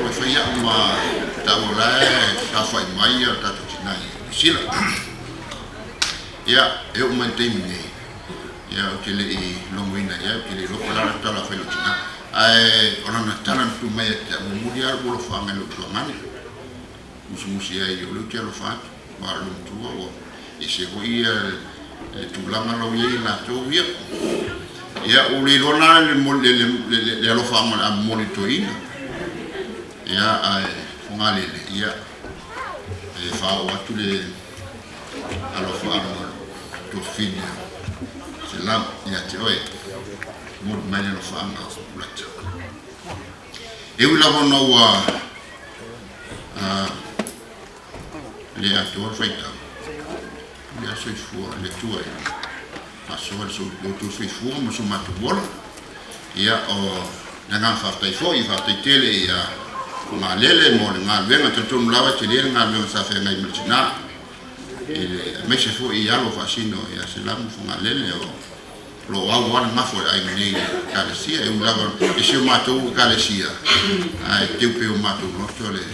la ua e fai a'u ma ta'u o la e saofa'i mai ia tatou tinā i Niu Sila. Ia, e oo mai i le taimi nei, ia ou te le'i logoina i ai, ou te le iloa po o le a le tala fai lou tinā, ae o lana tala na tuu mai ia te a'u, momoli lava lou alofaaga i lou tuagane, musumusi ai o lea ou te alofa atu, aua o le matua ua ese foi ia le tulaga la ua i ai latou ia. Ia ua le iloa la le le alofaaga o le a momoli i le toeaina, ia ae Fogalele, ia e faaoo atu le alofaaga o le tuafafine o Selau ia te oe, momoli mai le alofaaga o Lata. E ui lava ona ua le atoa le faitau, pule lava soifua le Atua e faasoa le outou soifua ma so matou ola. Ia, o le agaga faafetai foi, faafetai tele ia Fogalele mo le galuega. Talitonu lava e tele le galuega sa feagai ma le tinā, i le aemaise foi i alo faasino ia Selamu Fogalele o lo o au lava le gafa o le aiga nei i le Ekalesia. E ui lava e si o matou Ekalesia, ae teu pea i o matou loto le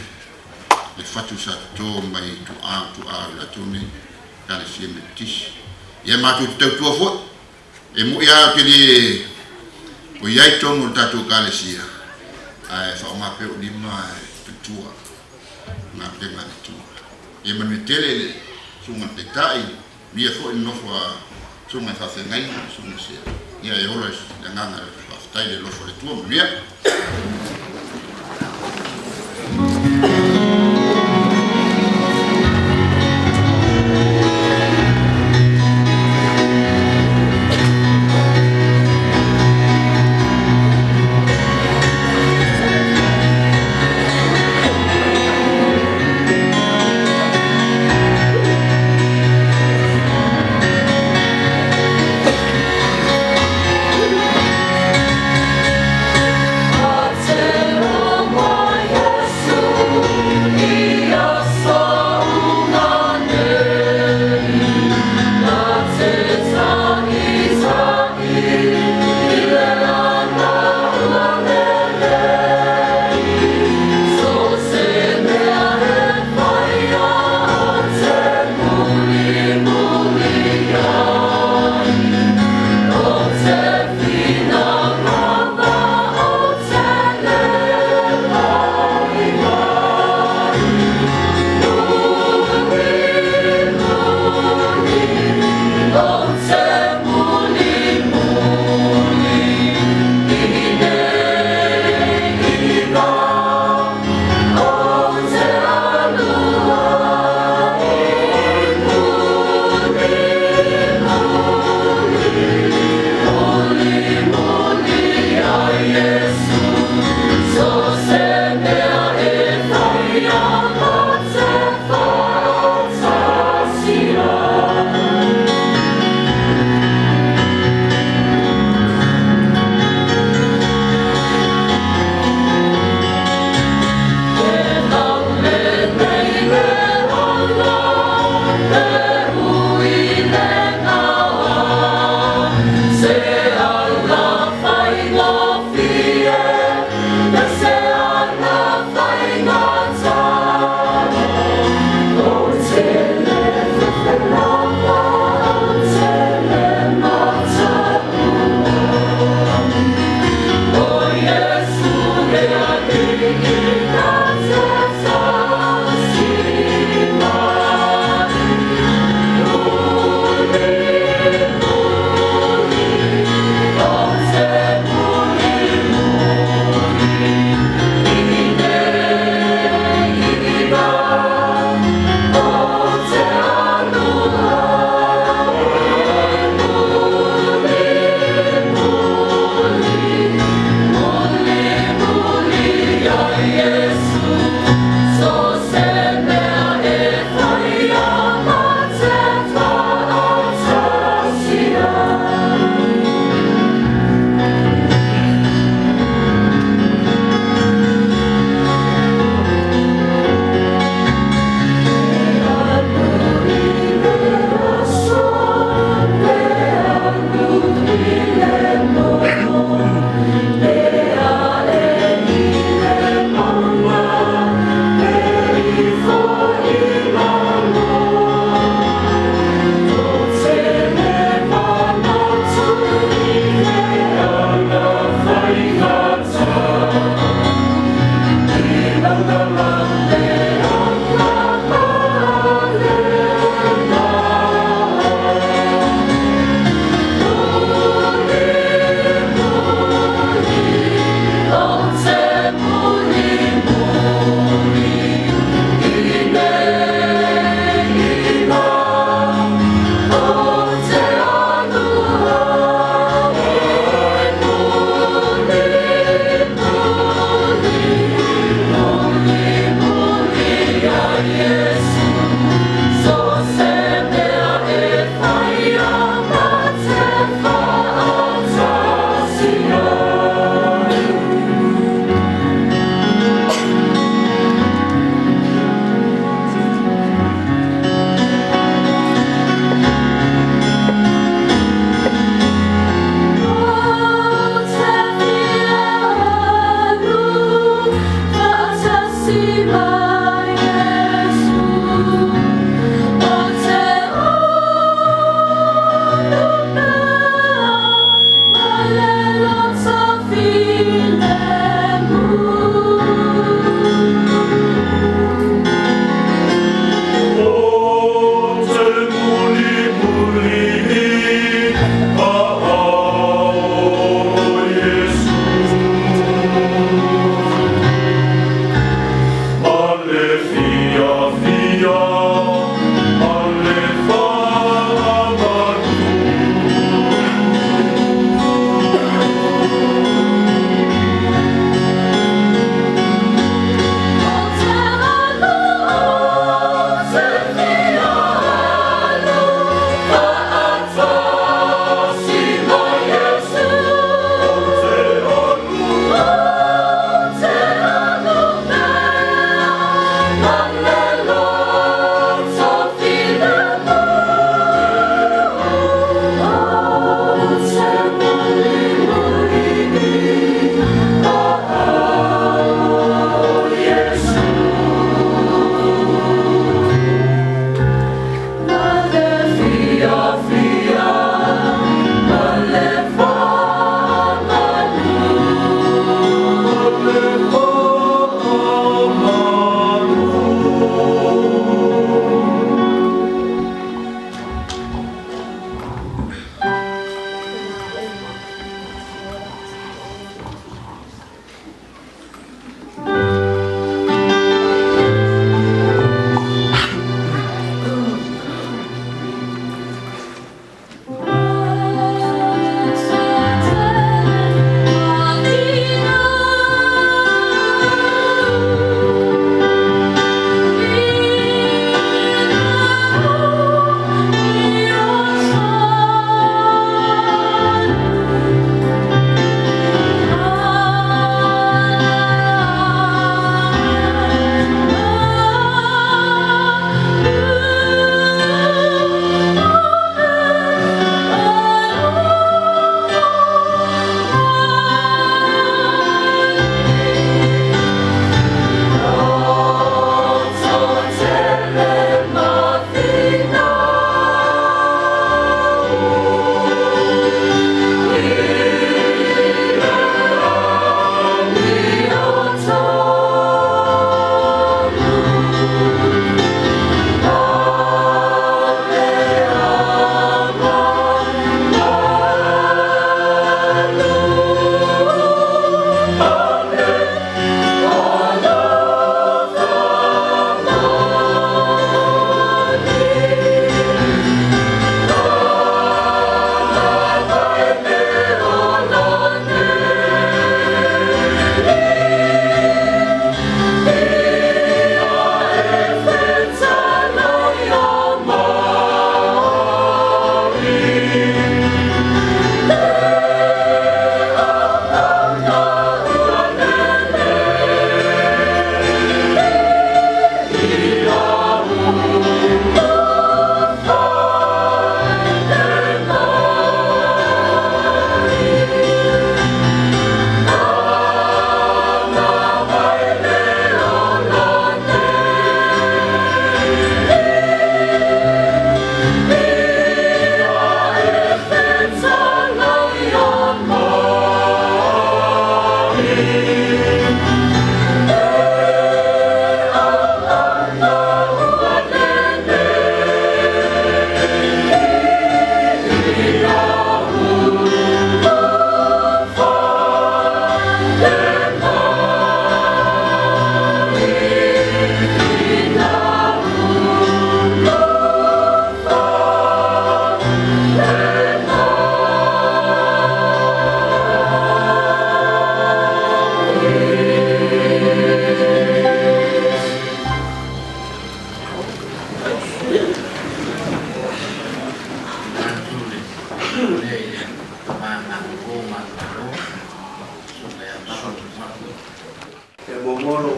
le fatu sa toto mai tuaa o tuaa o i latou nei Ekalesia Metotisi. Ia matou te tautua foi, e mo'i lava ou te le o i ai totonu o le tatou Ekalesia, ae faaaoga pea ou lima e tautua galuega a le Atua. Ia manuia tele le Susuga i le Taitai, Ia foi le nofo a susuga i faafeagaiga ma susuga i sea. Ia e ola i le agaga faafetai le alofa o le Atua. Manuia.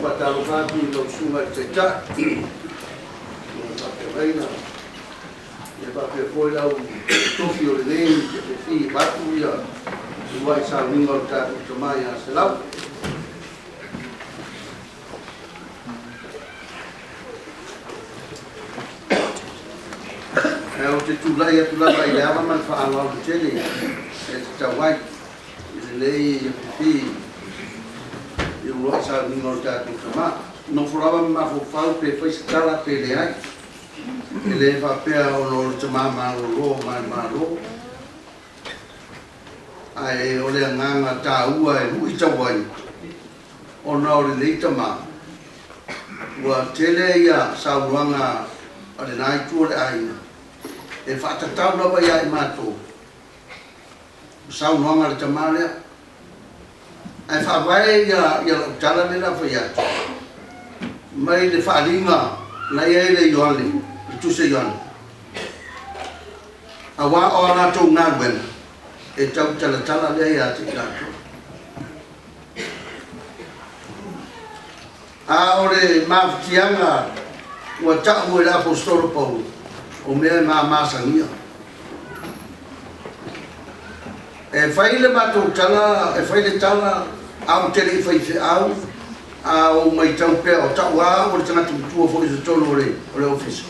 Faatalofa atu i lau Susuga i le Taitai ma le faafeagaiga, ia faapea foi le au tofi o lenei afiafi vaeatu uluai sauniga o le tatou tama ia Selau. Ae ou te tulai atu lava i le ava ma le faaaloalo tele e tatau ai i lenei afiafi i uluai sauniga o le tatou tama. Nofo lava ma mafaufau pe fai se tala pe leai. E le faapea ona o le tama malolo manumalo, ae o le agaga taua e luitau ai ona o lenei tama, ua tele ia saunoaga a lena itu o le aiga e faatatau lava ia i matou saunoaga a le tama lea. Ae faavae ia lau tala lea o le a fai atu mai le faaaliga na i ai le Ioane, le Tusi a Ioane, aua o a latou galuega e tautalatala lea ia te i latou. A o le mafatiaga ua ta'u e le Aposetolo Paulo, o mea e mamasagia. E fai le matou tala, e fai le tala, ae ou te le i faifeau, a ou matau pea o ta'u lava au o le tagata matua foi i totonu o le ofisa.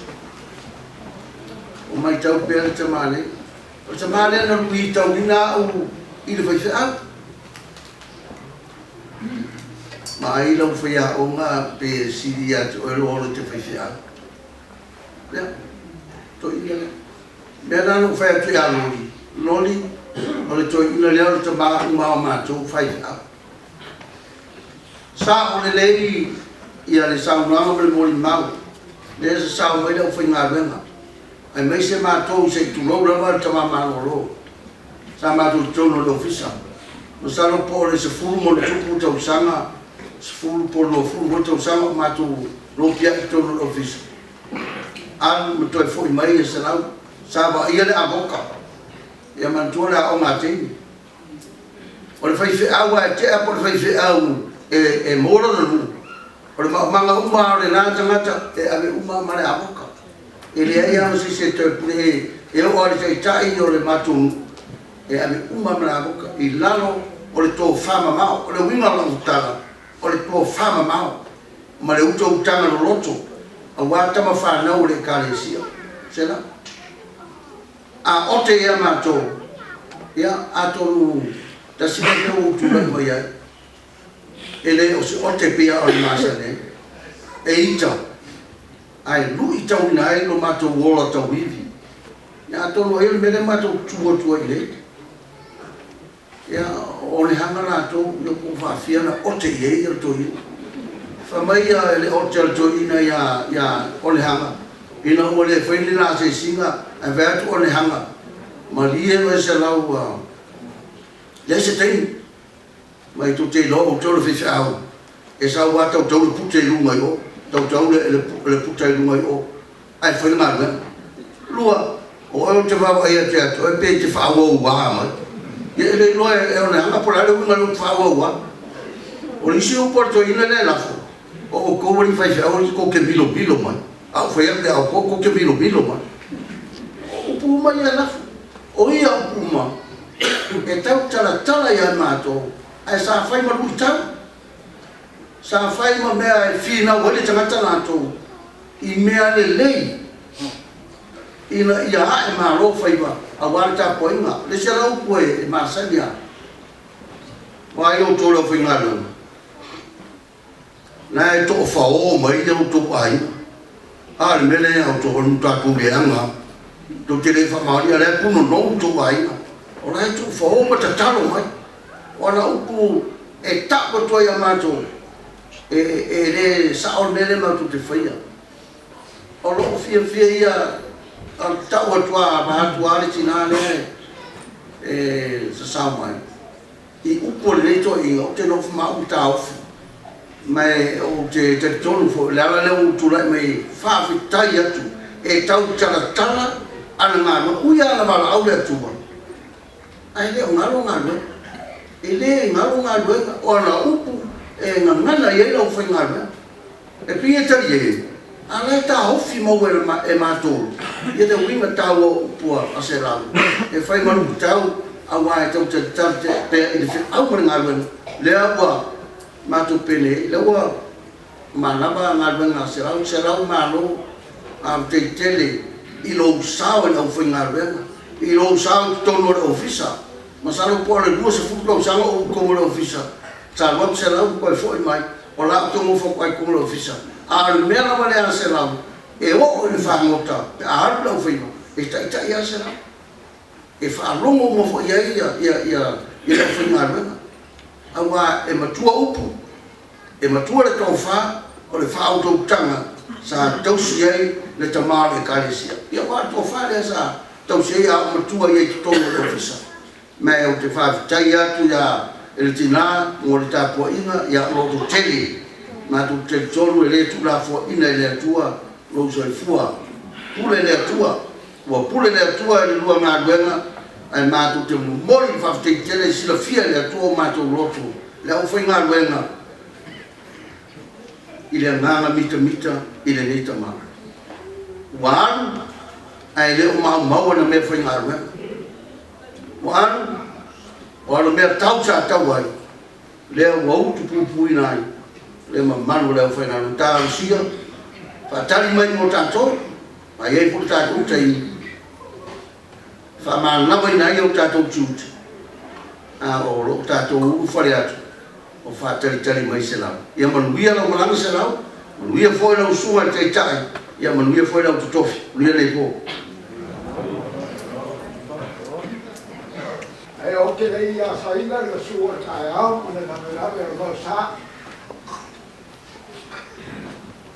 O matau pea le tama nei. O le tama lea na luitauina au i le faifeau. Ma ai lau faiaoga pe sili ia te oe lou olo i te faifeau. Ia, toeaina lea. Mea la na ou fai atu ia Loli, Loli, o le toeaina lea o le tama uma o matou faifeau. Sa'o lelei ia le saunoaga ma le molimau lea e sasao mai le aufaigaluega, aemaise matou se i tulou lava le tama malolo sa matou i totonu o le ofisa. Masalo po o le 10+ tausaga, 10 po o le 20 foi tausaga o matou nopiai i totonu o le ofisa, alu ma toe foi mai e selau sa vaaia le avoka. Ia manatua le aoga a teine. O le faifeau lava e tea po o le faifeau e maua lona nuu, o le maumaga uma lava o lena tagata e ave uma lava ma le avoka. E leai lava ma se isi e toe pule, e oo lava i le taitai o le matou nuu, e ave uma lava ma le avoka i lalo o le tofamamao. O le uiga o lau tala, o le tofamamao ma le utautaga loloto aua tama fanau o le Ekalesia. Sela. A ote ia matou, ia, atonu tasi lea mea ua ou tulai mai ai, e le o se ote pei o le masani ai, e ita, ae luitauina ai lo matou ola tauivi. Ia, atonu ai o le mea lea matou tu atu ai i nei. Ia, o le hanga latou, ia po o faafia na ote i ai le toeaina. Fai mai ia le ote a le toeaina ia Onehanga, ina ua le fai ni lasesiga, ae fai atu Onehanga, malie oe selau, leai se taimi, mai tou te iloa outou le faifeau, e sau lava tautau le pute i luga i o, tautau le puta i luga i o, ae fai le galuega. Lua, o oe ou te vaavaai atu ia te oe pe e te faaauauā mai. Ia e le iloa e Onehanga po o le a le uiga o le upu faaauauā. O le isi upu a le toeaina lea e lafo, o outou alii faifeau tou te milomilo mai. A ou fai atu ia outou, tou te milomilo mai. O upu uma ia e lafo. O ia upu uma, e tau talatala ia matou, ae sa fai ma luitau. Sa fai ma mea e finau ai le tagata latou i mea lelei ina ia a'e malo faiva aua le tapuaiga. O le isi lava upu e masani a aua outou le aufaigaluega, na e to'afaō mai ia outou aiga. A o le mea lea ia outou, o le tatou leaga lava. Tou te le faamaonia, o la e punonou outou aiga. O la e tuufaō ma tatalo mai. O ana upu e ta'u atu ai ia matou, e le sa'o le mea lea matou te faia. O lo'u fiafia ia ta'u atu a vaeatu a le tinā lea e sasao mai i upu o lenei toeaina, ou te nofo ma au ma taofi. Ma ou te talitonu foi, o le ala lea ua ou tulai mai ai, faafetai atu e tautalatala ana galuega. Ui lava ina valaau le Atua, ae le o galo galuega. E le galo galuega, o ana upu e gagana i ai le aufaigaluega. E pei e talie, a o la e taofi maua e matou ia le uiga taua o upu a Selau e fai ma luitau auā e tau talitali pea i le feau ma le galuega lea ua matou penei ai, lea ua manava galuega a Selau, Selau malo faafetai tele i lou sao i le aufaigaluega, i lou sao i totonu o le Ofisa. Masalo po o le 20 tausaga o ou i totonu o le Ofisa, sa alu atu Selau ma toe foi mai, o la e ou te nofo atu lava i totonu o le Ofisa. A o le mea lava lea a Selau, e oo i le fagota pe a alu le aufaiva, e taitai lava Selau. E faalogo uma foi i ai le aufaigaluega, aua e matua upu, e matua le tofa, o le faautautaga sa tausi ai le tama o le Ekalesia. Ia aua o le tofa lea sa tausi ai a o matua i ai i totonu o le Ofisa. Ma ou te faafetai atu ia i le tina mo le tapuaiga, ia lototele. Matou te talitonu e le tuulafoaiina e le Atua lou soifua. Pule le Atua, ua pule le Atua i le lua galuega, ae matou te momoli le faafetai tele e silafia e le Atua o matou loto, le aufaigaluega i le agaga mitamita i lenei tama. Ua alu ae le o maumau ana meafaigaluega. Ua alu, o ana meatau sa tau ai, lea ua utupupuina ai le mamalu o le aufaigaluega. Talosia, faatali mai mo tatou, a i ai foi le tatou taimi e faamalamalamaina ai o tatou tiute, a o lo o tatou ulufale atu o faatalitali mai Selau. Ia manuia lau malaga Selau, manuia foi lau susuga i le Taitai, ia manuia foi le au totofi. Manuia lenei po. Ae ou te le i asaina le gasu o le taeao ma le lavelave o le maosa,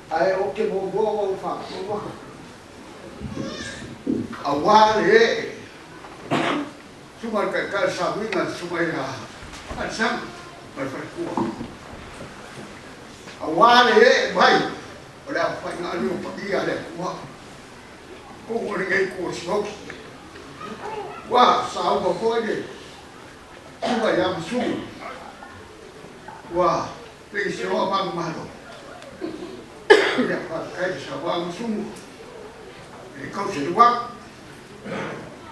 ae ou te muamua ona ou faafofoga aua le ee susuga i le Taitai o le Samuiga, le susuga ia Alesana ma le faletua, aua le ee mai o le aufaigaluega paia a le Atua. Totonu o lenei itu o Sioti. Ua saunoa foi le Susuga ia Masugu, ua peiseoa manumalo. Ia, faafetai i le saunoaga Masugu, e le tau selu atu.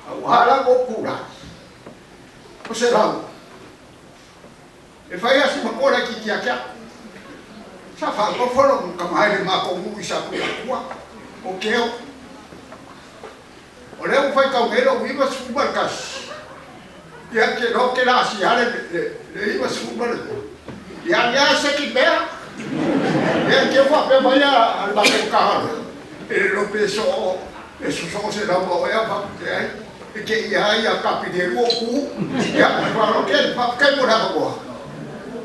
Aua la lou tulai, o se lau, e fai lava si matua laitiiti ia te au. Sa faalogofo lou tama i le matou nuu i Satuiatua, o Keo. O lea ua faitau nei lou 91, ia te iloa ou te le asia le 92. Ia lea se ki mea, ia te faapea mai a le matou Matagaluega, e le iloa pe soo, e sosoo se lau ma oe ae ou fai atu, leai, e te i lava ia kapili e lua ou tu. Ia, ma le faaaloalo tele, faafetai mo le avanoa.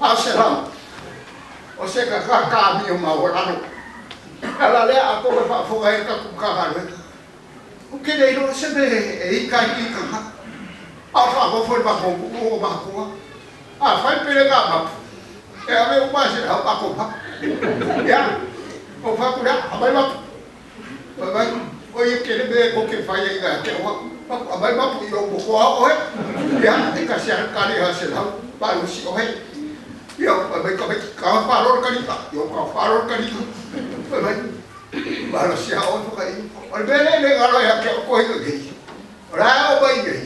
A o se lau, o se tagata amio maualalo. O le ala lea, atonu e faafofoga ai le tatou Matagaluega, Ou te le iloa se mea e ita ai nei tagata, a o faafofoga i le matou nuu o matua. Afai pe le gamapu, e ave uma lava se matou mapu. Ia, ou fai atu lea, aumai mapu. Fai mai, oi e tele mea tou te fai ai ia te au. Fai atu, aumai mapu i lou motoa oe. Ia, e tasi lava le tali a Selau, malosi oe. Ia, fai mai tamaiti, taga falo le taliga. Ia, taga falo le taliga. Fai mai, Malosi a oe Faka'i. O le mea lea e le galo ia te au toeaina nei, o le a oo mai nei,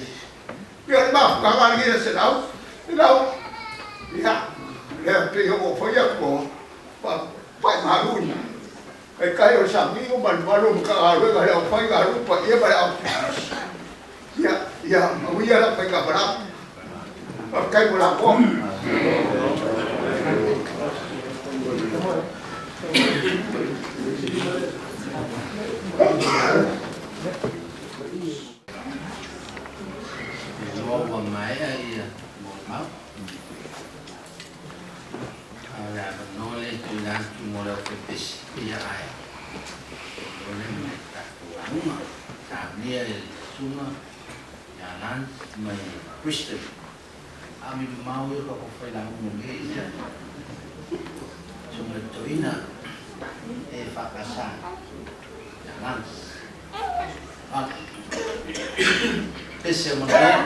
ia o le mafutaga lenei a Selau, Selau, ia, lea pei ona ou fai atu ua pai malu i taitai o le sami o malumalu o Matagaluega o le aufaigaluega paia ma le au ia, ia manuia lau faigamalaga. Faafetai mo le avanoa. Iloa ua maea ia molimau. A o le avanoa lea e tuuina atu mo le aufaipisinisi ia ae o lea ma le tatou lauga. Saunia e le Susuga ia Lance mai Bristol. A mi mamao ia ka fai lauga nei ia. Susuga i le Toeaina e faakasa ia Lance. Pese o manuia.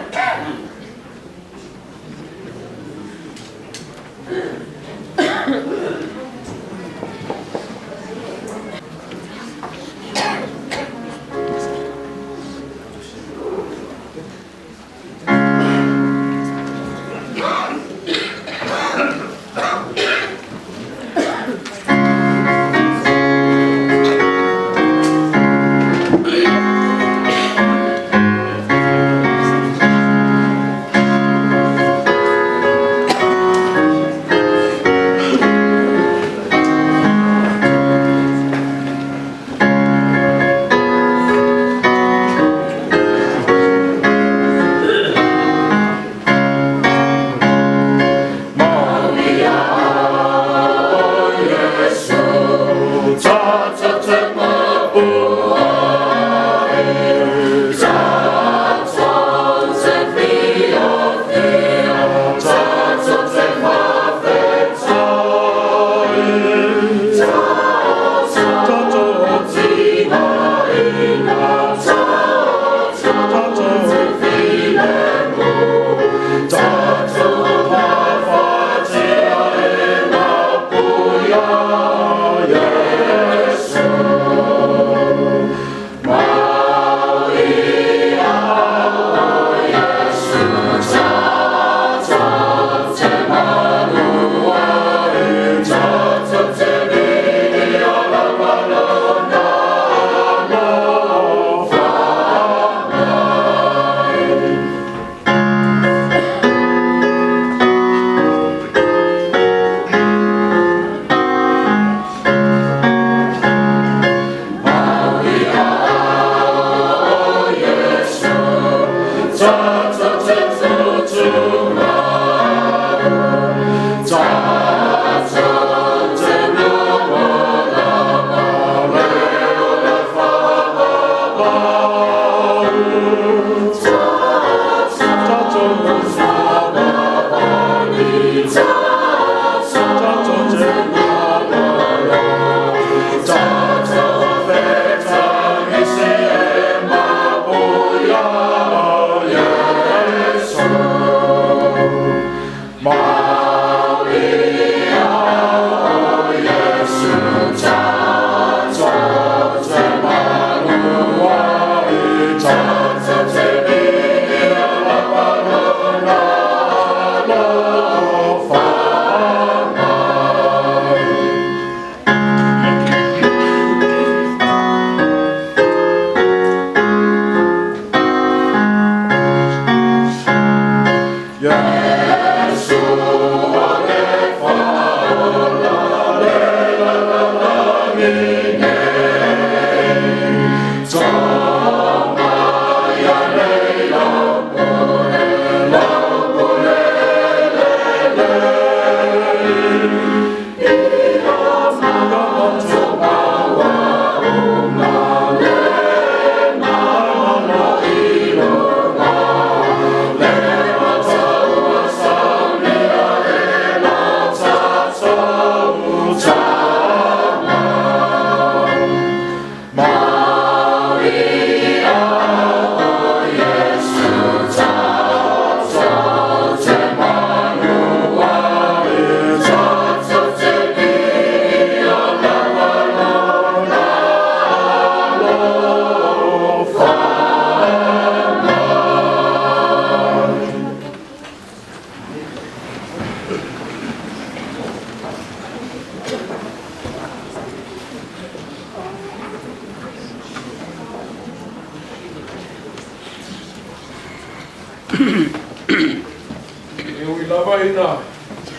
E ui lava ina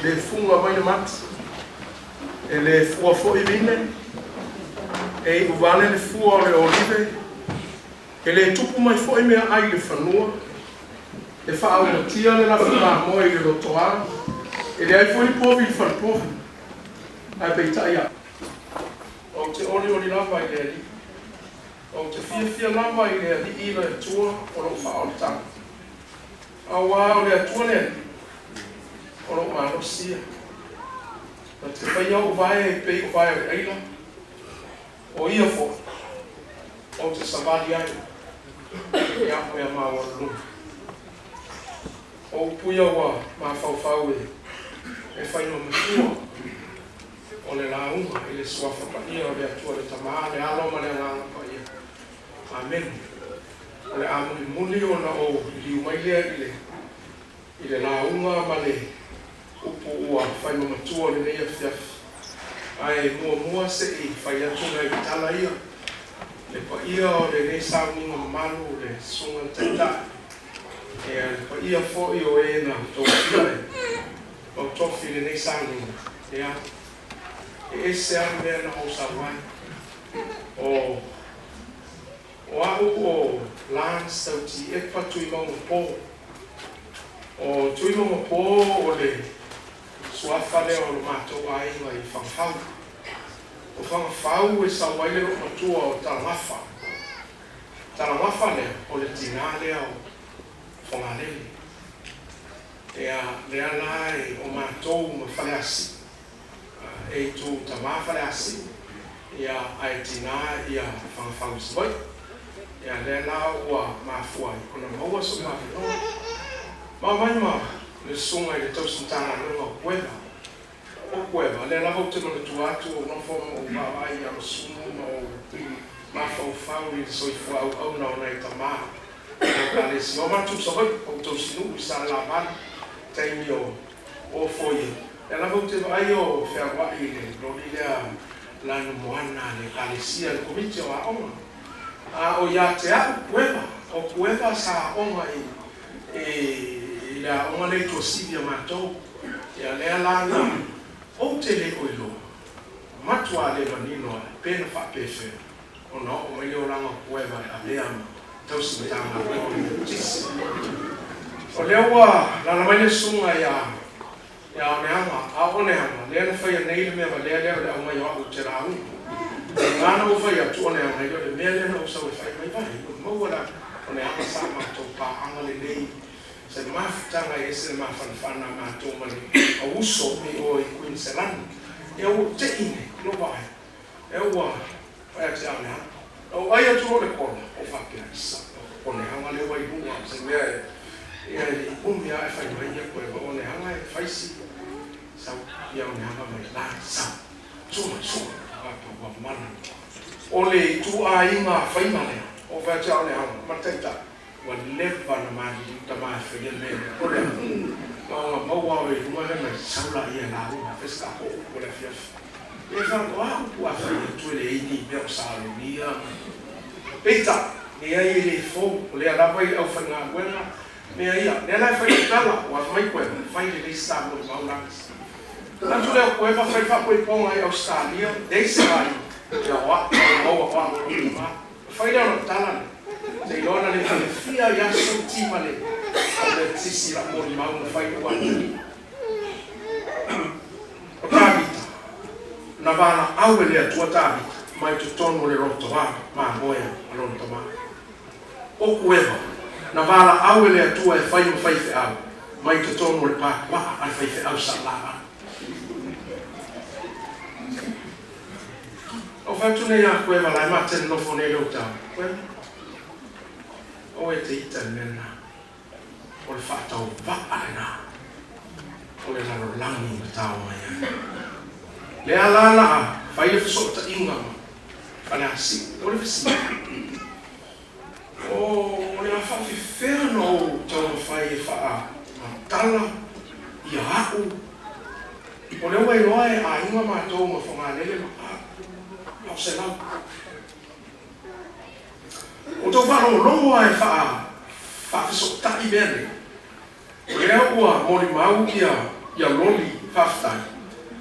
le fuga mai le mati, e le fua fo'i vine, e iu vale le fua o le olive, e le tupu mai fo'i mea ai le fanua, e faaumatia le lafu mamoe i le lotoā, e leai foi ni povi i le falepovi, ae peitai a'u. Ou te olioli lava i le Alii, ou te fiafia lava i le Alii le Atua o lou faaolataga. Auā o le Atua le Alii, o lou malosi ia. Na te faia ou vae e pei o vae o le aila, o ia fo'i, ou te savali ai i a'u mea maualuluga. O upu ia ua mafaufau e e fai ma matua o le lauga i le suafa paia o le Atua le Tamā, le Alo ma le Agaga Paia. Amene. O le a mulimuli ona ou liliu mai lea i le i le lauga ma le upu ua fai ma matua o lenei afiafi. Ae muamua se'i fai atu nai tala ia. Le paia o lenei sauniga mamalu, le susuga i le Taitai, ia le paia foi o e na tofia e tautofi i lenei sauniga, ia, e ese lava le mea na ou sau ai. O o a'u o Lance Tautiepa Tuimaugapo. O Tuimaugapo o le suafa lea o lo matou aiga i Fagafau. O Fagafau e sau ai le loomatua o Talagafa. mamafa lea, o le tinā lea o Fogalele. Ia, lea la e o matou ma Faleasiu, e itu tamā Faleasiu, ia, ae tinā ia Fagafau i Savaii. Ia, lea la ua mafua ai ona maua sou avanoa. Ma omai ma le susuga i le tausi Matagaluega o Kueva. O Kueva, lea lava ou te manatua atu ou nofo ma ou vaavaai ia Masumu ma ou mafaufau i le soifua auauna o nai tamā o Ekalesia. O matou Savaii, o tausinuu i Salelavalu, taimi o Ofoia. Lea lava ou te vaai o fealuai i le loli lea lanumoana a le Ekalesia, le Komiti o Aoga. A o ia te au Kueva, o Kueva sa aoga i i le aoga lea i Tuasivi a matou. Ia lea la na ou te le o iloa, matua le manino ae pe na faapefea ona oo mai le olaga o Kueva e avea ma tausi Matagaluega o le Metotisi. O lea ua lala mai le susuga ia ia Oneaga, a o Oneaga, lea na faia nei le mea valea lea o le aumai o au ou te lauga. E gana ou fai atu, Oneaga, e le o le mea lea na ou sau e fai mai vai, ua maua le Oneaga sa matou paaga lelei, se mafutaga e ese le mafanafana a matou ma le auuso i o i Kuiniselani. Ia ua ou tei nei, lou vaai, e ua fai atu ia Oneaga. Na ou ai atu loa le kola, ou faapea, Isa, o Oneaga lea ua i luga o se mea e, ia e le i umi lava e fai mai ia koe, o Oneaga e fai si sau, ia Oneaga mai la, sau, sua, sua, faapea ua mana. O le ituaiga faiga lea, ou fai atu ia Oneaga, ma le taitai, ua leva na maliliu tama e faia le mea lea. O le a? Na ona maua oe i luga lea mai sau laia e lauga, fai se tatou upu o le afiafi. Ia fai atu, o a upu a fai atu e leai ni mea o salonia ma. Peitai, leai e le fou, o lea lava i le aufaigaluega mea ia. Lea la e fai lau tala, ua afe mai koe, fai lelei se ta molimau lagasi. Manatu lea o Kueva fai faapoipoga i Ausetalia, leai se aiga, ia o a'u, o maua o a'u o lou tama. Fai lea o lau tala lea. Seiloga na le fiafia ia Suti ma le Aupetisi i lau molimau na fai i lou atalii. O Tavita, na valaau e le Atua Tavita mai totonu o le lotoa mamoe a lona tama. O Kueva, na valaau e le Atua e fai ma faifeau mai totonu o le pa puaa a le faifeau sa laau. Ou fai atu nei ia Kueva la e ma te nonofo nei lou tau. Kueva, aua e te ita i le mea lena. O le faatauvaa lena o le lalolagi na tao mai ai. Lea la la a fai le fesootaiga ma Faleasiu. O le fesili, o le a faafefea ona ou taumafai e faamatala ia a'u? O lea ua iloa e aiga matou ma Fogalele ma a o Selau. Ua outou faalogologo lava e faafesootai mea nei. O lea ua molimau ia loli faafetai,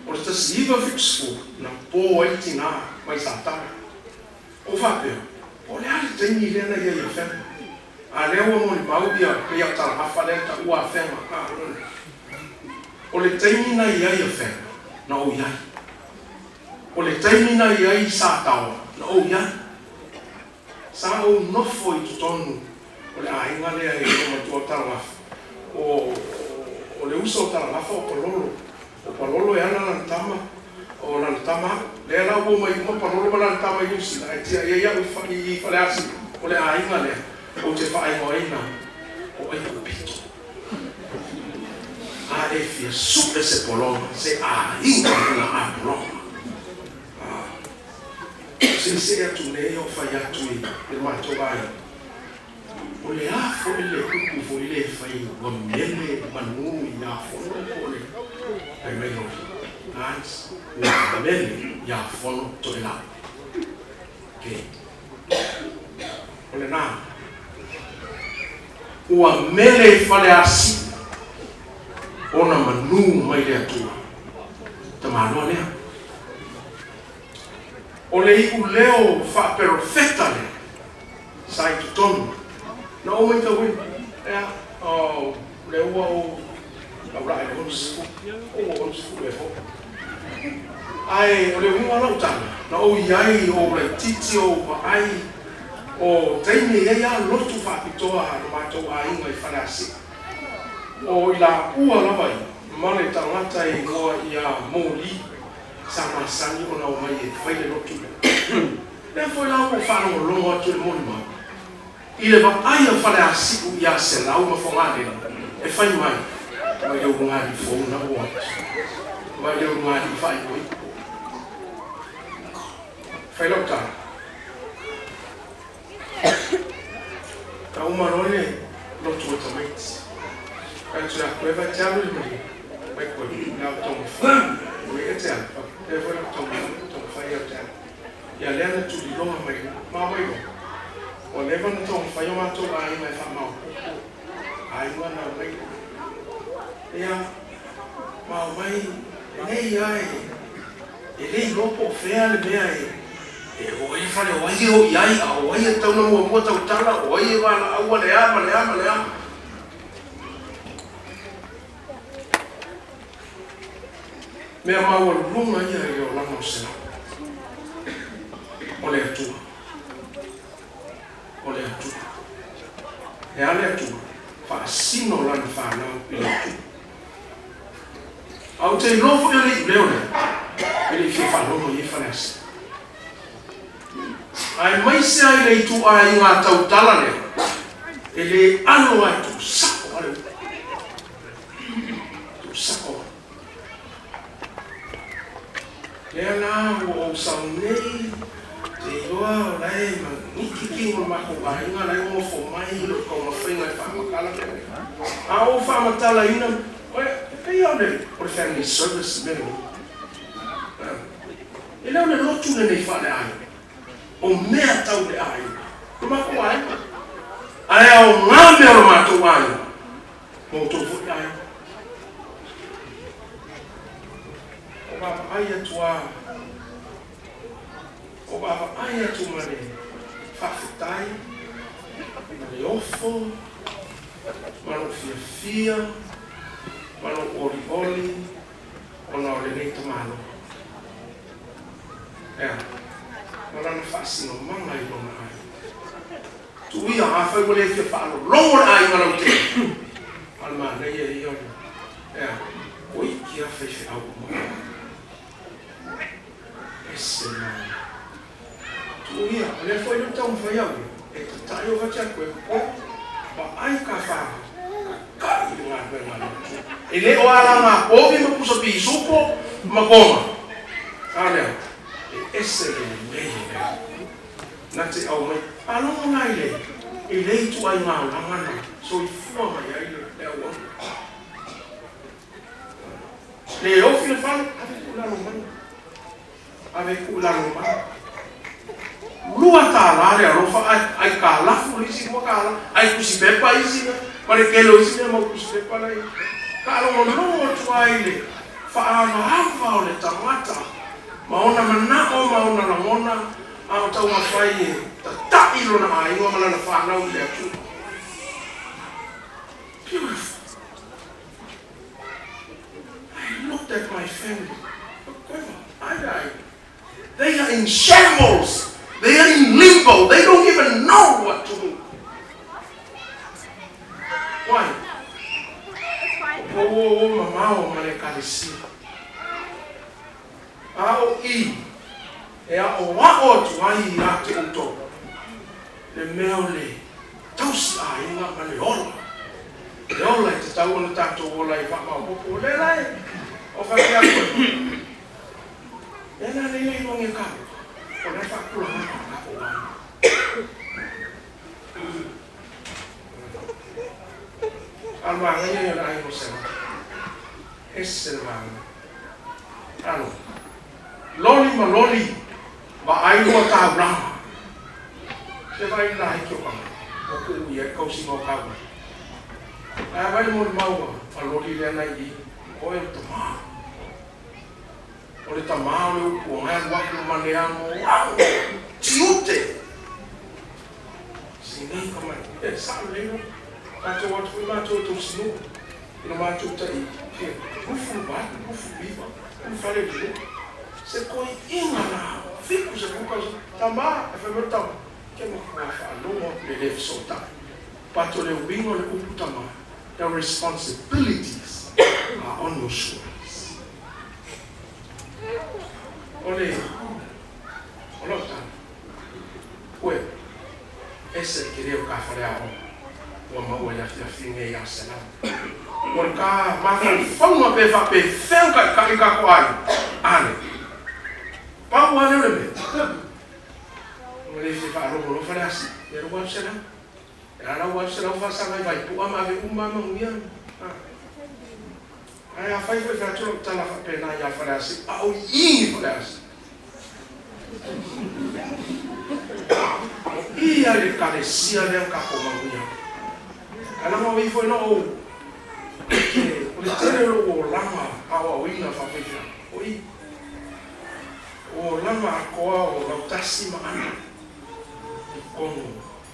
o le 1970 na po ai le tinā mai Satara. Ou faapea, po o le a le taimi lea na i ai e Afega? A lea ua molimau ia pei a o Talamafa lea na taua Afega a o le taimi na i ai Afega na ou i ai. O le taimi na i ai Sataoa na ou i ai. Sa ou nofo i totonu o le aiga lea i lou matua o Talamafa. O o le uso o Talamafa o Palolo. O Palolo e ana lana tama, o lana tama a'u. Lea la ua omai uma Palolo ma lana tama i Niu Sila ae tiai ai a'u i Faleasiu. O le aiga lea ou te faaigoaina o Aikupito. A e fia su'e se pologa, se aiga lena a pologa. Seisei atu nei o fai atu i le matou aiga, o le a foi le upu foi lea e fai ua mele manu iā Fono po o le fai mai loa, Hans, ua mele iā Fono Toelau. Okay. O lena. Ua mele i Faleasiu ona manu mai le Atua. Tamaloa lea. O le iuleo faaperofeta lea sa i totonu, na ou matauina, ea, o lea ua ou taulai i le 60, ua 60 ea foi. Ae o le uiga o lau tala, na ou i ai, ou laitiiti, ou vaai O taimi e i ai lava lotu faapitoa a lo matou aiga i Faleasi'a. O i laua lava ia ma le tagata e igoa ia Moli sa masani ona omai e fai le lotu lea. Lea foi la ua ou faalogologo atu i le molimau i le vaai a Faleasi'u ia Selau ma Fogalela e fai mai, mai le ulugalii fou na ua atu, mai le ulugalii faaipoipo. Fai lau tala. Na uma loa le lotu o tamaiti. Fai atu ia koe vai te alu i le malie. Mai koe, le au taumafai. Ua ia te alu, faapea foi lau taumafai, taumafai au te alu. Ia lea na tuliloa mai ma mai loa. Ua leva na taumafai o matou aiga e faamaopoopo aiga na omai. Ia, ma omai, lenei lava e, e le iloa po o fea le mea e, e o ai le fale o ai e o i ai, a o ai e tatau ona muamua tautala, o ai e valaau le a ma le a ma le a. Mea maualuluga ia i le olaga o Selau. O le Atua. O le Atua. E a le Atua? Faasino lana fanau i le Atua. A ou te iloa foi o le iuleo lea, e le i fia faalogo i ai Faleasi'a. Aemaise ai le ituaiga tautala lea, e le alo lava e tuusao lava le upu. Tuusao lava. Lea la ua ou sau nei, te iloa o la e maniki kino le matou aiga, la e nofo mai lou taumafaiga e faamatala mea nei. A ou faamatalaina, e pei lava o le family service le mea lenei. E le o le lotu lenei faale-aiga, o mea tau le aiga, lo matou aiga. Ae aoga mea o lo matou aiga ma outou foi aiga. O vaavaai atu a, o vaavaai atu ma le faafetai, ma le ofo, ma lou fiafia, ma lou olioli, ona o lenei tamaloa. Ea, ma lana faasinomaga i lona aiga. Tuia, afai ua le fia faalologo le aiga lautele, a o le manaia ia o le, ea, toeiti lava faifeau uma. Ese le manaia. Tuia, o lea foi lea ua taumafai au ia, e tatai o vati atu e po, vaai ka fanau, tatai i le galuega a le Atua. E le o alaga povi ma pusa pisupo ma koma. A o lea, e ese le lelei o lea. Na te aumai, faalogo la i le, i le ituaiga olaga na soifua mai ai le auauna. Le ofi le fale, ave tuu i lalo mai. Ave tuu i lalo mai. $2 le alofa ai, ai kalafu le isi $2, ai tusi pepa isi mea, ma le tele o isi mea mau tusi pepa la i ai. Faalogologo atu ai le faaavaava o le tagata ma ona manao ma ona lagona a o taumafai e tata'i lona aiga ma lana fanau i le Atua. Beautiful. I looked at my family. I, they are in shambles. They are in limbo. They don't even know what to do. Why? O o o mamao ma le ekalesia. A o i e aʻoaʻo atu ai iā te ʻoutou le mea o le tausi aiga ma le ola. Le ola e tatau ona tatou ola ai faamaopoopo. O lea la e o faapea atu ai. Lea la lea e iloa e kau. O lea faatulagaga o tatou aiga. A o le manaia ia o le aiga o Sema. Ese le manaia. Alo. Loli ma loli, vaai lua taulaga. Se vaai le laiti o kama, o kuu i ai tausiga o taulaga. Ae a vaai le molimau a loli lea na i i, o oe o le tama. O le tama o le upu o alu atu ma le anoano tiute. Sinei ka mai. E sao lelei loa. Tatou atu foi matou e tausinuu i lo matou tai fia 28, 29, 45. Se toeaiina la 70 tausaga. Tama, e fai mai le tama. Ke matua faalogo atu le lē fesootaʻi. But o le uiga o le upu tamā, the responsibilities are on your shoulders. O le o lau tala, koe, ese le tele o ka faleaoga ua maua i le afiafi nei ia Selau. O le ka mafaufauga pe faapefea ona taʻitaʻi tatou aiga, ale. Pau lava lea o le mea. Ua le fia faalogo loa Faleasi, ia lou $800. E a lau $800 faasaga i Vaipua ma ave uma lava manuia. Ae afai foi e fai atu lau tala faapena ia Faleasi, a o i i Faleasi. O i lava i le ekalesia lea o tatou manuia. Ae leaga o i foi na ou o le tele o lou olaga aoaoina faafaifeau, o i. O olaga atoa o Lautasi ma Ana i totonu o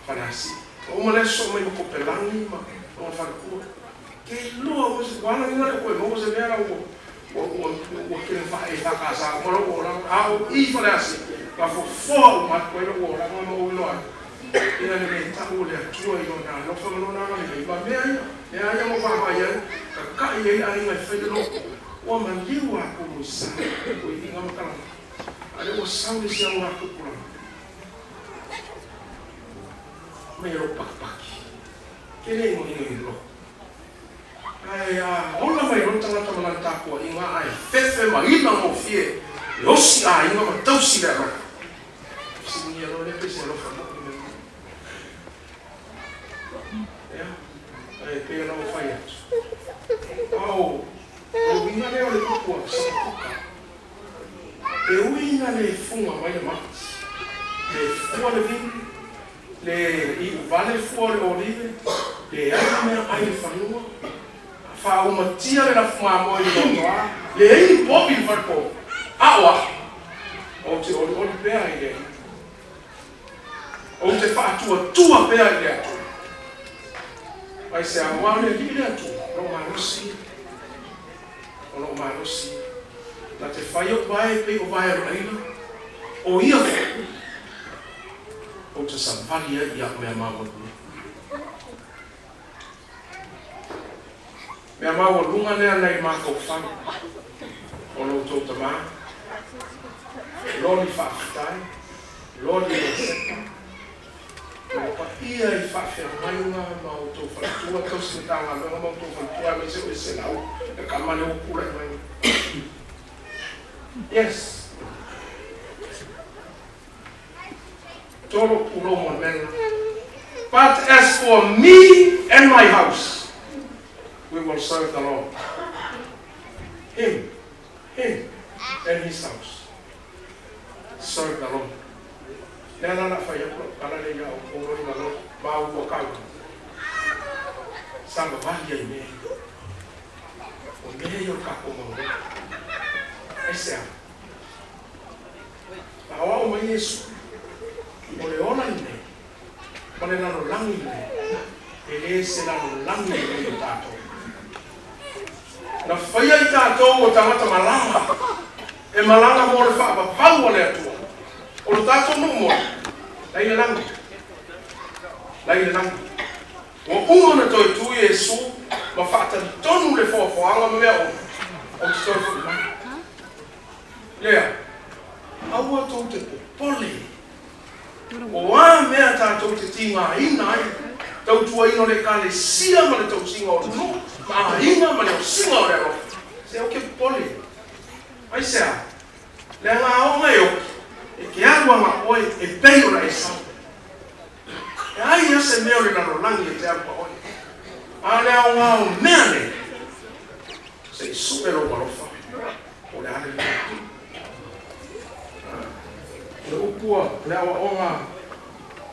Faleasiu. Ua uma lea sosoo mai ma Kopelani ma lona faletua. Ke iloa uma se ua ala lena le koe maua se mea la ua ua ua ua kele fa e FKS uma lou olaga. A o i Faleasiu na fofoa uma atu ai lou olaga ma ou iloa ai ina le mea tau o le Atua i lona alofa ma lona agalelei ma mea ia. Mea ia ua vaavaai ai, tataʻi ai aiga e fai le loto. Ua maliu a kulu i sa, ua iviga ma kalama, a lea ua sau le isi aoga tupulaga mai e lou pakipaki. Ke le inoino i loto. Ae a ola mai loa le tagata ma lana tapuaiga ae fefe ma ina gofie e osi aiga ma tausi le alofa. Fesiligia loa lea pe se alofa moi mea nei. Ia, ae pei ona ou fai atu, a o le uiga lea o le upu a Sapakuka, e ui ina le fuga mai le mati, le fua le vini, le iuvale fua o le olive, leai ni mea ai i le fanua, faaumatia le lafu mamoe i le lotoa, leai ni povi i le falepovi, a o a? Ou te olioli pea i le Alii. Ou te faatuatua pea i le Atua. Aisea? Aua o le Alii le Atua, o lou malosi, o lou malosi, na te fai ou vae e pei o vae o le aila, o ia foi ou te savali ai i au mea maualuga. Mea maualuga lea nai mafaufau o lo outou tamā, loli faafetai, loli Iosepa, ma le paia i faafeagaiga ma outou faletua, tausi Matagaluega ma outou faletua aemaise o Eselau le tama lea ua tulai mai. Yes. Tolo pulou mo le mea lena. But as for me and my house, we will serve the Lord. Him, him and his house. Serve the Lord. Lea la la fai atu lau tala lea ia outou loli ma loli, ma ua kau. Sa vavali ai mea ia. O mea ia o le tatou mau loto. Aisea? Na aoao mai Iesu, O le ola lenei, ma le lalolagi lenei, e le se lalolagi lenei o tatou. Na faia i tatou o tagata malaga, e malaga mo le faavavau a le Atua. O lo tatou nuu moni, la i le lagi, la i le lagi. Ua uma ona toe tu Iesu ma faatalitonu le foafoaga ma mea uma, ou te toe foi mai. Lea, aua tou te popole. O a mea tatou te tigaina ai, tautuaina o le Ekalesia ma le tausiga o nuu ma aiga ma le osiga o le alofa. Se aua ke popole. Aisea? Leaga aoga e oki, e ke alu aga oe e pei ona e sau. E ai a se mea o le lalolagi e te alu ma oe. A o le aoga o mea nei, se i sue lou alofa, po o le a le mea. O le upu a le aoaoga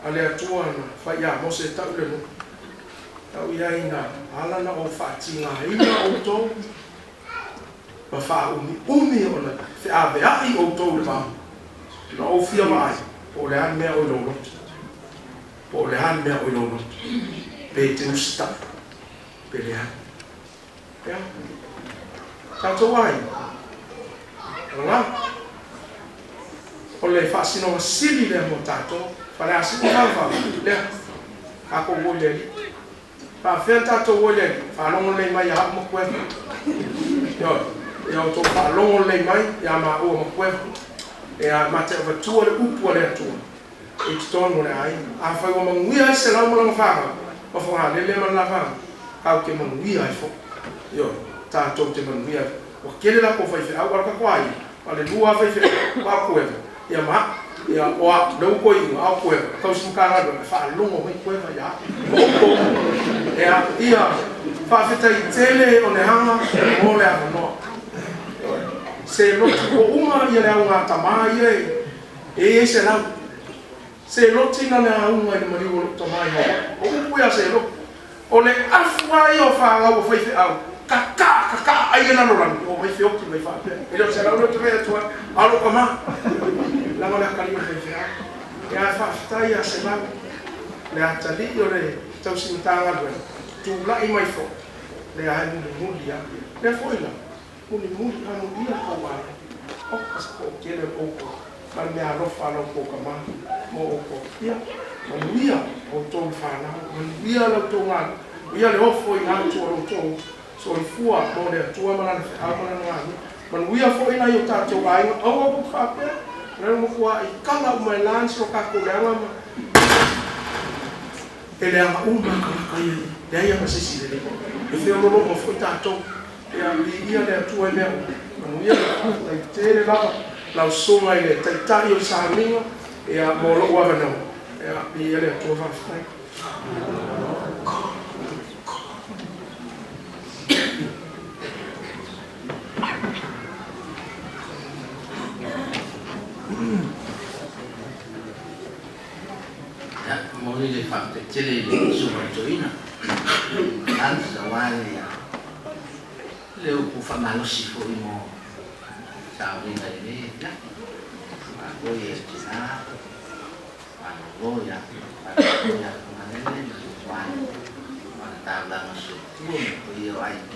a le Atua na fai iā Mose e tau i le nuu, tau i ai na ala na ou faatigaina outou ma faaumiumi ona feaveai outou i le vao, na ou fia vaai po o le a le mea o i lou loto, po o le a le mea o i lou loto, pe e te usitai, pe leai. Ia, tatou ai, ala, o le faasinoga sili lea mo tatou. Faleasiu ma Fagafaga, lea, tatou o i le Alii. Faafefea le tatou o i le Alii? Faalogo lelei mai ia au ma Kueva. Ioe, ia outou faalogo lelei mai ia maua ma Kueva. Ea, ma te avatua le upu a le Atua i totonu o le aiga. Afai ua manuia ai Selau ma lana fanau, ma Fogalele ma le la fanau, tatou te manuia ai foi. Ioe, tatou te manuia ai foi. Ua tele latou faifeau, a o le tatou aiga, na o le lua lava faifeau, o au Kueva, ia ma au. Ia, o au, lea ua toeaina, a o Kueva, e tausi Matagaluega, e faalogo mai Kueva ia au. Ma outou. Ea, ia, faafetai tele o Leaga mo le avanoa. Ioe. Se lotu ua uma ia le auga tama ia e E i ai Selau. Seloti na le auga i le maliu o lou tama i Hawaii. O upu ia Seloti. O le afu lava ia o fanau a faifeau, kakaa, kakaa ai le lalolagi, omai feoti mai faapea. E le o Selau lea ou te fai atu ai, a o lou tama. Leaga o le atalii o le faifeau. Ia ae faafetai ia Selau, le atalii o le tausi Matagaluega, tulai mai foi, lea e mulimuli lava. Lea foi la, Mulimuli amuia le tou aiga, oka se toatele o outou ma le meaalofa a la outou tama mo outou. Ia manuia outou le fanau, manuia la outou galuega, manuia le ofoina atu o lo outou soifua mo le Atua ma Lana feau ma Lana galuega. Manuia foi nai o tatou aiga, aua tou te faapea, o lea ua matuai kala uma e la nisi o tatou leaga ma e leaga uma lava tagata ia, leai lava ma se isi lelei. E feololo uma foi tatou. Ia viia le Atua i mea uma. Manuia le faafetai tele lava lau susuga i le Taitai o le Samiga ia mo lou avanoa. Ia viia le Atua faafetai. Ia, momoli le faafetai tele i le Susuga i le Toeaina, Hans, aua le le upu faamalosi foi mo sauniga i lenei afiafi. Faapea foi e tina, malolo ia, faapea ia Fagalele ma le Tuai, ma le taulaga soifua ma le paia o aiga,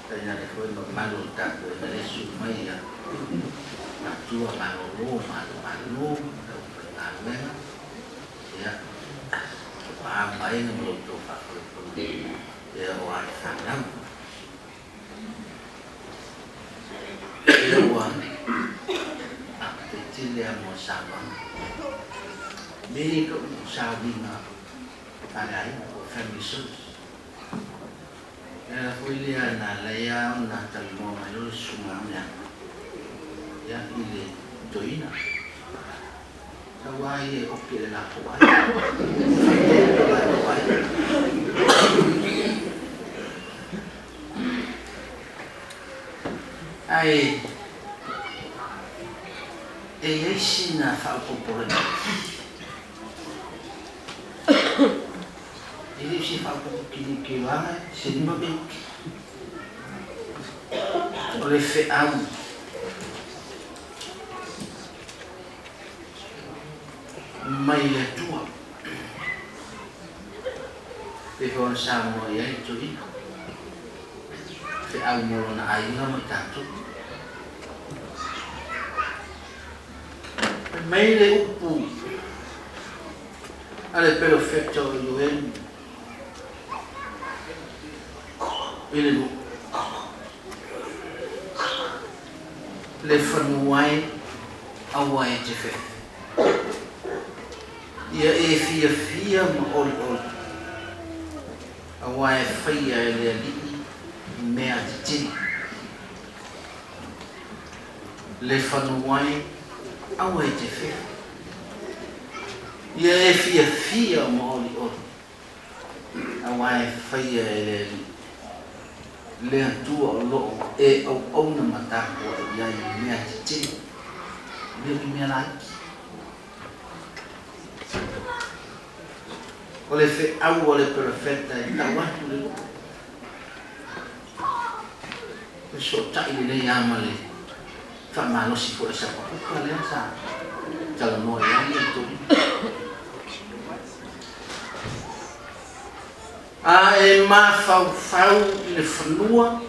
tainane foi le mamalu o le tatou aiga lea e susu mai ia matua malolo ma alo malolo ma le aufaigaluega, ia, o a ma aiga ma lo outou faafolefolega, ia o a fanau. Ia ua faafetai tele lava mo le saunoaga. Me lou sauniga faaleaiga po o family service. O le ala foi lea na ala ai lava ona talanoa mai loa le susuga o Leaga ia i le toeaina. Sau lava ia e oki i le latou aiga. Faatonu lo latou aiga. Ae e i ai sina faaopoopo laitiiti. E le o se faaopoopo kilikiloaga se 5 minute. O le feau mai le Atua. Pei foi ona saunoa i ai le toeaina, feau mo lona aiga ma i tatou. Fai mai le upu a le perofeta o Ioeli i le nuu, Le fanua e, aua e te fefe. Ia e fiafia ma olioli, aua e faia e le Alii mea tetele. Le fanua e, aua e te fefe. Ia e fiafia ma olioli, aua e faia e le Alii, le Atua o lo o e auauna ma tapuai i ai i mea tetele, e le o ni mea laiti. O le feau a le perofeta e tau atu le nuu, fesootai lelei lava ma le faamalosi foi a Sapakuka lea sa talanoa i ai le toeaina. A e mafaufau i le fanua,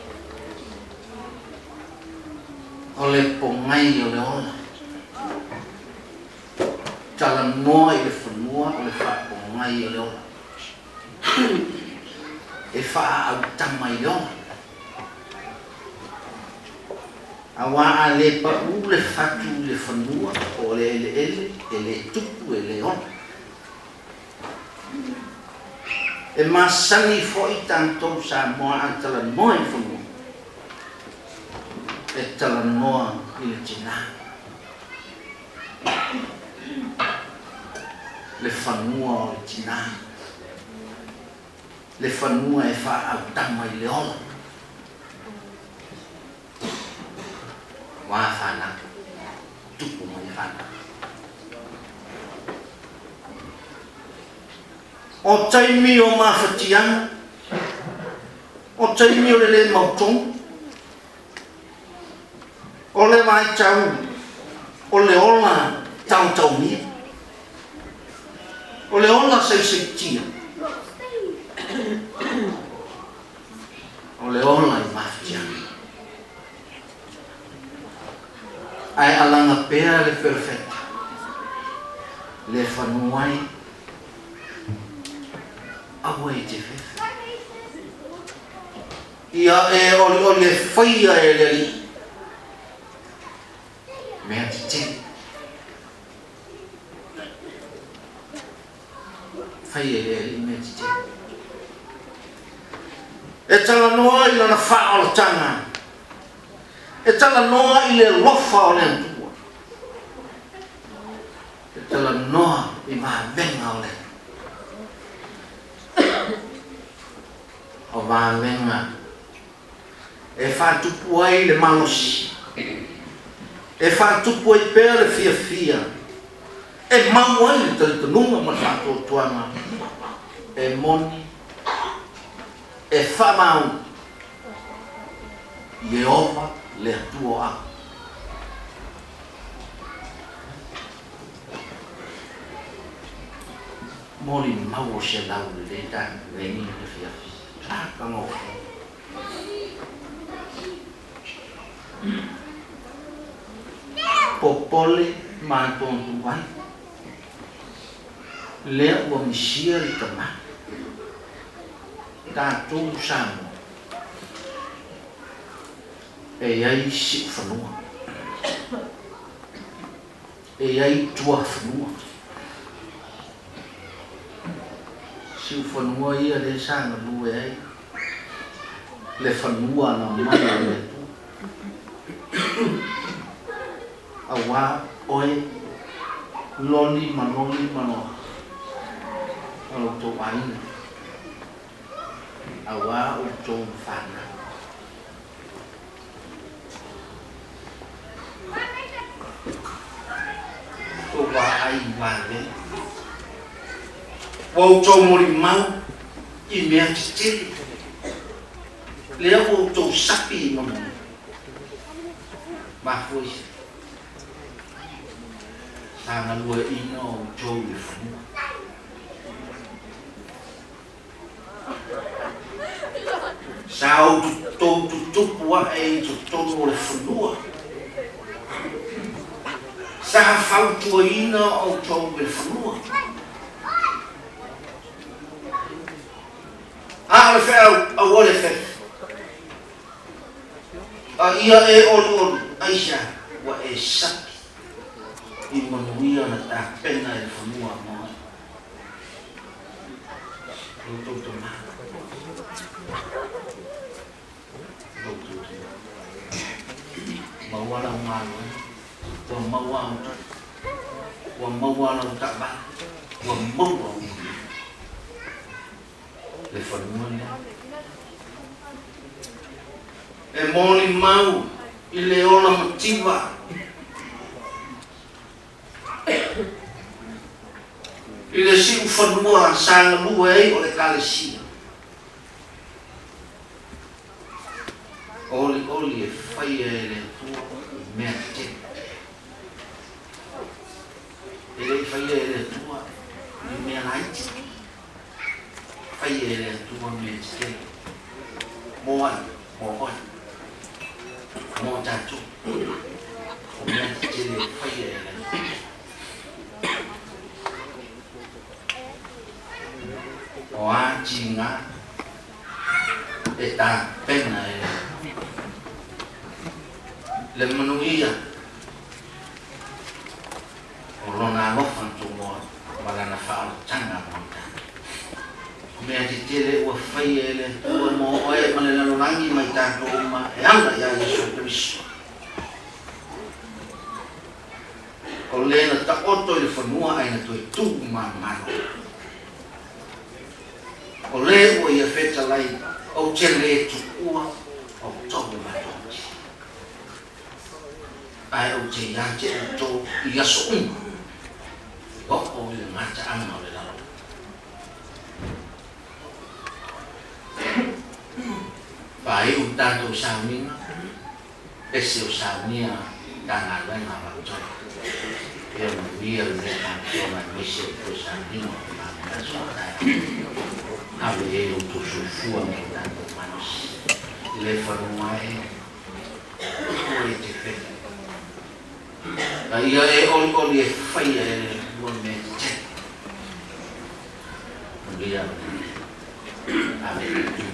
o le pogai o le ola. Talanoa i le fanua o le faapogai o le ola. E faaautama i le ola. Auā a lē paʻū le fatu i le fanua po o le eleele, e lē tupu e lē ola. E masani foʻi tatou Samoa a talanoa i le fanua, e talanoa i le tinā. Le fanua o le tinā. Le fanua e faaautama i le ola. Wā fanau, tupu mai fanau. O taimi o mafatiaga, o taimi o le lē mautonu, o le vaitau o le ola taotaomia, o le ola saisaitia, o le ola i mafatiaga. Ae alaga pea le perofeta, le fanua ai, aua e te fefe. Ia e olioli e faia e le Alii mea tetele. Faia e le Alii mea tetele. E talanoa i lana faaolataga. E talanoa i le alofa o le Atua. E talanoa i vavega o le Atua. O vavega e faatupu ai le malosi, e faatupu ai pea le fiafia, e mau ai le talitonuga ma le faatuatuaga e moni, e faamaoni Ieova le Atua o au. Molimau o se lau lelei ta lenei afiafi. Matagofie. Popole ma atuantuai, lea ua misia le tama. Tatou Samoa, e i ai siufanua, e i ai tuafanua. Siufanua ia lea sa galue ai le fanua na mai o le Atua. Auā oe loli ma loli ma lo ma lo outou aiga, auā outou fanau. Tou vaai i vave. Ua outou molimau i mea tetele. Lea ua outou sapi i manuia. Mafua i se? Sa galueaiina outou i le fanua. Sa outou tutupu ae i totonu o le fanua. Sa fautuaina outou i le fanua. A o le feau, aua le fefe. A ia e oluolu, aisea ua e sapi i manuia na tapena e le fanua mo oe. Lo outou tama. Lo outou tama. Maua lau galuega, ua maua au tupe, ua maua lau taavale, ua maua au manuia. Le fanua lea. E molimau i le ola mativa. I le siufanua sa galue ai o le Ekalesia. Olioli e faia e le Atua i mea tetele. E le i faia e le Atua i mea laiti. Faia e le Atua mea tetele. Mo ai, mo oe, mo tatou. O mea tetele e faia e le Atua. O a tigā e tapena e le manuia o lona alofa na tumoa ma lana faaolataga mo i tatou. O mea tetele ua faia e le Atua mo oe ma le lalolagi ma i tatou uma e ala iā Iesu Keriso. O le na taoto i le fanua ae na toe tū manumalo. O le ua ia fetalai, ou te lē tuua outou e matoati, ae ou te ia te outou i aso uma, e oo i le gataaga o le lalolagi. Faaiu le tatou sauniga, ese o saunia Matagaluega a Vautolo. Ia manuia lenei tautologa aemaise o toe sauniga o le matou aso a taeao. Ave i ai lo outou soifua ma lo tatou malosi i le fanua e ua e te feta. A ia e olioli e faia e le Atua mea tetele. Manuia. Amene.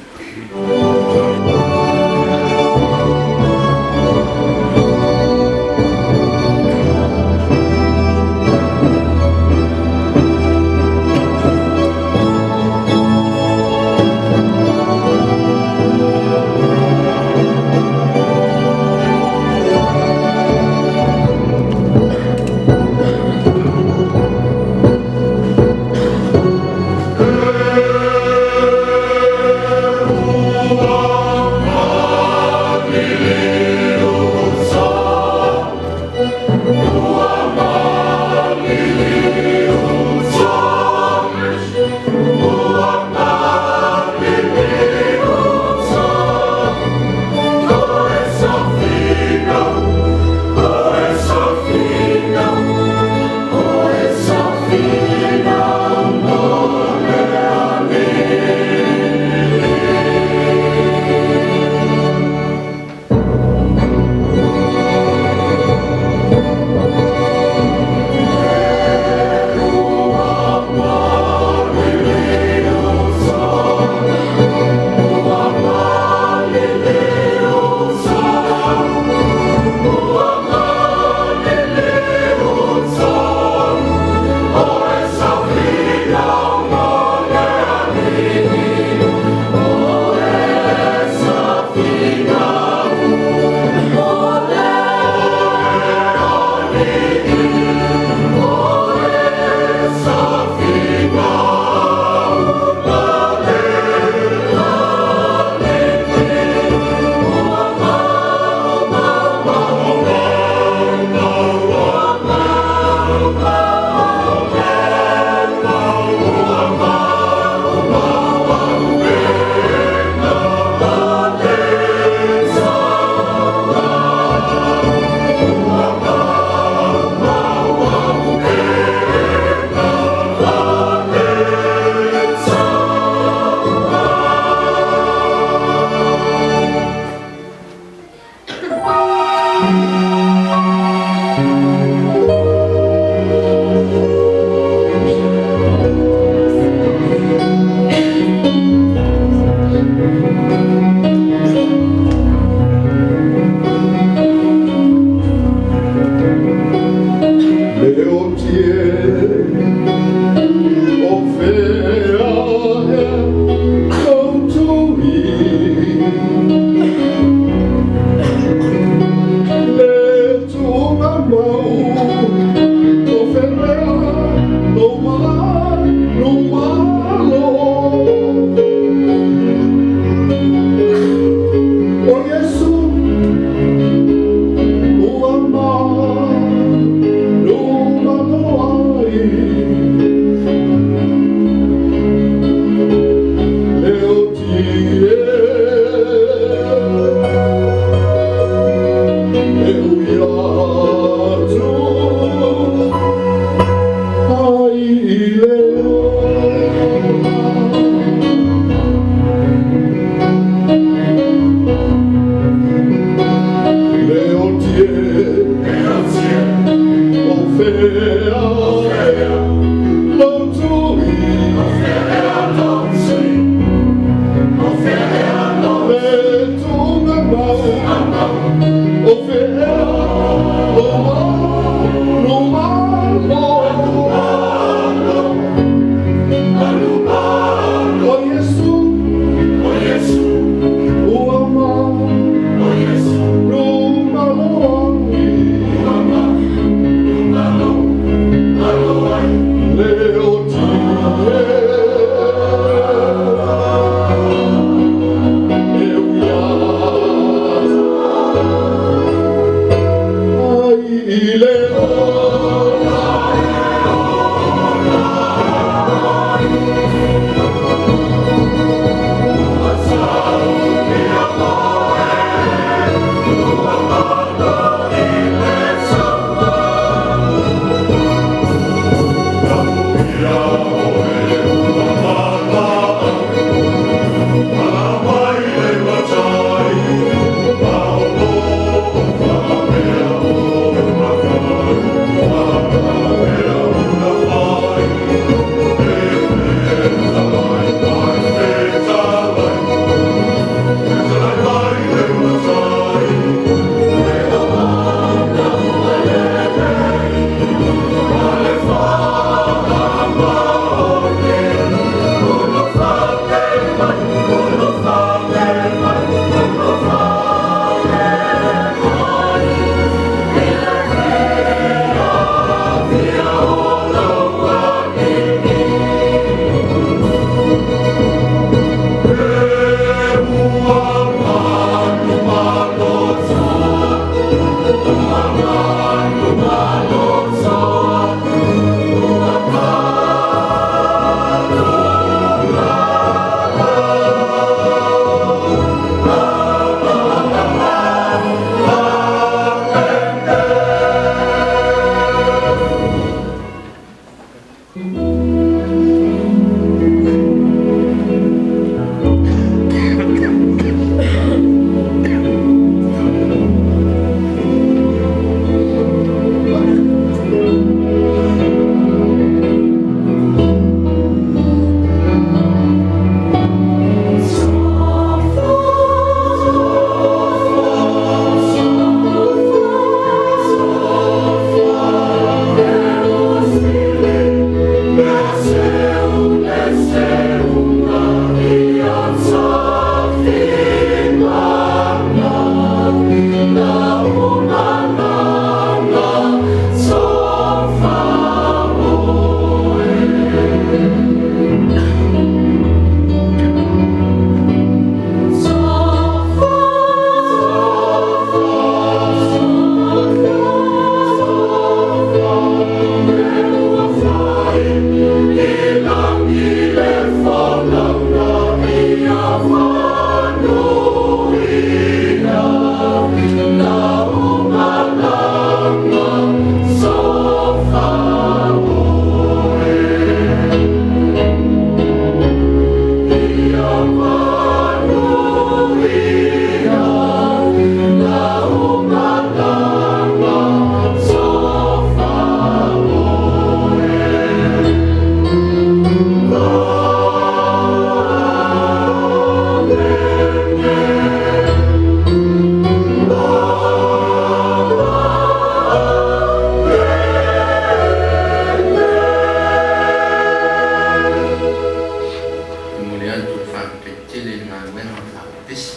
Faafetai tele i le galuega o le faapepesi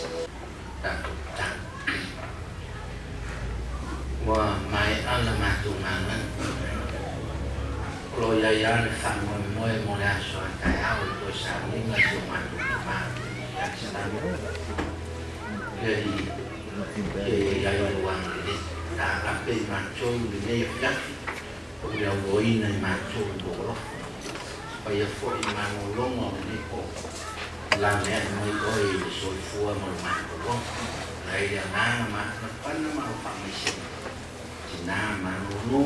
tatou tatalo. Ua maea la matou galuega. O lo o i ai lava le faamoemoe mo le aso a taeao i toe sauniga si o matou tamā ia Salani. Le Alii, ia i ai lou agalelei, taape i matou i lenei afiafi, o le auloina i matou i lou alofa. Paia foi i malologa o lenei po, laveai mai oe i le soifua ma le malologa. Ai le agaga mapanapana ma au faamaisega. Tinā malolo,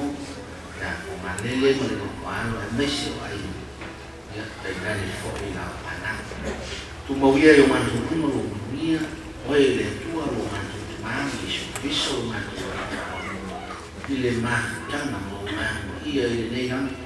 tatou galele ma le nofo alo aemaise o aiga, ia tainane foi lau fanau. Tumau ia i o matou luma lou manuia, oe le Atua lo matou Tamā ma Iesu Keriso lo matou Alii. I le mafutaga ma ou agaga paia i lenei lagi.